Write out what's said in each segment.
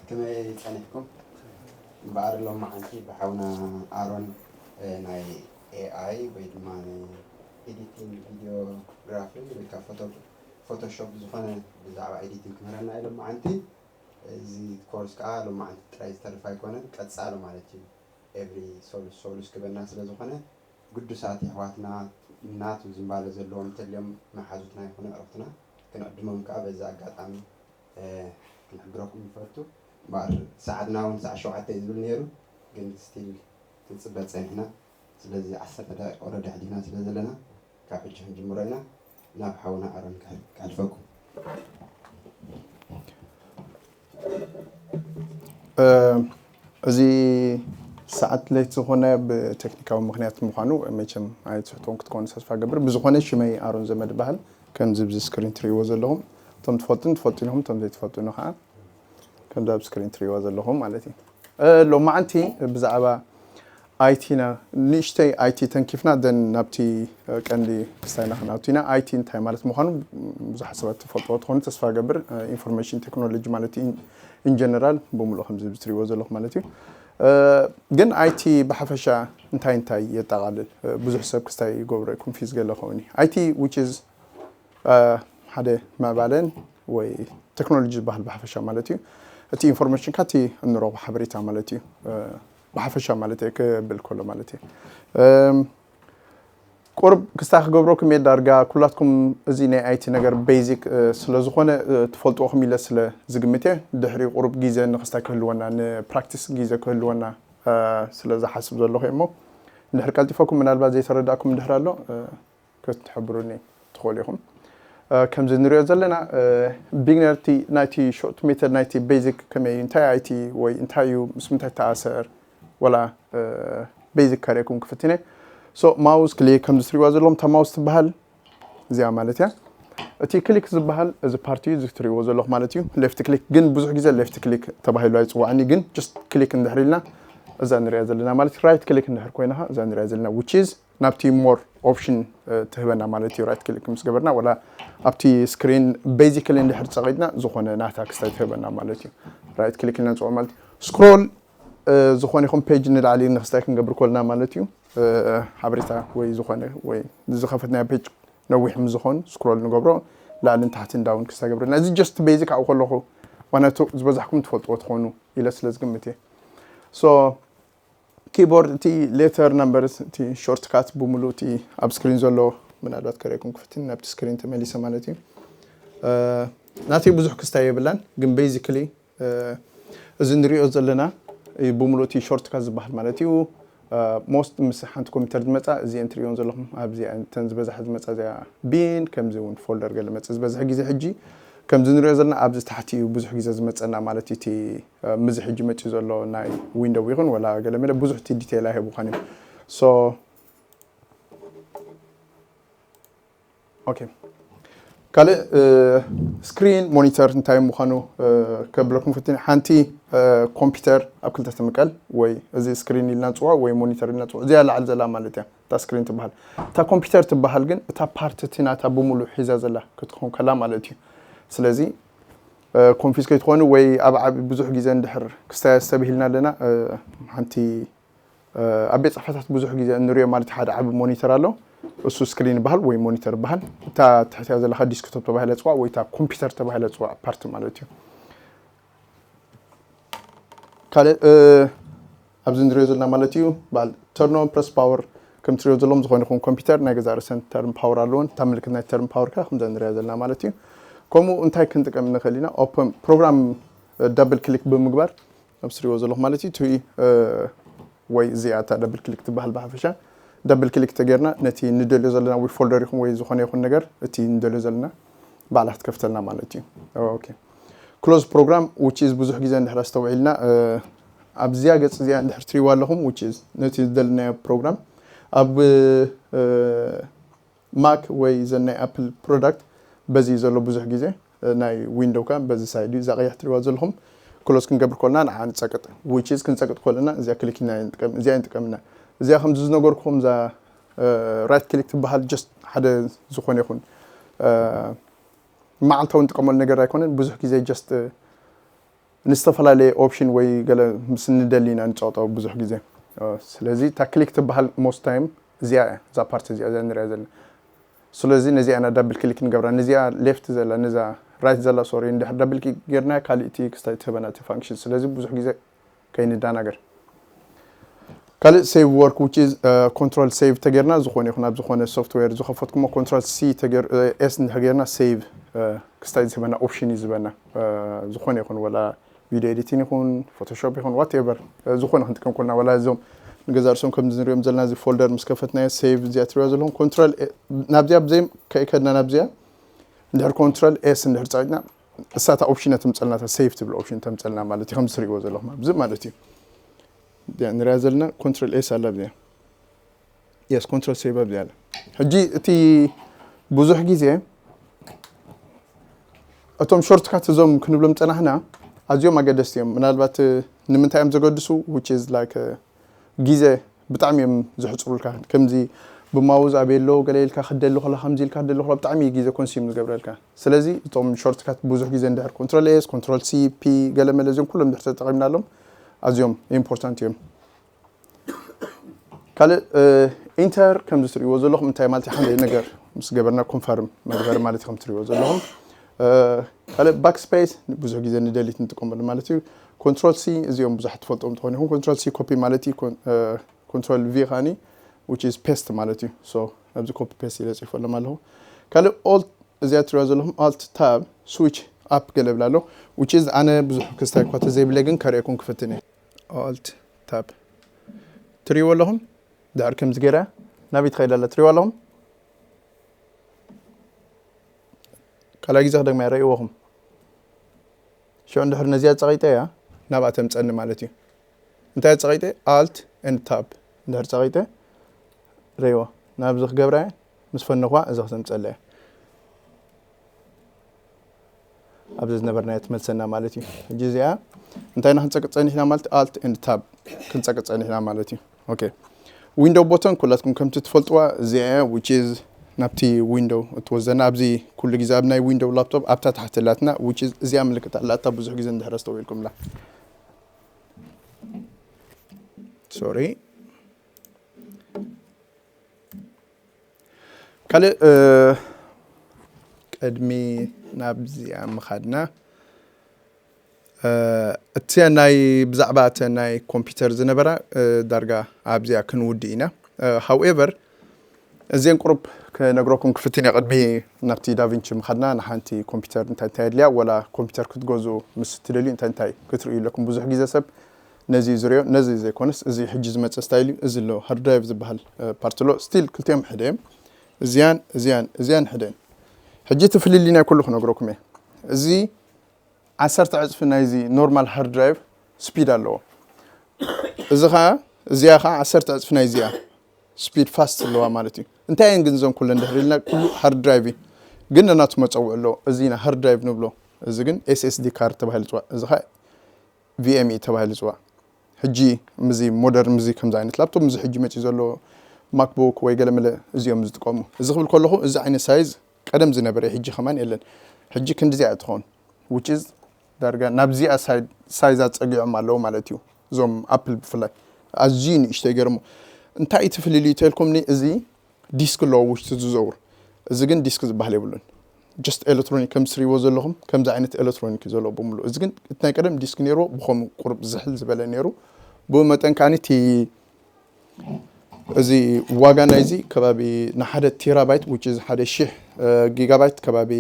ከመይ ጸኒሕኩም? እምበኣር ሎማዓንቲ ብሓውና ኣሮን፣ እ፣ ናይ ኤኣይ ወይ ድማ ናይ ኤዲቲንግ ቪዲዮግራፊ ወይ ከዓ ፎቶ-፣ ፎቶሾፕ ዝኾነ ብዛዕባ ኤዲቲንግ ክምህረና እዩ ሎማዓንቲ። እዚ ኮርስ ከዓ ሎማዓንቲ ጥራይ ዝተርፍ ኣይኮነን፣ ቀጻሊ ማለት እዩ። ኤቭሪ ሶሉስ ሶሉስ ክበና ስለ ዝኾነ፣ ግዱሳት የሕዋትና ናቱ ዝምባለ ዘለዎም እንተልዮም መሓዙትና ይኹኑ ኣዕሩኽትና ክንዕድሞም ከዓ በዚ ኣጋጣሚ፣ እ፣ ክንሕብረኩም ንፈቱ። እምበኣር ሰዓትና እውን ሰዓት ሸውዓተ እዩ ዝብል ነይሩ፣ ግን ስቲል ክንጽበ ጸኒሕና። ስለዚ ዓሰርተ ደቂቕ ኦረዲ ኣሕሊፍና ስለ ዘለና፣ ካብ ሕጂ ክንጅምሮ ኢና። ናብ ሓውና ኣሮን ከሕ-፣ ከሕልፈኩም። እ፣ እዚ ሰዓት ሌት ዝኾነ ብቴክኒካዊ ምኽንያት ምዃኑ መቸም ኣይትሕትዎም ክትኮኑ ተስፋ ገብር። ብዝኾነ ሽመይ ኣሮን ዘመድ በሃል። ከምዚ ብዚ ስክሪን ትርእይዎ ዘለኹም፣ እቶም ትፈልጡን ትፈልጡ ኢኹም፣ እቶም ዘይትፈልጡን ከዓ ከምዚ ኣብ ስክሪን ትርእይዎ ዘለኹም ማለት እዩ። እ፣ ሎማዓንቲ ብዛዕባ ኣይቲ ኢና፣ ንእሽተይ ኣይቲ ተንኪፍና፣ ደን ናብቲ፣ እ፣ ቀንዲ ክስታይና ክንኣቱ ኢና። ኣይቲ እንታይ ማለት ምዃኑ ብዙሓት ሰባት ትፈልጥዎ ትኾኑ ተስፋ ገብር። እ፣ ኢንፎርሜሽን ቴክኖሎጂ ማለት እዩ። ኢን ጀነራል ብምሉእ ከምዚ ትርእይዎ ዘለኹም ማለት እዩ። እ፣ ግን ኣይቲ ብሓፈሻ እንታይ እንታይ የጠቓልል? እ፣ ብዙሕ ሰብ ክስታይ ይገብሮ እዩ፣ ኮንፊዝ ገለ ከውን እዩ። ኣይቲ which is፣ እ፣ ሓደ ምዕባለን ወይ ቴክኖሎጂ ዝበሃል ብሓፈሻ ማለት እዩ። እቲ ኢንፎርሜሽን ካቲ እንረኽቦ ሓበሬታ ማለት እዩ። እ፣ ብሓፈሻ ማለት እየ ክብል ከሎ ማለት እዩ። እም፣ ቁርብ ክስታይ ክገብረኩም እየ። ዳርጋ ኩላትኩም እዚ ናይ ኣይቲ ነገር ቤዚክ፣ እ፣ ስለ ዝኾነ፣ እ፣ ትፈልጥዎ ኢኹም ኢለ ስለ ዝግምት እየ። ድሕሪ ቁሩብ ግዜ ንክስታይ ክህልወና፣ ንፕራክቲስ ግዜ ክህልወና፣ እ፣ ስለ ዝሓስብ ዘለኹ እየ። እሞ እንድሕር ቀልጢፈኩም ምናልባት ዘይተረዳእኩም እንድሕር ኣሎ፣ እ፣ ክትሕብሩኒ ትኽእሉ ኢኹም። እ፣ ከምዚ ንሪኦ ዘለና፣ እ፣ ቢግነር እቲ ናይቲ ሾርት ሜተድ ናይቲ ቤዚክ ከመይ እዩ፣ እንታይ ኣይቲ ወይ እንታይ እዩ፣ ምስ ምንታይ ተኣሰር፣ ወላ፣ እ፣ ቤዚክ ከርእየኩም ክፍትን እየ። ሶ ማውስ ክሊክ ከምዚ ትሪእዋ ዘለኹም እታ ማውስ ትበሃል እዚኣ ማለት እያ። እቲ ክሊክ ዝበሃል እዚ ፓርቲ እዩ፣ እዚ ትሪእዎ ዘለኹም ማለት እዩ። ሌፍት ክሊክ ግን ብዙሕ ግዜ ሌፍት ክሊክ ተባሂሉ ኣይፅዋዕን እዩ፣ ግን ጀስት ክሊክ እንድሕር ኢልና እዛ ንሪኣ ዘለና ማለት ራይት ክሊክ እንድሕር ኮይና እዛ ንሪኣ ዘለና which is ናብቲ ሞር ኦፕሽን፣ እ፣ ትህበና ማለት እዩ። ራይት ክሊክ ምስ ገበርና ወላ ኣብቲ ስክሪን ቤዚካሊ እንድሕር ፀቒጥና ዝኾነ ናታ ክስታይ ትህበና ማለት እዩ። ራይት ክሊክ ኢልና ንፅውዖ ማለት እዩ። ስክሮል፣ እ፣ ዝኾነ ይኹን ፔጅ ንላዕሊ ንክስታይ ክንገብር ከልና ማለት እዩ። እ፣ ሓበሬታ ወይ ዝኾነ ወይ ዝኸፈትናዮ ፔጅ ነዊሕ ምስ ዝኾን ስክሮል ንገብሮ ላዕልን ታሕትን ዳውን ክስታይ ገብረልና። እዚ ጀስት ቤዚክ ኣብኡ ከለኹ ዋናቱ ዝበዛሕኩም ትፈልጥዎ ትኾኑ ኢለ ስለ ዝግምት እየ። ሶ ኪቦርድ እቲ ሌተር ነምበርስ እቲ ሾርት ካት ብምሉእ እቲ ኣብ ስክሪን ዘሎ ምናልባት ከርእየኩም ክፍትን ናብቲ ስክሪን ተመሊሰ ማለት እዩ። እ፣ ናተይ ብዙሕ ክስታይ የብላን፣ ግን ቤዚክሊ፣ እ፣ እዚ ንሪኦ ዘለና እዩ ብምሉእ እቲ ሾርት ካት ዝበሃል ማለት እዩ። እ፣ ሞስት ምስ ሓንቲ ኮምፒውተር ዝመፃ እዚአን ትሪኦን ዘለኹም ኣብዚ እተን ዝበዛሓ ዝመፃ እዚኣ ቢን ከምዚ እውን ፎልደር ገለ መፅእ ዝበዝሕ ግዜ ሕጂ ከምዚ ንሪኦ ዘለና ኣብዚ ታሕቲ እዩ ብዙሕ ግዜ ዝመፀና ማለት እዩ። እቲ፣ እ፣ ምዚ ሕጂ መፅኡ ዘሎ ናይ ዊንዶው ይኹን ወላ ገለ መለ ብዙሕ እቲ ዲቴይል ኣይህቡኻን እዮም። ሶ ኦኬ። ካልእ፣ እ፣ ስክሪን ሞኒተር እንታይ ምዃኑ፣ እ፣ ከብለኩም ፈትን። ሓንቲ፣ እ፣ ኮምፒውተር ኣብ ክልተ ትምቀል፣ ወይ እዚ ስክሪን ኢልና ንፅውዖ ወይ ሞኒተር ኢልና ንፅውዖ። እዚኣ ላዕሊ ዘላ ማለት እያ እታ ስክሪን ትበሃል። እታ ኮምፒውተር ትበሃል ግን እታ ፓርቲ እቲ ናታ ብምሉእ ሒዛ ዘላ ክትኸውን ከላ ማለት እዩ። ስለዚ፣ እ፣ ኮንፊዝ ከይትኾኑ ወይ ኣብ ዓቢ ብዙሕ ግዜ እንድሕር ክስታይ ተብሂልና ኣለና፣ እ፣ ሓንቲ እ፣ ኣብ ቤት ፅሕፈታት ብዙሕ ግዜ እንሪኦ ማለት ሓደ ዓቢ ሞኒተር ኣሎ። እሱ ስክሪን ይበሃል ወይ ሞኒተር ይበሃል። እታ ትሕቲያ ዘለካ ዲስክቶፕ ተባሂላ ፅዋዕ ወይ እታ ኮምፒውተር ተባሂላ ፅዋዕ ፓርቲ ማለት እዩ። ካልእ፣ እ፣ ኣብዚ ንሪኦ ዘለና ማለት እዩ በዓል ተርኖ ፕረስ ፓወር ከም ትሪኦ ዘለዎም ዝኾነ ይኹን ኮምፒውተር ናይ ገዛ ርእሰን ተርን ፓወር ኣለዎን። እታ ምልክት ናይ ተርን ፓወር ከ ከምዛ ንሪኣ ዘለና ማለት እዩ። ከምኡ እንታይ ክንጥቀም ንኽእል ኢና? ኦፕን ፕሮግራም፣ እ፣ ዳብል ክሊክ ብምግባር ኣብ ትሪእዎ ዘለኹም ማለት እዩ። እቲ፣ እ፣ ወይ እዚኣ እታ ደብል ክሊክ ትበሃል ብሓፈሻ። ደብል ክሊክ ተጌርና ነቲ ንደልዮ ዘለና ወይ ፎልደር ይኹን ወይ ዝኾነ ይኹን ነገር እቲ ንደልዮ ዘለና ባዕላ ክትከፍተልና ማለት እዩ። ኦኬ። ክሎዝ ፕሮግራም which is ብዙሕ ግዜ እንድሕር ኣስተውዒልና፣ እ፣ ኣብዚኣ ገፅ እዚኣ እንድሕር ትሪእዋ ኣለኹም which is ነቲ ዝደለናዮ ፕሮግራም ኣብ፣ እ፣ ማክ ወይ ዘን ናይ ኣፕል ፕሮዳክት በዚ ዘሎ ብዙሕ ግዜ፣ እ፣ ናይ ዊንዶው ከ በዚ ሳይድ እዩ። እዛ ቀያሕ ትሪእዋ ዘለኹም ክሎዝ ክንገብር ከለና ንዓ ንፀቅጥ which is ክንፀቅጥ ከለና እዚኣ ክሊክ ኢና ንጥቀም፣ እዚኣ ንጥቀምና። እዚኣ ከምዚ ዝነገርኩኹም እዛ፣ እ፣ ራይት ክሊክ ትበሃል ጀስት ሓደ ዝኾነ ይኹን፣ እ፣ መዓልታዊ ንጥቀመሉ ነገር ኣይኮነን። ብዙሕ ግዜ ጀስት፣ እ፣ ንዝተፈላለየ ኦፕሽን ወይ ገለ ምስ ንደሊ ኢና ንፃወጣ ብዙሕ ግዜ። ስለዚ እታ ክሊክ ትበሃል most time እዚኣ እያ፣ እዛ ፓርት እዚኣ እዛ ንሪኣ ዘለና። ስለዚ ነዚኣ ኢና ዳብል ክሊክ ንገብራ፣ ነዚኣ ሌፍት ዘላ፣ ነዛ ራይት ዘላ ሶሪ፣ እንድሕር ዳብል ክሊክ ጌርና ካልእ እቲ ክስታይ ትህበና እቲ ፋንክሽን። ስለዚ ብዙሕ ግዜ ከይንዳናገር። ካልእ ሴቭ ወርክ which is ኮንትሮል ሴቭ ተጌርና ዝኾነ ይኹን ኣብ ዝኾነ ሶፍትዌር ዝኸፈትኩሞ ኮንትሮል ሲ ተጌር ኤስ እንድሕር ጌርና ሴቭ ክስታይ ዝህበና ኦፕሽን እዩ ዝህበና። ዝኾነ ይኹን ወላ ቪድዮ ኤዲቲንግ ይኹን ፎቶሾፕ ይኹን ዋትኤቨር ዝኾነ ክንጥቀም ኮና ወላ እዞም ንገዛ ርእሶም ከም ንሪኦም ዘለና እዚ ፎልደር ምስ ከፈትናዮ ሴቭ እዚኣ ትሪዋ ዘለኹም ኮንትሮል ናብዚኣ ብዘይ ከይከድና ናብዚኣ እንድሕር ኮንትሮል ኤስ እንድሕር ፃዊትና እሳታ ኦፕሽን ተምፀልና ሴቭ ትብል ኦፕሽን ተምፀልና ማለት እዩ። ከም ትሪእዎ ዘለኹም ኣብዚ ማለት እዩ ንሪኣ ዘለና ኮንትሮል ኤስ ኣላ ኣብዚኣ የስ ኮንትሮል ሴቭ ኣብዚኣ ኣላ። ሕጂ እቲ ብዙሕ ግዜ እቶም ሾርትካት እዞም ክንብሎም ፀናሕና ኣዝዮም ኣገደስቲ እዮም። ምናልባት ንምንታይ እዮም ዘገድሱ which is like ግዜ ብጣዕሚ እዮም ዝሕፅሩልካ። ከምዚ ብማውዝ ኣበይ ኣሎ ገለ ኢልካ ክደሊ ከላ ከምዚ ኢልካ ክደሊ ከላ ብጣዕሚ ግዜ ኮንሲም ዝገብረልካ። ስለዚ እቶም ሾርትካት ብዙሕ ግዜ እንድሕር ኮንትሮል ኤስ ኮንትሮል ሲ ፒ ገለ መለ እዚኦም ኩሎም እንድሕር ተጠቒምናሎም ኣዝዮም ኢምፖርታንት እዮም። ካልእ ኢንተር ከምዚ ትሪእዎ ዘለኹም እንታይ ማለት ሓደ ነገር ምስ ገበርና ኮንፈርም መግበሪ ማለት ከም ትሪእዎ ዘለኹም። ካልእ ባክስፔስ ብዙሕ ግዜ ንደሊት ንጥቀመሉ ማለት እዩ። ኮንትሮል ሲ እዚኦም ብዙሓት ትፈልጦም ትኾኑ ይኹን ኮንትሮል ሲ ኮፒ ማለት እዩ። ኮንትሮል ቪ ኻኒ which is paste ማለት እዩ። So ኣብዚ ኮፒ ፔስት ኢለ ፅፎሎም ኣለኹ። ካልእ ኦልት እዚኣ ትሪእዋ ዘለኹም ኣልት ታብ ስዊች ኣፕ ገለ ብላ ኣሎ which is ኣነ ብዙሕ ክስታይ እኳ ተዘይብለ ግን ከርእየኩም ክፍትን እየ። ኣልት ታብ ትሪእዎ ኣለኹም ድሕር ከምዚ ገይራ ናበይ ትኸይድ ኣላ ትሪእዋ ኣለኹም። ካልኣይ ግዜ ክደግማ እየ ረእይዎኹም። ሽዑ እንድሕር ነዚኣ ፀቒጠ እያ ናብኣ ተምፀኒ ማለት እዩ። እንታይ ፀቒጠ ኣልት ኤንድ ታብ እንድሕር ፀቒጠ ረእይዎ ናብዚ ክገብራ እየ ምስ ፈነኹዋ እዚ ክተምፀለ እያ። ኣብዚ ዝነበርናዮ ትመልሰና ማለት እዩ። ሕጂ እዚኣ እንታይ ኢና ክንፀቅጥ ፀኒሕና ማለት ኣልት ኤንድ ታብ ክንፀቅጥ ፀኒሕና ማለት እዩ። ኦኬ ዊንዶው ቦተን ኩላትኩም ከምቲ ትፈልጥዋ እዚኣ which is ናብቲ ዊንዶው እትወስደና ኣብዚ ኩሉ ግዜ ኣብ ናይ ዊንዶው ላፕቶፕ ኣብታ ታሕቲ ኣላትና which is እዚኣ ምልክት ኣላታ ብዙሕ ግዜ እንድሕር ኣስተውኢልኩምላ ሶሪ ካልእ ቅድሚ ናብዚኣ ምኻድና እቲ ናይ ብዛዕባ እተ ናይ ኮምፒውተር ዝነበራ ዳርጋ ኣብዚኣ ክንውድእ ኢና። ሃውኤቨር እዚን ቁሩብ ክነግረኩም ክፍትን እየ ቅድሚ ናብቲ ዳቪንቺ ምኻድና ንሓንቲ ኮምፒውተር እንታይ እንታይ የድልያ ወላ ኮምፒውተር ክትገዝኡ ምስ ትደልዩ እንታይ እንታይ ክትርእዩ ኣለኩም። ብዙሕ ግዜ ሰብ ነዚ ዝሪኦ ነዚ ዘይኮነስ እዚ ሕጂ ዝመፀ ስታይል እዩ። እዚ ኣሎ ሃርድ ድራይቭ ዝበሃል ፓርት ኣሎ። ስቲል ክልቲኦም ሕደ እዮም። እዚያን እዚያን እዚያን ሕደ እየን። ሕጂ እቲ ፍልልይ ናይ ኩሉ ክነግረኩም እየ። እዚ ዓሰርተ ዕፅፊ ናይዚ ኖርማል ሃርድ ድራይቭ ስፒድ ኣለዎ። እዚ ኸዓ እዚኣ ኸዓ ዓሰርተ ዕፅፊ ናይዚኣ ስፒድ ፋስት ኣለዋ ማለት እዩ። እንታይ እየን ግን እዞም ኩለን ድሕሪ ኢልና ኩሉ ሃርድ ድራይቭ እዩ። ግን ነናቱ መፀውዒ ኣለዎ። እዚ ኢና ሃርድ ድራይቭ ንብሎ። እዚ ግን ኤስኤስዲ ካርድ ተባሂሉ ይፅዋዕ። እዚ ኸዓ ቪኤምኢ ተባሂሉ ይፅዋዕ። ሕጂ ምዚ ሞደርን ምዚ ከምዚ ዓይነት ላፕቶፕ ምዚ ሕጂ መፂኡ ዘሎ ማክቡክ ወይ ገለመለ እዚኦም ዝጥቀሙ። እዚ ክብል ከለኹ እዚ ዓይነት ሳይዝ ቀደም ዝነበረ ሕጂ ከማን የለን። ሕጂ ክንድዚኣ ትኸውን which is ዳርጋ ናብዚኣ ሳይዝ ኣፀጊዖም ኣለዉ ማለት እዩ። እዞም ኣፕል ብፍላይ ኣዝዩ ንእሽተይ ገይሮሞ እንታይ እቲ ፍልልዩ ተልኩምኒ እዚ ዲስክ ኣለዎ ውሽጢ ዝዘውር። እዚ ግን ዲስክ ዝበሃል የብሉን። ጀስት ኤሌክትሮኒክ ከም ትሪእዎ ዘለኹም ከምዚ ዓይነት ኤሌክትሮኒክ እዩ ዘለዎ ብምሉእ። እዚ ግን እቲ ናይ ቀደም ዲስክ ነይርዎ ብኸምኡ ቁሩብ ዝሕል ዝበለ ነይሩ። ብኡ መጠን ከዓኒ እቲ እዚ ዋጋ ናይዚ ከባቢ ንሓደ ቴራባይት which is ሓደ ሺሕ ጊጋባይት ከባቢ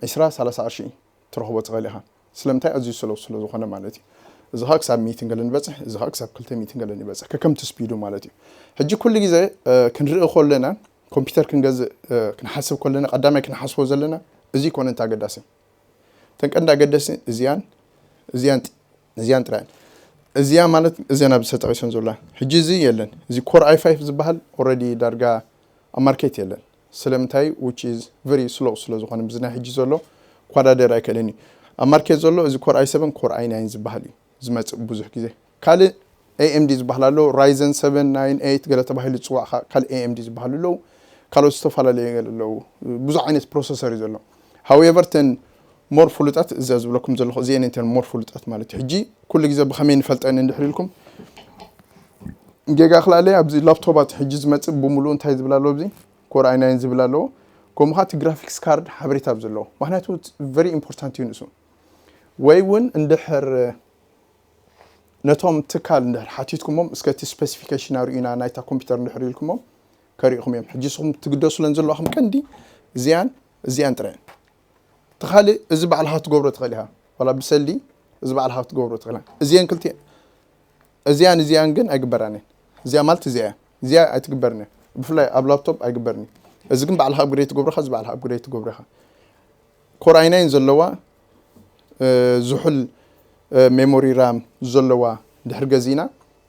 ዕስራ ሰላሳ ቅርሺ ትረኽቦ ትኽእል ኢኻ። ስለምንታይ ኣዝዩ ስለው ስለ ዝኾነ ማለት እዩ። እዚ ኸዓ ክሳብ ሚእትን ገለን ይበፅሕ፣ እዚ ኸዓ ክሳብ ክልተ ሚእትን ገለን ይበፅሕ ከከምቲ ስፒዱ ማለት እዩ። ሕጂ ኩሉ ግዜ ክንርኢ ከለና ኮምፒውተር ክንገዝእ ክንሓስብ ከለና ቀዳማይ ክንሓስቦ ዘለና እዚ ይኮነ እንተ ኣገዳሲ እተን ቀንዲ ኣገደሲ እዚኣን እዚኣን እዚኣን ጥራይ እዚኣ ማለት እዚኣን ኣብዚ ተጠቂሰን ዘላ ሕጂ እዚ የለን። እዚ ኮር ኣይ ፋይቭ ዝበሃል ኦረዲ ዳርጋ ኣብ ማርኬት የለን። ስለምንታይ which is very slow ስለ ዝኾነ ምስ ናይ ሕጂ ዘሎ ኳዳደር ኣይክእልን እዩ። ኣብ ማርኬት ዘሎ እዚ ኮር ኣይ ሰቨን ኮር ኣይ ናይን ዝበሃል እዩ ዝመፅእ ብዙሕ ግዜ። ካልእ ኤኤምዲ ዝበሃል ኣሎ ራይዘን ሰቨን ናይን ኤይት ገለ ተባሂሉ ዝፅዋዕ ካልእ ኤኤምዲ ዝበሃሉ ኣለዉ። ካልኦት ዝተፈላለዩ ገለ ኣለዉ። ብዙሕ ዓይነት ፕሮሰሰር እዩ ዘሎ። ሃውኤቨር ተን ሞር ፍሉጣት እዛ ዝብለኩም ዘለኹ እዚአን እንተን ሞር ፍሉጣት ማለት እዩ። ሕጂ ኩሉ ግዜ ብኸመይ ንፈልጠን እንድሕር ኢልኩም ጌጋ ክላለይ ኣብዚ ላፕቶባት ሕጂ ዝመጽእ ብምሉእ እንታይ ዝብል ኣለዎ ኣብዚ ኮር ኣይ ናይን ዝብል ኣለዎ። ከምኡ ከዓ እቲ ግራፊክስ ካርድ ሓበሬታ ኣብ ዘለዎ ምክንያቱ very important እዩ ንሱ። ወይ እውን እንድሕር ነቶም ትካል እንድሕር ሓቲትኩሞም እስከ እቲ ስፔሲፊኬሽን ኣርእዩና ናይታ ኮምፒውተር እንድሕር ኢልኩሞም ከሪእኹም እዮም። ሕጂ ንስኹም ትግደሱለን ዘለኹም ቀንዲ እዚኣን እዚኣን ጥራየን። እቲ ካልእ እዚ ባዕልኻ ክትገብሮ ትኽእል ኢኻ። ዋላ ብሰልዲ እዚ ባዕልኻ ክትገብሮ ትኽእል ኢኻ። እዚአን ክልቲአን እዚኣን እዚኣን ግን ኣይግበራን እየን። እዚኣ ማለት እዚኣ እያ። እዚኣ ኣይትግበርን እያ። ብፍላይ ኣብ ላፕቶፕ ኣይግበርን እዩ። እዚ ግን ባዕልኻ ኣፕግሬድ ትገብረኻ እዚ ባዕልኻ ኣፕግሬድ ትገብረኻ። ኮር ኣይ ናይን ዘለዋ ዝሑል ሜሞሪ ራም ዘለዋ ድሕር ገዚና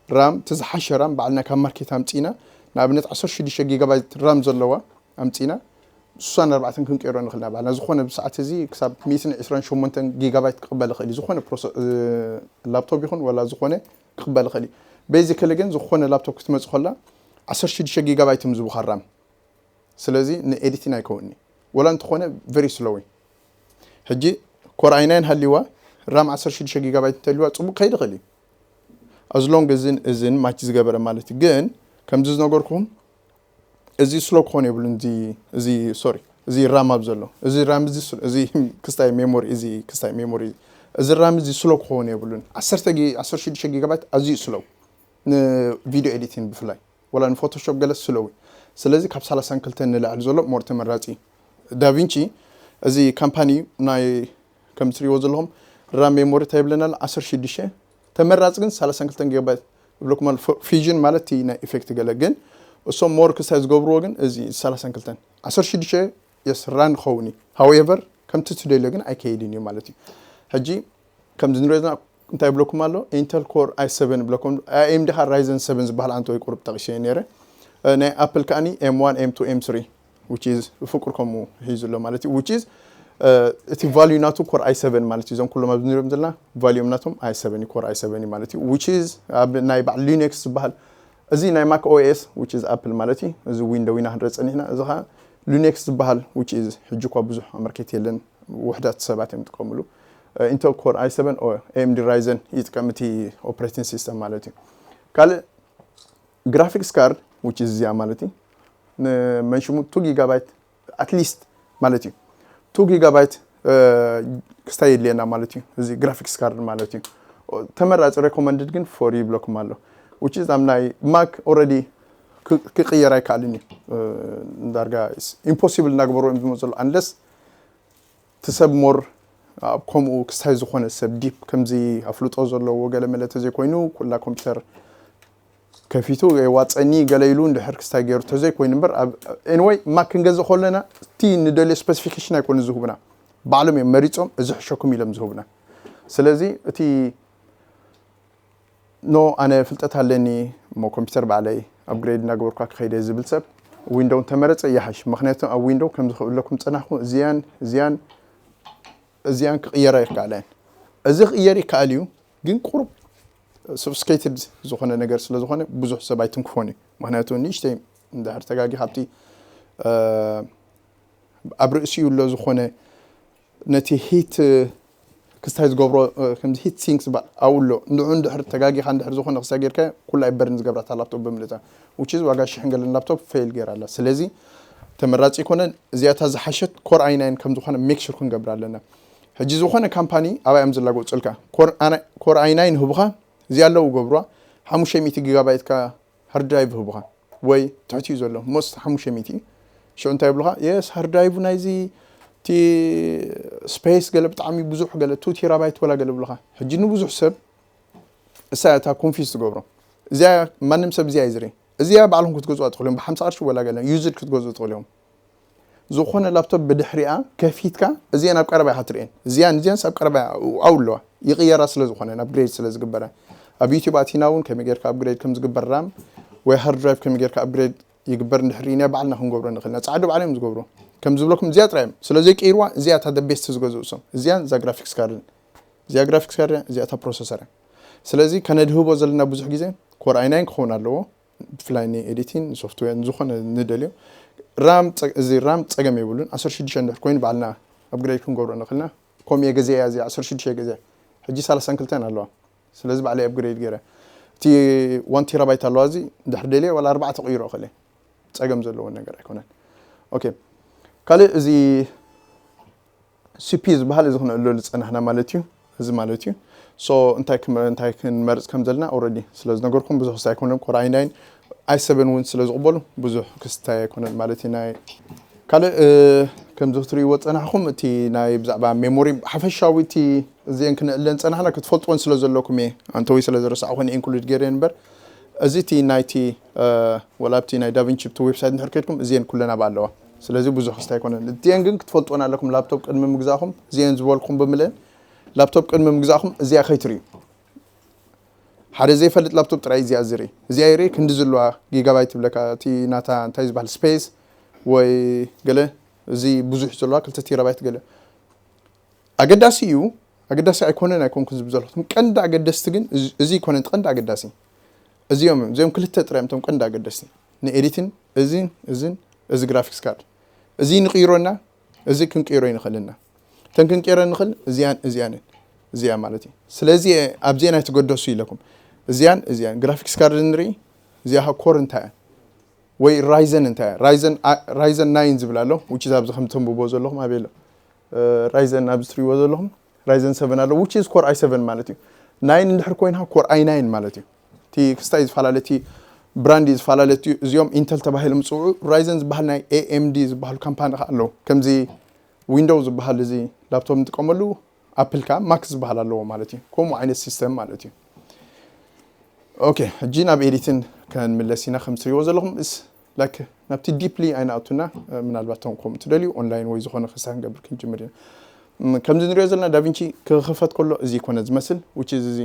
ራም እቲ ዝሓሸ ራም ባዕልና ካብ ማርኬት ኣምፂና ንኣብነት ዓሰርተ ሽዱሽተ ጊጋባይት ራም ዘለዋ ኣምፂና ስሳን ኣርባዕተን ክንቀይሮ ንኽእል ኢና ባዕልና ዝኾነ ብሰዓት እዚ ክሳብ ሚእትን ዕስራን ሸሞንተን ጊጋባይት ክቕበል ይኽእል እዩ ዝኾነ ላፕቶፕ ይኹን ወላ ዝኾነ ክቕበል ይኽእል እዩ። ቤዚካሊ ግን ዝኾነ ላፕቶፕ ክትመፅእ ከላ ዓሰርተ ሽዱሽተ ጊጋባይት እዮም ዝቡኻ ራም። ስለዚ ንኤዲቲን ኣይከውንኒ ወላ እንተኾነ ቨሪ ስሎዊ። ሕጂ ኮር ኣይ ናይን ሃሊዋ ራም ዓሰርተ ሽዱሽተ ጊጋባይት እንተልዋ ፅቡቅ ከይድ ይኽእል እዩ። ኣዝሎንግ እዝን እዝን ማች ዝገበረ ማለት እዩ። ግን ከምዚ ዝነገርኩም እዚ ስሎ ክኾን የብሉን። እዚ ሶሪ እዚ ራም ኣብ ዘሎ እዚ ራም እዚ ክስታይ ሜሞሪ እዚ ክስታይ ሜሞሪ እዚ ራም እዚ ስሎ ክኸውን የብሉን። ዓሰርተ ሽዱሽተ ጊጋባይት ኣዝዩ ስሎው ንቪዲዮ ኤዲቲንግ ብፍላይ ወላ ንፎቶሾፕ ገለ ስሎው። ስለዚ ካብ ሰላሳን ክልተን ንላዕሊ ዘሎ ሞር ተመራፂ። ዳቪንቺ እዚ ካምፓኒ ናይ ከም ትሪእዎ ዘለኹም ራም ሜሞሪ እንታይ ይብለና ኣሎ ዓሰርተ ሽዱሽተ ተመራፂ ግን ሰላሳን ክልተን ጊጋባይት ይብለኩም ኣሎ። ፊዥን ማለት እቲ ናይ ኢፌክት ገለ ግን እሶም ሞር ክስታይ ዝገብርዎ ግን እዚ ሰላሳን ክልተን ዓሰርተ ሽዱሽተ የስ ራን ክኸውን እዩ። ሃውኤቨር ከምቲ ትደልዮ ግን ኣይከይድን እዩ ማለት እዩ። ሕጂ ከምዚ ንሪኦ ዘለና እንታይ ይብለኩም ኣሎ ኢንተል ኮር ኣይ ሰቨን ይብለኩም። ኣይ ኤም ዲ ካ ራይዘን ሰቨን ዝበሃል ኣንተ ወይ ቁሩብ ጠቂሰ ነይረ። ናይ ኣፕል ከዓኒ ኤም ዋን ኤም ቱ ኤም ስሪ which is ፍቁር ከምኡ ሒዙ ኣሎ ማለት እዩ። Which is እቲ ቫልዩ ናቱ ኮር ኣይ ሰቨን ማለት እዩ። እዞም ኩሎም ኣብዚ ንሪኦም ዘለና ቫልዩም ናቶም ኣይ ሰቨን እዩ ኮር ኣይ ሰቨን እዩ ማለት እዩ። Which is ኣብ ናይ በዓል ሊነክስ ዝበሃል እዚ ናይ ማክ ኦኤስ which is ኣፕል ማለት እዩ። እዚ ዊንዶው ኢና ክንርኢ ጸኒሕና። እዚ ከዓ ሊነክስ ዝበሃል which is ሕጂ እኳ ብዙሕ ኣብ ማርኬት የለን ውሕዳት ሰባት እዮም ዝጥቀምሉ። ኢንተል ኮር ኣይ ሰቨን ኦ ኤም ዲ ራይዘን ይጥቀም እቲ ኦፕሬቲንግ ሲስተም ማለት እዩ። ካልእ ግራፊክስ ካርድ which is እዚኣ ማለት እዩ ንመንሽሙ ቱ ጊጋባይት ኣትሊስት ማለት እዩ ቱ ጊጋባይት ክስታይ የድልየና ማለት እዩ። እዚ ግራፊክስ ካርድ ማለት እዩ። ተመራፂ ሬኮመንድድ ግን ፎር ይብለኩም ኣሎ። Which is ኣብ ናይ ማክ ኦረዲ ክቅየር ኣይከኣልን እዩ። ዳርጋ ኢምፖሲብል እናግበሩ እዮም ዝመፅሉ ኣንለስ እቲ ሰብ ሞር ኣብ ከምኡ ክስታይ ዝኾነ ሰብ ዲፕ ከምዚ ኣፍልጦ ዘለዎ ገለ መለ ተዘይኮይኑ ኩላ ኮምፒውተር ከፊቱ የዋፀኒ ገለ ኢሉ እንድሕር ክስታይ ገይሩ ተዘይኮይኑ እምበር anyway ማክ ክንገዝእ ከለና እቲ ንደልዮ ስፔሲፊኬሽን ኣይኮኑ ዝህቡና ባዕሎም እዮም መሪፆም እዚ ሕሸኩም ኢሎም ዝህቡና። ስለዚ እቲ ኖ ኣነ ፍልጠት ኣለኒ እሞ ኮምፒውተር ባዕለይ ኣፕግሬድ እናገበርኳ ክኸይደ ዝብል ሰብ ዊንዶው እንተመረፀ ይሓሽ። ምክንያቱ ኣብ ዊንዶው ከምዚ ክብለኩም ፀናኹ እዚያን እዚያን እዚኣን ክቕየራ ይከኣላ እየን። እዚ ክቕየር ይከኣል እዩ ግን ቁሩብ ሶፊስቲኬትድ ዝኾነ ነገር ስለ ዝኾነ ብዙሕ ሰብ ኣይትንክፎን እዩ። ምክንያቱ ንእሽተይ እንድሕር ተጋጊ ካብቲ ኣብ ርእሲኡ ኣሎ ዝኾነ ነቲ ሂት ክስታይ ዝገብሮ ከምዚ ሂት ሲንክ ዝበሃል ኣብኡ ኣሎ። ንዑ እንድሕር ተጋጊኻ እንድሕር ዝኾነ ክስታይ ጌርካ ኩላ ኣይበርን ዝገብራ እታ ላፕቶፕ ብምልእታ which is ዋጋ ሽሕን ገለን ላፕቶፕ ፌል ገይራ ኣላ። ስለዚ ተመራፂ ኣይኮነን። እዚኣታ ዝሓሸት ኮር ኣይ ናይን ከም ዝኾነ ሜክ ሹር ክንገብር ኣለና። ሕጂ ዝኾነ ካምፓኒ ኣባይ እዮም ዝላገፁልካ ኮር ኣይ ናይን ህቡኻ እዚኣ ኣለዉ ገብሩዋ ሓሙሽተ ሚእቲ ጊጋባይትካ ሃርድ ድራይቭ ህቡኻ ወይ ትሕቲ እዩ ዘሎ ሞስት ሓሙሽተ ሚእቲ እዩ። ሽዑ እንታይ ይብሉኻ የስ ሃርድ ድራይቭ ናይዚ እቲ ስፔስ ገለ ብጣዕሚ ብዙሕ ገለ ቱ ቴራባይት ወላ ገለ ይብሉኻ። ሕጂ ንብዙሕ ሰብ እሳ እታ ኮንፊዝ ትገብሮ። እዚኣ ማንም ሰብ እዚኣ እዩ ዝርኢ። እዚኣ ባዕልኹም ክትገዝዋ ትኽእሉ እዮም ብሓምሳ ቅርሺ ወላ ገለ ዩዝድ ክትገዝኡ ትኽእሉ እዮም። ዝኾነ ላፕቶፕ ብድሕሪኣ ከፊትካ እዚአን ኣብ ቀረባ ኢኻ ትርእየን። እዚያን እዚያንስ ኣብ ቀረባ ኣብኡ ኣለዋ ይቕየራ ስለ ዝኾነ ኣፕግሬድ ስለ ዝግበረ ኣብ ዩቲዩብ ኣቲና እውን ከመይ ጌርካ ኣፕግሬድ ከም ዝግበር ራም ወይ ሃርድ ድራይቭ ከመይ ጌርካ ኣፕግሬድ ይግበር እንድሕር ኢና ባዕልና ክንገብሮ ንኽእል ኢና። ጻዕዱ ባዕሎም እዮም ዝገብሩ ከም ዝብለኩም እዚኣ ጥራይ እዮም ስለ ዘይቀይርዋ እዚኣ እታ ቤስት ዝገዝኡ እሶም እዚያን እዛ ግራፊክስ ካርድን እዚኣ ግራፊክስ ካርድ እዚኣ እታ ፕሮሰሰር እያ። ስለዚ ከነድህቦ ዘለና ብዙሕ ግዜ ኮር ኣይ ናይን ክኸውን ኣለዎ ብፍላይ ንኤዲቲን ንሶፍትዌር ንዝኾነ ንደልዮ ራም እዚ ራም ፀገም የብሉን። ዓሰርተ ሽዱሽተ እንድሕር ኮይኑ ባዕልና ኣፕግሬድ ክንገብሮ ንኽእልና ከምኡ እየ ገዚአ እያ፣ እዚ ዓሰርተ ሽዱሽተ ገዚአ። ሕጂ ሰላሳን ክልተን ኣለዋ። ስለዚ ባዕለይ ኣፕግሬድ ገይረ። እቲ ዋን ቴራባይት ኣለዋ፣ እዚ ድሕሪ ደልየ ዋላ ኣርባዕተ ክቕይሮ እኽእል እየ። ጸገም ዘለዎ ነገር ኣይኮነን። ኦኬ፣ ካልእ እዚ ሲፒ ዝበሃል እዚ ክነእለሉ ዝጸናሕና ማለት እዩ። እዚ ማለት እዩ። ሶ እንታይ ክመ-፣ እንታይ ክንመርጽ ከም ዘለና ኦልሬዲ ስለ ዝነገርኩም ብዙሕ ክስታይ ኣይኮነን። ኮር ኣይ ናይን ኣይ ሰቨን እውን ስለ ዝቕበሉ ብዙሕ ክስታይ ኣይኮነን ማለት እዩ። ናይ ካልእ፣ እ፣ ከምዚ ክትርእይዎ ዝጸናሕኩም እቲ ናይ ብዛዕባ ሜሞሪ ሓፈሻዊ እቲ እዚአን ክነእለን ጸናሕና ክትፈልጥዎን ስለ ዘለኩም እየ። ኣንተወይ ስለ ዝረሳዕኹ ኮነ ኢንክሉድ ገይረ እምበር እዚ እቲ ናይቲ፣ እ፣ ወላ ኣብቲ ናይ ዳቪንቺ እቲ ዌብሳይት እንድሕር ከድኩም እዚአን ኩለን ኣብኣ ኣለዋ። ስለዚ ብዙሕ ክስታይ ኣይኮነን። እዚአን ግን ክትፈልጥዎን ኣለኩም። ላፕቶፕ ቅድሚ ምግዛእኩም እዚአን ዝበልኩም ብምልእን ላፕቶፕ ቅድሚ ምግዛእኩም እዚኣ ከይትርእዩ። ሓደ ዘይፈልጥ ላፕቶፕ ጥራይ እዚኣ ዝርኢ። እዚኣ ይርኢ ክንዲ ዘለዋ ጊጋባይት ትብለካ፣ እቲ ናታ እንታይ ዝበሃል ስፔስ ወይ ገለ፣ እዚ ብዙሕ ዘለዋ ክልተ ቴራባይት ገለ። ኣገዳሲ እዩ፣ ኣገዳሲ ኣይኮነን ኣይኮንኩን ዝብል ዘለኹ። እቶም ቀንዲ ኣገደስቲ ግን እዚ፣ እዚ ኣይኮነን እቲ ቀንዲ ኣገዳሲ። እዚኦም እዮም፣ እዚኦም ክልተ ጥራይ እዮም እቶም ቀንዲ ኣገደስቲ። ንኤዲትን እዚን፣ እዚን፣ እዚ ግራፊክስ ካርድ። እዚ ንቕይሮ እና፣ እዚ ክንቅይሮ ይንኽእል እና። እተን ክንቅይረ ንኽእል እዚኣን፣ እዚኣንን፣ እዚኣ ማለት እዩ። ስለዚ ኣብዚአን ኣይትገደሱ ኢለኩም። እዚኣን፣ እዚኣን፣ ግራፊክስ ካርድ ንርኢ፣ እዚኣ ኸ ኮር እንታይ እያ? ወይ ራይዘን እንታይ እያ? ራይዘን፣ አ-፣ ራይዘን ናይን ዝብል ኣሎ፣ which is ኣብዚ ከም ተንብቦ ዘለኹም ኣበይ ኣሎ? እ፣ ራይዘን ኣብዚ ትሪእዎ ዘለኹም፣ ራይዘን ሰቨን ኣሎ፣ which is ኮር ኣይ ሰቨን ማለት እዩ። ናይን እንድሕር ኮይንካ ኮር ኣይ ናይን ማለት እዩ። እቲ ክስታይ ዝፈላለ፣ እቲ ብራንድ እዩ ዝፈላለ፣ እቲ እዚኦም ኢንተል ተባሂሎም ዝፅውዑ፣ ራይዘን ዝበሃል ናይ ኤ ኤም ዲ ዝበሃሉ ካምፓኒ ኸዓ ኣለዉ። ከምዚ ዊንዶው ዝበሃል እዚ ላፕቶፕ ንጥቀመሉ፣ ኣፕል ከዓ ማክ ዝበሃል ኣለዎ ማለት እዩ። ከምኡ ዓይነት ሲስተም ማለት እዩ። ኦኬ፣ ሕጂ ናብ ኤዲትን ክንምለስ ኢና። ከም ትሪእዎ ዘለኹም እስ፣ ላይክ፣ ናብቲ ዲፕሊ ኣይንኣቱና። እ፣ ምናልባት እቶም ከምኡ ትደልዩ ኦንላይን ወይ ዝኾነ ክስታይ ክንገብር ክንጅምር ኢና። ም፣ ከምዚ ንሪኦ ዘለና ዳቪንቺ ክኽፈት ከሎ እዚ ይኮነ ዝመስል፣ which is እዚ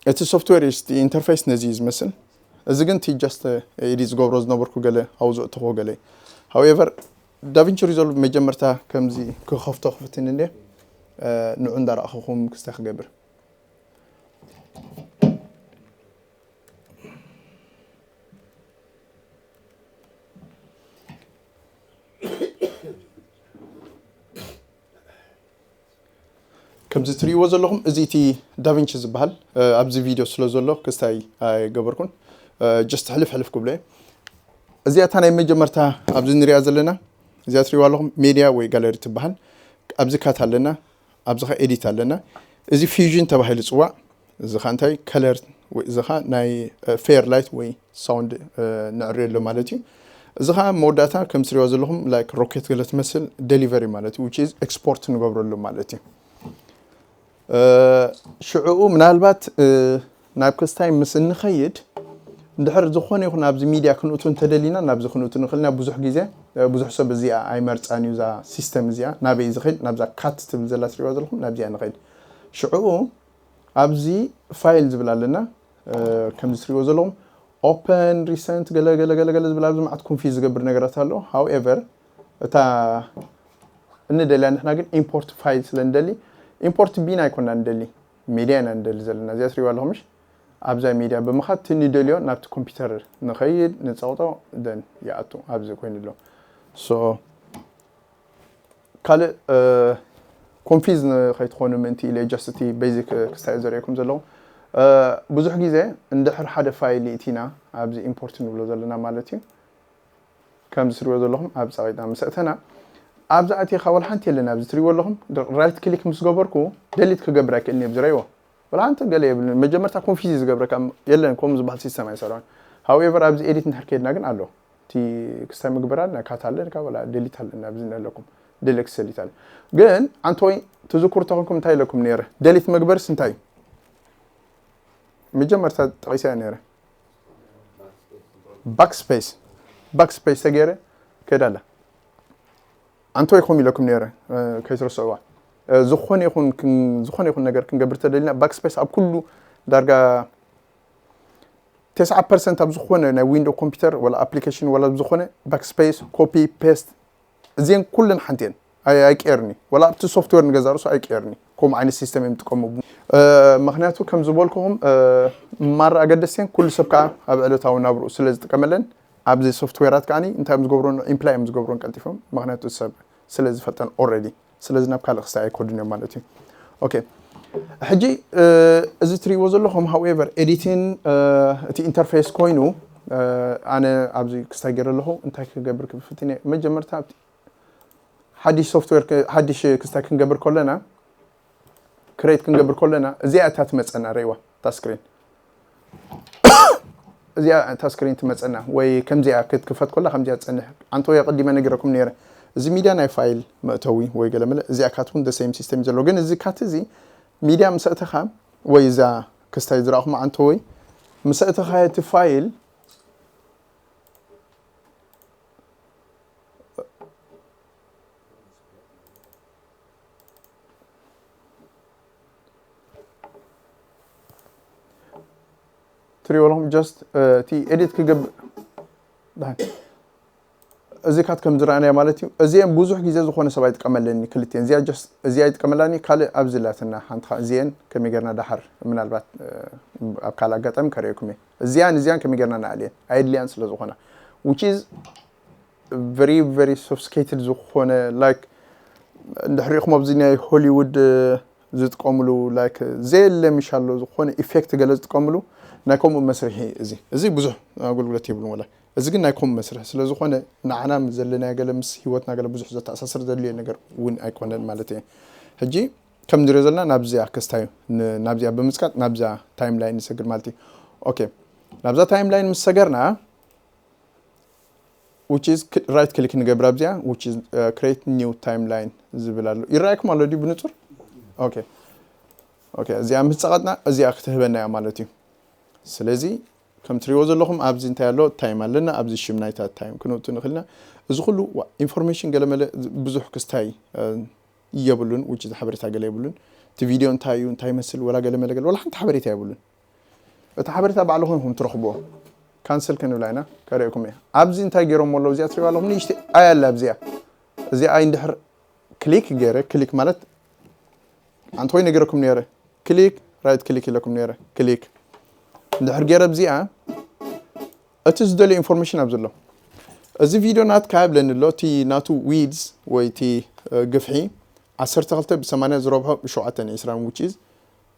እቲ ሶፍትዌር ኢንተርፌስ ነዚ እዩ ዝመስል። እዚ ግን እቲ ጀስት ኤዲት ዝገብሮ ዝነበርኩ ገለ ኣውፅኦ እተኾ ገለ። ሃውኤቨር ዳቪንቺ ሪዞልቭ መጀመርታ ከምዚ ክኸፍቶ ክፍትን እንደ፣ እ፣ ንዑ እንዳረኣኹኹም ክስታይ ክገብር። ከምዚ ትርእይዎ ዘለኹም እዚ እቲ ዳቪንቺ ዝበሃል፣ እ፣ ኣብዚ ቪድዮ ስለ ዘሎ ክስታይ ኣይገበርኩን። እ፣ ጀስት ሕልፍ ሕልፍ ክብሎ እየ። እዚኣ እታ ናይ መጀመርታ ኣብዚ ንሪኣ ዘለና፣ እዚኣ ትርእይዋ ኣለኹም ሜድያ ወይ ጋለሪ ትበሃል። ኣብዚ ካት ኣለና፣ ኣብዚ ኸ ኤዲት ኣለና። እዚ ፊውዥን ተባሂሉ ይጽዋዕ። እዚ ኸ እንታይ ከለር ወይ እዚ ኸ ናይ፣ እ፣ ፌር ላይት ወይ ሳውንድ፣ እ፣ ነዕርየሉ ማለት እዩ። እዚ ኸ መወዳእታ ከም ትሪእዋ ዘለኹም ላይክ ሮኬት ገለ ትመስል ደሊቨሪ ማለት እዩ፣ which is ኤክስፖርት ንገብረሉ ማለት እዩ። እ፣ ሽዕኡ ምናልባት፣ እ፣ ናብ ክስታይ ምስ እንኸይድ እንድሕር ዝኾነ ይኹን ኣብዚ ሚድያ ክንእቱ እንተደሊና ናብዚ ክንእቱ ንኽእል ኢና። ብዙሕ ግዜ፣ እ፣ ብዙሕ ሰብ እዚኣ ኣይመርጻን እዩ፣ እዛ ሲስተም እዚኣ ናበይ ዝኸይድ፣ ናብዛ ካት ትብል ዘላ ትሪእዋ ዘለኹም ናብዚኣ ንኸይድ። ሽዕኡ ኣብዚ ፋይል ዝብል ኣለና፣ እ፣ ከምዚ ትሪእዎ ዘለኹም ኦፐን ሪሰንት ገለ ገለ ገለ ገለ ዝብል ኣብዚ መዓት ኮንፊዝ ዝገብር ነገራት ኣሎ። ሃውኤቨር እታ እንደልያ ንሕና ግን ኢምፖርት ፋይል ስለ እንደሊ ኢምፖርት ቢና ኣይኮና እንደሊ፣ ሜድያ ኢና እንደሊ ዘለና። እዚኣ ትሪእዋ ኣለኹም ምሽ? ኣብዛ ሜድያ ብምኻድ እቲ ንደልዮ ናብቲ ኮምፒውተር ንኸይድ፣ ንጸቕጦ፣ ደን ይኣቱ ኣብዚ ኮይኑ ኣሎ። ሶ ካልእ፣ እ፣ ኮንፊዝ ንኸይትኾኑ ምእንቲ ኢለ ጀስት እቲ ቤዚክ፣ እ፣ ክስታይ ዘርእየኩም ዘለኹ። እ፣ ብዙሕ ግዜ እንድሕር ሓደ ፋይል ይእቲና ኣብዚ ኢምፖርት ንብሎ ዘለና ማለት እዩ። ከምዚ ትሪእዎ ዘለኹም ኣብ ጸቒጥና ምስ ኣእተና፣ ኣብዚ ኣቲኻ ወላ ሓንቲ የለን። ኣብዚ ትሪእዎ ኣለኹም ራይት ክሊክ ምስ ገበርኩ ደሊት ክገብር ኣይክእልን እየ ብዝረእይዎ። ወላ ሓንቲ ገለ የብልን። መጀመርታ ኮንፊዝ እዩ ዝገብረካ፣ የለን ከምኡ ዝበሃል ሲስተም ኣይሰርሖን። ሃውኤቨር ኣብዚ ኤዲት እንድሕር ከይድና ግን ኣሎ። እቲ ክስታይ ምግበር ኣለና፣ ካት ኣለና፣ ወላ ደሊት ኣለና፣ ኣብዚ ኣለኩም። ደሊት ሰሊት ኣለ። ግን ኣንቶይ ትዝክሩ ተኾንኩም እንታይ ኢለኩም ነይረ? ደሊት ምግበርስ እንታይ እዩ? መጀመርታ ጠቒሰ እያ ነይረ። ባክስፔስ። ባክስፔስ ተገይረ ከይዳ ኣላ። ኣንቶይ ኮም ኢለኩም ነይረ፣ እ፣ ከይትረስዕዋ። እ፣ ዝኾነ ይኹን ክን-፣ ዝኾነ ይኹን ነገር ክንገብር ተደሊና ባክስፔስ ኣብ ኩሉ ዳርጋ ተስዓ ፐርሰንት ኣብ ዝኾነ ናይ ዊንዶ ኮምፒውተር ወላ ኣፕሊኬሽን ወላ ዝኾነ ባክስፔስ፣ ኮፒ፣ ፔስት፣ እዚአን ኩለን ሓንቲ እየን። ኣይ-፣ ኣይቀየርኒ። ወላ ኣብቲ ሶፍትዌር ንገዛ ርእሱ ኣይቀየርኒ። ከምኡ ዓይነት ሲስተም እዮም ዝጥቀሙ። እ፣ ምኽንያቱ ከም ዝበልኩኹም፣ እ፣ ማራ ኣገደስቲ እየን። ኩሉ ሰብ ከዓ ኣብ ዕለታዊ ናብርኡ ስለ ዝጥቀመለን ኣብዚ ሶፍትዌራት ከዓ እንታይ እዮም ዝገብሩን ኢምፕላይ እዮም ዝገብሩን ቀልጢፎም። ምኽንያቱ ሰብ ስለ ዝፈልጠን ኦልሬዲ ስለዚ ናብ ካልእ ክስታይ ኣይኮድን እዮም ማለት እዩ። ኦኬ፣ ሕጂ እዚ ትሪእዎ ዘለኹም ሃውኤቨር ኤዲቲን እቲ ኢንተርፌስ ኮይኑ፣ ኣነ ኣብዚ ክስታይ ገይረ ኣለኹ። እንታይ ክገብር ክፍትን እየ? መጀመርታ ሓድሽ ሶፍትዌር ሓድሽ ክስታይ ክንገብር ከለና፣ ክሬት ክንገብር ከለና፣ እዚኣ እታ ትመፀና ርእዋ እታ ስክሪን እዚኣ እታ ስክሪን ትመፀና ወይ ከምዚኣ ክትክፈት ከላ ከምዚኣ ትፀንሕ። ኣንተ ወይ ኣቐዲመ ነግረኩም ነይረ፣ እዚ ሚድያ ናይ ፋይል መእተዊ ወይ ገለመለ፣ እዚኣ ካት እውን ደሴም ሲስተም ዘሎ። ግን እዚ ካት እዚ ሚድያ ምስ ኣእተኻ ወይ እዛ ክስታይ ዝረእኹም ኣንተ ወይ ምስ ኣእተኻ እቲ ፋይል ትሪእዎ ኣለኹም። ጀስት እቲ ኤዲት ክገብር እዚ ካት ከም ዝረኣናዮ ማለት እዩ። እዚአን ብዙሕ ግዜ ዝኾነ ሰብ ኣይጥቀመለኒ ክልቲአን። እዚኣ ጀስት እዚኣ ኣይጥቀመላኒ። ካልእ ኣብዚ ላትና ሓንቲ እዚአን ከመይ ጌርና ደሓር ምናልባት ኣብ ካልእ ኣጋጣሚ ከርእየኩም እየ። እዚኣን እዚኣን ከመይ ጌርና ንኣልየን ኣየድልያን ስለ ዝኾና which is very very sophisticated ዝኾነ like እንድሕሪኹም ኣብዚ ናይ ሆሊውድ ዝጥቀምሉ like ዘየለ ምሽ ኣሎ ዝኾነ ኢፌክት ገለ ዝጥቀምሉ ናይ ከምኡ መስርሒ እዚ እዚ ብዙሕ ኣገልግሎት የብሉን። ወላ እዚ ግን ናይ ከምኡ መስርሒ ስለ ዝኾነ ንዓና ዘለናዮ ገለ ምስ ህይወትና ገለ ብዙሕ ዘተኣሳስር ዘድልዮ ነገር እውን ኣይኮነን ማለት እየ። ሕጂ ከም ንሪኦ ዘለና ናብዚኣ ክስታይ ናብዚኣ ብምፅቃጥ ናብዛ ታይም ላይን ንሰግር ማለት እዩ። ኦኬ ናብዛ ታይም ላይን ምስ ሰገርና which is right click ንገብር ኣብዚኣ which is create new timeline ዝብል ኣሎ። ይረኣየኩም ኣሎ ድዩ ብንጹር? ኦኬ ኦኬ እዚኣ ምስ ጸቐጥና እዚኣ ክትህበና እያ ማለት እዩ። ስለዚ ከም ትሪእዎ ዘለኹም ኣብዚ እንታይ ኣሎ ታይም ኣለና። ኣብዚ ሽም ናይታ ታይም ክንውቱ ንኽእልና እዚ ኩሉ ኢንፎርሜሽን ገለመለ ብዙሕ ክስታይ የብሉን። ውጭ ሓበሬታ ገለ የብሉን። እቲ ቪድዮ እንታይ እዩ እንታይ ይመስል ወላ ገለመለ ገለ ወላ ሓንቲ ሓበሬታ የብሉን። እቲ ሓበሬታ ባዕልኹም ኢኹም ትረኽብዎ። ካንስል ክንብላ ኢና ከርእየኩም እየ። ኣብዚ እንታይ ገይሮም ኣለዉ እዚኣ ትሪእዋ ኣለኹም ንእሽቲ ኣይ ኣላ ኣብዚኣ እዚኣ ኣይ እንድሕር ክሊክ ገይረ ክሊክ ማለት ኣንተ ወይ ነጊረኩም ነይረ ክሊክ ራይት ክሊክ ኢለኩም ነይረ ክሊክ እንድሕር ገይረ ኣብዚኣ እቲ ዝደልዮ ኢንፎርሜሽን ኣብ ዘሎ እዚ ቪድዮ ናትካ ይብለኒ ኣሎ እቲ ናቱ ዊድዝ ወይ እቲ ግፍሒ ዓሰርተ ክልተ ብ ሰማንያ ዝረብሖ ብ ሸውዓተ ን ዕስራን which is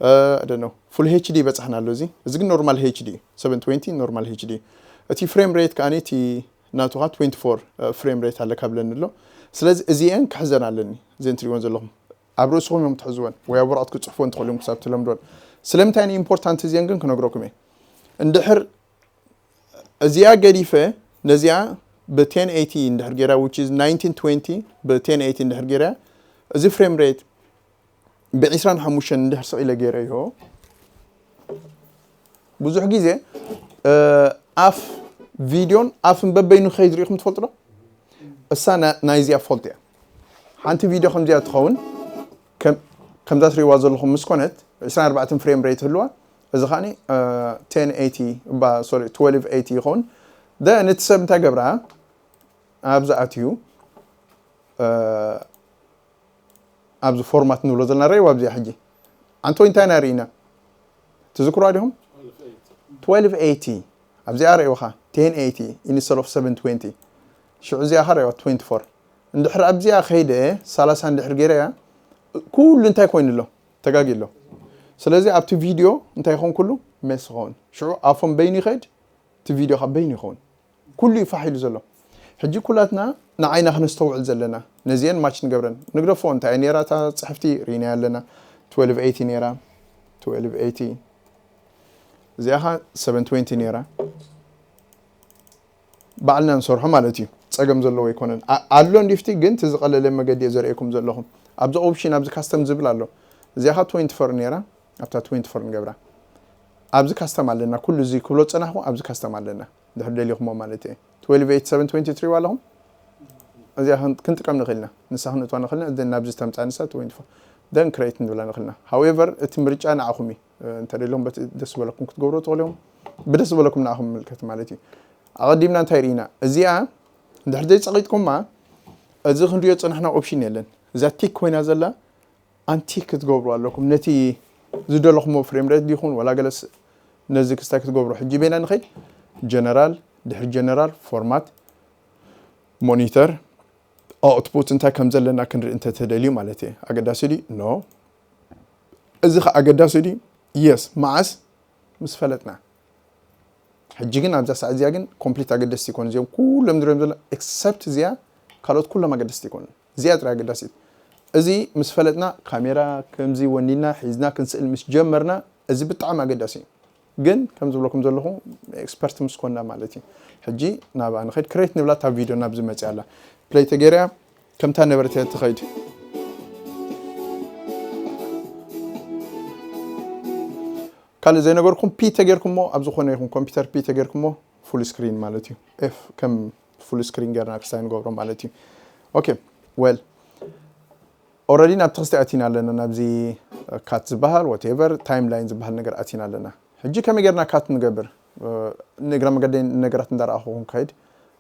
I don't know full HD ይበፅሓና ኣሎ እዚ እዚ ግን ኖርማል HD እዩ seven twenty ኖርማል HD እቲ ፍሬም ሬት ከኣ እቲ ናቱ ከዓ twenty four ፍሬም ሬት ኣለካ ብለኒ ኣሎ ስለዚ እዚአን ክሕዘን ኣለኒ እዘን ትሪእወን ዘለኹም ኣብ ርእስኹም እዮም ትሕዝወን ወይ ኣብ ወረቐት ክፅሕፍወን ትኽእሉ እዮም ክሳብ ትለምዶን ስለምንታይ ንኢምፖርታንት እዚአን ግን ክነግረኩም እየ እንድሕር እዚኣ ገዲፈ ነዚኣ ብ ten eighty እንድሕር ገይራ which is nineteen twenty ብ ten eighty እንድሕር ገይራ እዚ ፍሬም ሬት ብ ዕስራን ሓሙሽተን እንድሕር ስቕ ኢለ ገይረዮ ብዙሕ ግዜ ኣፍ ቪድዮን ኣፍን በበይኑ ከይድ ርኢኹም ትፈልጡ ዶ? እሳ ናይዚኣ ፎልት እያ። ሓንቲ ቪድዮ ከምዚኣ ትኸውን ከምዛ ትሪእዋ ዘለኹም ምስ ኮነት ዕስራን ኣርባዕተን ፍሬም ሬት ህልዋ እዚ ከዓኒ ten eighty እባ ሶሪ twelve eighty ይኸውን። ደ ነቲ ሰብ እንታይ ገብራ ኣብዚ ኣትዩ ኣብዚ ፎርማት ንብሎ ዘለና ረእይዋ ኣብዚኣ ሕጂ ኣንቶይ እንታይ ኢና ርኢና ትዝክሯ ዲኹም twelve eighty ኣብዚኣ ረእይዋኻ ten eighty instead of seven twenty ሽዑ እዚኣ ኸ ረእይዋ twenty four እንድሕር ኣብዚኣ ከይደ ሰላሳ እንድሕር ገይረ እያ ኩሉ እንታይ ኮይኑ ኣሎ ተጋጊ ኣሎ ስለዚ ኣብቲ ቪድዮ እንታይ ይኸውን ኩሉ ሜስ ይኸውን ሽዑ ኣፎም በይኑ ይኸድ እቲ ቪድዮ ካብ በይኑ ይኸውን ኩሉ እዩ ፋሕ ኢሉ ዘሎ ሕጂ ኩላትና ንዓይና ክነስተውዕል ዘለና ነዚአን ማች ንገብረን ንግደፎ እንታይ ነራ እታ ፅሕፍቲ ርኢናያ ኣለና twelve eighty ነራ twelve eighty እዚኣ ኸ seven twenty ነራ ባዕልና ንሰርሖ ማለት እዩ ጸገም ዘለዎ ኣይኮነን ኣሎ እንዲፍቲ ግን እቲ ዝቐለለ መገዲ እየ ዘርእየኩም ዘለኹም ኣብዚ ኦፕሽን ኣብዚ ካስተም ዝብል ኣሎ እዚኣ ኸ twenty four ነራ ኣብታ twenty four ንገብራ ኣብዚ ካስተም ኣለና ኩሉ እዚ ክብሎ ዝጸናሕኩ ኣብዚ ካስተም ኣለና ድሕር ደሊኹሞ ማለት እየ twelve eight seven twenty ትሪእዋ ኣለኹም እዚኣ ክንጥቀም ንኽእልና ንሳ ክንእትዋ ንኽእልና እዘን ናብዚ ተምፃ ንሳ twenty four then create ንብላ ንኽእልና however እቲ ምርጫ ንዓኹም እዩ እንተደልዮም በቲ ደስ ዝበለኩም ክትገብሩ ትኽእሉ እዮም ብደስ ዝበለኩም ንዓኹም ምልከት ማለት እዩ ኣቐዲምና እንታይ ርኢና እዚኣ እንድሕር ዘይፀቒጥኩማ እዚ ክንሪኦ ዝፀናሕና ኦፕሽን የለን እዛ ቲክ ኮይና ዘላ ኣንቲክ ክትገብሩ ኣለኩም ነቲ ዝደለኹሞ ፍሬም ሬት ዲኹን ወላ ገለስ ነዚ ክስታይ ክትገብሩ ሕጂ በይና ንኸይድ ጀነራል ድሕሪ ጀነራል ፎርማት ሞኒተር ኣውትፑት እንታይ ከም ዘለና ክንርኢ እንተተደልዩ ማለት እየ። ኣገዳሲ ድዩ? ኖ። እዚ ኸ ኣገዳሲ ድዩ? የስ። መዓስ? ምስ ፈለጥና። ሕጂ ግን ኣብዛ ሰዓት እዚኣ ግን ኮምፕሊት ኣገደስቲ ይኮኑ እዚኦም ኩሎም ድሪኦም ዘሎ፣ ኤክሰፕት እዚኣ፣ ካልኦት ኩሎም ኣገደስቲ ይኮኑ። እዚኣ ጥራይ ኣገዳሲት። እዚ ምስ ፈለጥና ካሜራ ከምዚ ወኒና ሒዝና ክንስእል ምስ ጀመርና፣ እዚ ብጣዕሚ ኣገዳሲ እዩ። ግን ከም ዝብለኩም ዘለኹ ኤክስፐርት ምስ ኮና ማለት እዩ። ሕጂ ናብኣ ንኸይድ። ክሬት ንብላ፣ እታ ቪድዮ ናብ ዝመፅእ ኣላ ፕሌይ ተገይርያ፣ ከምታ ነበረት እያ ትኸይድ። ካልእ ዘይነገርኩም፣ ፒ ተገይርኩሞ ኣብ ዝኾነ ይኹን ኮምፒውተር ፒ ተገይርኩሞ፣ ፉል ስክሪን ማለት እዩ። ኤፍ ከም ፉል ስክሪን ገይርና ክስታይ ንገብሮ ማለት እዩ። ኦኬ፣ ዌል፣ ኦረዲ ናብ ትኽስቲ ኣቲና ኣለና፣ ናብዚ ካት ዝበሃል፣ ዋቴቨር ታይም ላይን ዝበሃል ነገር ኣቲና ኣለና። ሕጂ ከመይ ገይርና ካት ንገብር? ንእግረ መገደይ ነገራት እንዳረኣኹ ክንከይድ፣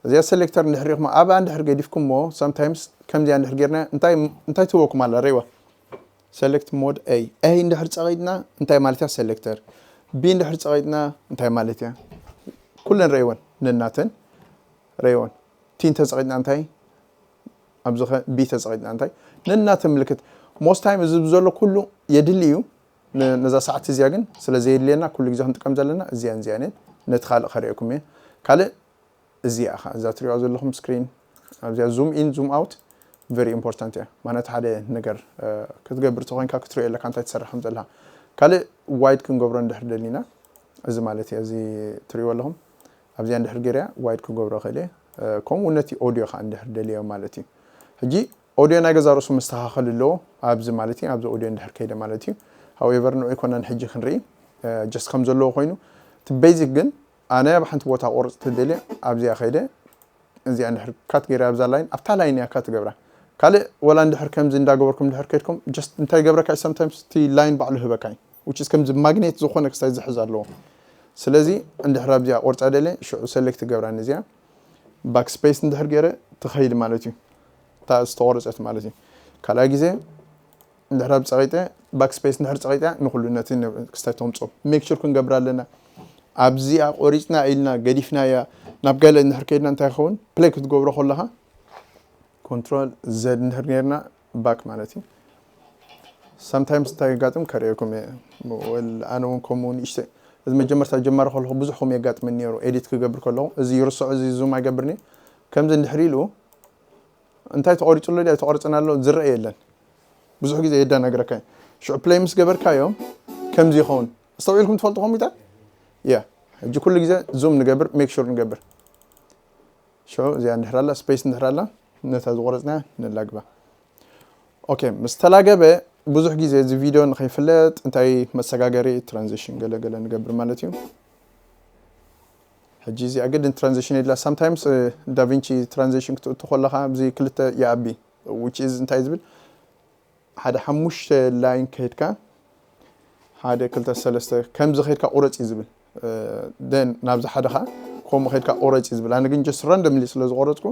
እዚኣ ሴሌክተር እንድሕር ኢኹም ኣብኣ እንድሕር ገዲፍኩሞ፣ ሳምታይምስ ከምዚኣ እንድሕር ጌርና እንታይ እንታይ ትህበኩም ኣላ? ሪእዋ። ሴሌክት ሞድ ኤ ኤ እንድሕር ጸቒጥና እንታይ ማለት እያ? ሴሌክተር ቢ እንድሕር ጸቒጥና እንታይ ማለት እያ? ኩለን ረእይወን፣ ነናተን ረእይወን። ቲ እንተጸቒጥና እንታይ? ኣብዚ ኸ ቢ ተጸቒጥና እንታይ? ነናተን ምልክት። ሞስት ታይም እዚ ዘሎ ኩሉ የድሊ እዩ። ን- ነዛ ሰዓት እዚኣ ግን ስለ ዘየድልየና ኩሉ ግዜ ክንጥቀም ዘለና እዚኣን እዚኣን እየን። ነቲ ካልእ ከርእየኩም እየ። ካልእ እዚኣ ኸ፣ እዛ ትሪእዋ ዘለኹም ስክሪን፣ ኣብዚኣ ዙም ኢን ዙም ኣውት ቨሪ ኢምፖርታንት እያ። ማለት ሓደ ነገር እ፣ ክትገብር ተኾይንካ ክትሪኦ ኣለካ እንታይ ትሰርሕ ከም ዘለካ። ካልእ ዋይድ ክንገብሮ እንድሕር ደሊና፣ እዚ ማለት እየ፣ እዚ ትሪእዎ ኣለኹም ኣብዚኣ እንድሕር ገይረያ ዋይድ ክገብሮ እኽእል እየ። እ፣ ከምኡ እውን ነቲ ኦዲዮ ከዓ እንድሕር ደልዮ ማለት እዩ። ሕጂ ኦዲዮ ናይ ገዛ ርእሱ መስተኻኸል ኣለዎ ኣብዚ ማለት እዩ። ኣብዚ ኦዲዮ እንድሕር ከይደ ማለት እዩ። ሃውኤቨር ንዑ ኣይኮናን ሕጂ ክንርኢ፣ እ፣ ጀስት ከም ዘለዎ ኮይኑ፣ እቲ ቤዚክ ግን ኣነ ኣብ ሓንቲ ቦታ ቆርፅ ተደልየ ኣብዚኣ ከይደ እዚኣ እንድሕር ካት ገይረ ኣብዛ ላይን፣ ኣብታ ላይን እያ ካት ገብራ። ካልእ ወላ እንድሕር ከምዚ እንዳገበርኩም እንድሕር ከድኩም፣ ጀስት እንታይ ገብረካ እዩ፣ ሰምታይምስ እቲ ላይን ባዕሉ ህበካ እዩ። ዊች ኢዝ ከምዚ ማግኔት ዝኾነ ክስታይ ዝሕዝ ኣለዎ። ስለዚ እንድሕር ኣብዚኣ ቆርፃ ደልየ ሽዑ ሰሌክት ገብራ ነዚኣ። ባክ ስፔስ እንድሕር ገይረ ትኸይድ ማለት እዩ። እታ ዝተቆረፀት ማለት እዩ። ካልኣይ ግዜ እንድሕር ኣብ ፀቂጠ፣ ባክ ስፔስ እንድሕር ፀቂጠ ንኹሉ ነቲ ነ-፣ ክስታይ ተምፅኦ ሜክ ሹር ክንገብር ኣለና። ኣብዚኣ ቆሪፅና ኢልና ገዲፍናያ ናብ ገለ እንድሕር ከይድና እንታይ ይኸውን? ፕሌይ ክትገብሮ ከለኻ ኮንትሮል ዘድ እንድሕር ጌርና ባክ ማለት እዩ። ሳምታይምስ እንታይ የጋጥም ከርእየኩም እየ። ወል ኣነ እውን ከምኡ ንእሽተይ፣ እዚ መጀመርታ ጀማሪ ከለኹ ብዙሕ ከምኡ የጋጥመኒ ነይሩ። ኤዲት ክገብር ከለኹ እዚ ይርስዖ፣ እዚ ዙም ኣይገብርኒ። ከምዚ እንድሕር ኢሉ እንታይ ተቆሪፁ ኣሎ ድዩ ኣይተቆረፀን ኣሎ ዝረአ የለን። ብዙሕ ግዜ የዳናግረካ እዩ። ሽዑ ፕሌይ ምስ ገበርካዮ ከምዚ ይኸውን። ኣስተውዒልኩም ትፈልጡ ከምኡ ኢታ? ያ። ሕጂ ኩሉ ግዜ ዙም ንገብር፣ ሜክ ሹር ንገብር። ሽዑ እዚኣ እንድሕር ኣላ፣ ስፔስ እንድሕር ኣላ፣ ነታ ዝቆረፅና ነላግባ። ኦኬ፣ ምስ ተላገበ ብዙሕ ግዜ እዚ ቪድዮ ንኸይፍለጥ እንታይ መሰጋገሪ ትራንዚሽን ገለ ገለ ንገብር ማለት እዩ። ሕጂ እዚኣ ግድን ትራንዚሽን የድላ። ሳምታይምስ ዳቪንቺ ትራንዚሽን ክትእቱ ከለኻ ኣብዚ ክልተ ይኣቢ፣ ዊች ኢዝ እንታይ ዝብል ሓደ ሓሙሽተ ላይን ከይድካ ሓደ ክልተ ሰለስተ ከምዚ ከይድካ ቁረፅ እዩ ዝብል። ደን ናብዚ ሓደ ከዓ ከምኡ ከይድካ ቁረፅ እዩ ዝብል። ኣነ ግን ጀስት ራንደምሊ ስለ ዝቆረፅኩ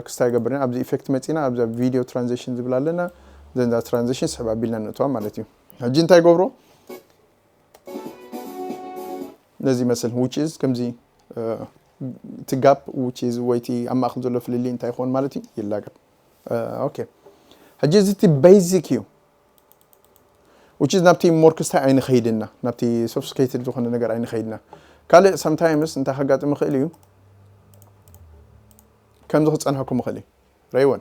ክስታይ ገብር ኣብዚ ኢፌክት መፂና ኣብዛ ቪድዮ ትራንዚሽን ዝብል ኣለና። ዘንዛ ትራንዚሽን ስሕብ ኣቢልና ንእትዋ ማለት እዩ። ሕጂ እንታይ ገብሮ ነዚ ይመስል ዊች ኢዝ ከምዚ እቲ ጋፕ ዊች ኢዝ ወይ እቲ ኣብ ማእኸል ዘሎ ፍልልይ እንታይ ይኸውን ማለት እዩ ይላገብ። ኦኬ ሕጂ እዚ እቲ ቤዚክ እዩ። ዊች ኢዝ ናብቲ ሞር ክስታይ ኣይንኸይድና፣ ናብቲ ሶፊስቲኬትድ ዝኾነ ነገር ኣይንኸይድና። ካልእ ሰምታይምስ እንታይ ከጋጥም ይኽእል እዩ፣ ከምዚ ክፀንሐኩም ይኽእል እዩ። ረይወን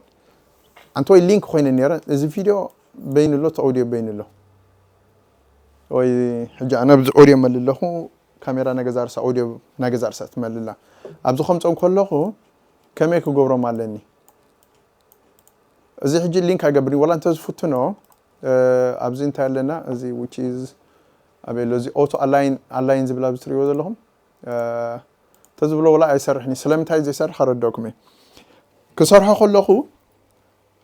ኣንተ ወይ ሊንክ ኮይነ ነረ እዚ ቪድዮ በይኑ ኣሎ፣ እቲ ኦዲዮ በይኑ ኣሎ። ወይ ሕጂ ኣነ ኣብዚ ኦዲዮ መሊ ኣለኹ፣ ካሜራ ናይ ገዛ ርሳ፣ ኦዲዮ ናይ ገዛ ርሳ ትመልላ። ኣብዚ ከምፆም ከለኹ ከመይ ክገብሮም ኣለኒ? እዚ ሕጂ ሊንክ ኣይገብርን፣ ዋላ እንተ ዝፍትኖ፣ እ፣ ኣብዚ እንታይ ኣለና? እዚ ዊች ኢዝ ኣበይ ኣሎ? እዚ ኦቶ ኣላይን፣ ኣላይን ዝብል ኣብዚ ትሪእዎ ዘለኹም፣ እ፣ እንተ ዝብሎ ዋላ ኣይሰርሕን እዩ። ስለምንታይ ዘይሰርሕ ኣረዳእኩም እየ። ክሰርሖ ከለኹ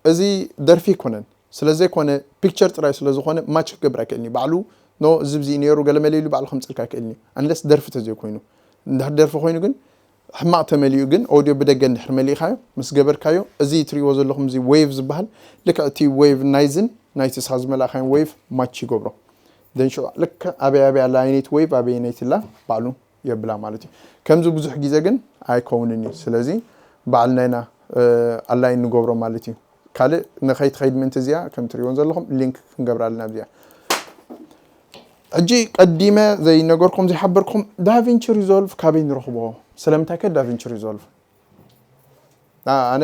እዚ ደርፊ ኣይኮነን። ስለ ዘይኮነ ፒክቸር ጥራይ ስለ ዝኾነ ማች ክገብር ኣይክእልን እዩ። ባዕሉ ኖ እዚ ብዚ ነይሩ ገለ መለ ኢሉ ባዕሉ ከምፅልካ ኣይክእልን እዩ። ኣንለስ ደርፊ ተዘይኮይኑ። እንድሕር ደርፊ ኮይኑ ግን ሕማቕ ተመሊኡ ግን ኦዲዮ ብደገ እንድሕር መሊእካዮ ምስ ገበርካዮ እዚ ትሪእዎ ዘለኹም እዚ ዌቭ ዝበሃል ልክዕ እቲ ዌቭ ናይዝን ናይቲ ስኻ ዝመላእካዮ ዌቭ ማች ይገብሮ። ደን ሽዑ ልክዕ ኣበይ ኣበይ ኣላ ኣይነይቲ ዌቭ ኣበይ ነይቲ ላ ባዕሉ የብላ ማለት እዩ። ከምዚ ብዙሕ ግዜ ግን ኣይከውንን እዩ። ስለዚ ባዕልና ኢና ኣላይን ንገብሮ ማለት እዩ። ካልእ ንኸይትኸይድ ምእንቲ እዚኣ ከም ትሪእዎን ዘለኹም ሊንክ ክንገብራ ኣለና እዚኣ። ሕጂ ቀዲመ ዘይነገርኩም ዘይሓበርኩም ዳቪንቺ ሪዞልቭ ካበይ ንረኽቦ? ስለምንታይ ከ ዳቪንቺ ሪዞልቭ? ኣነ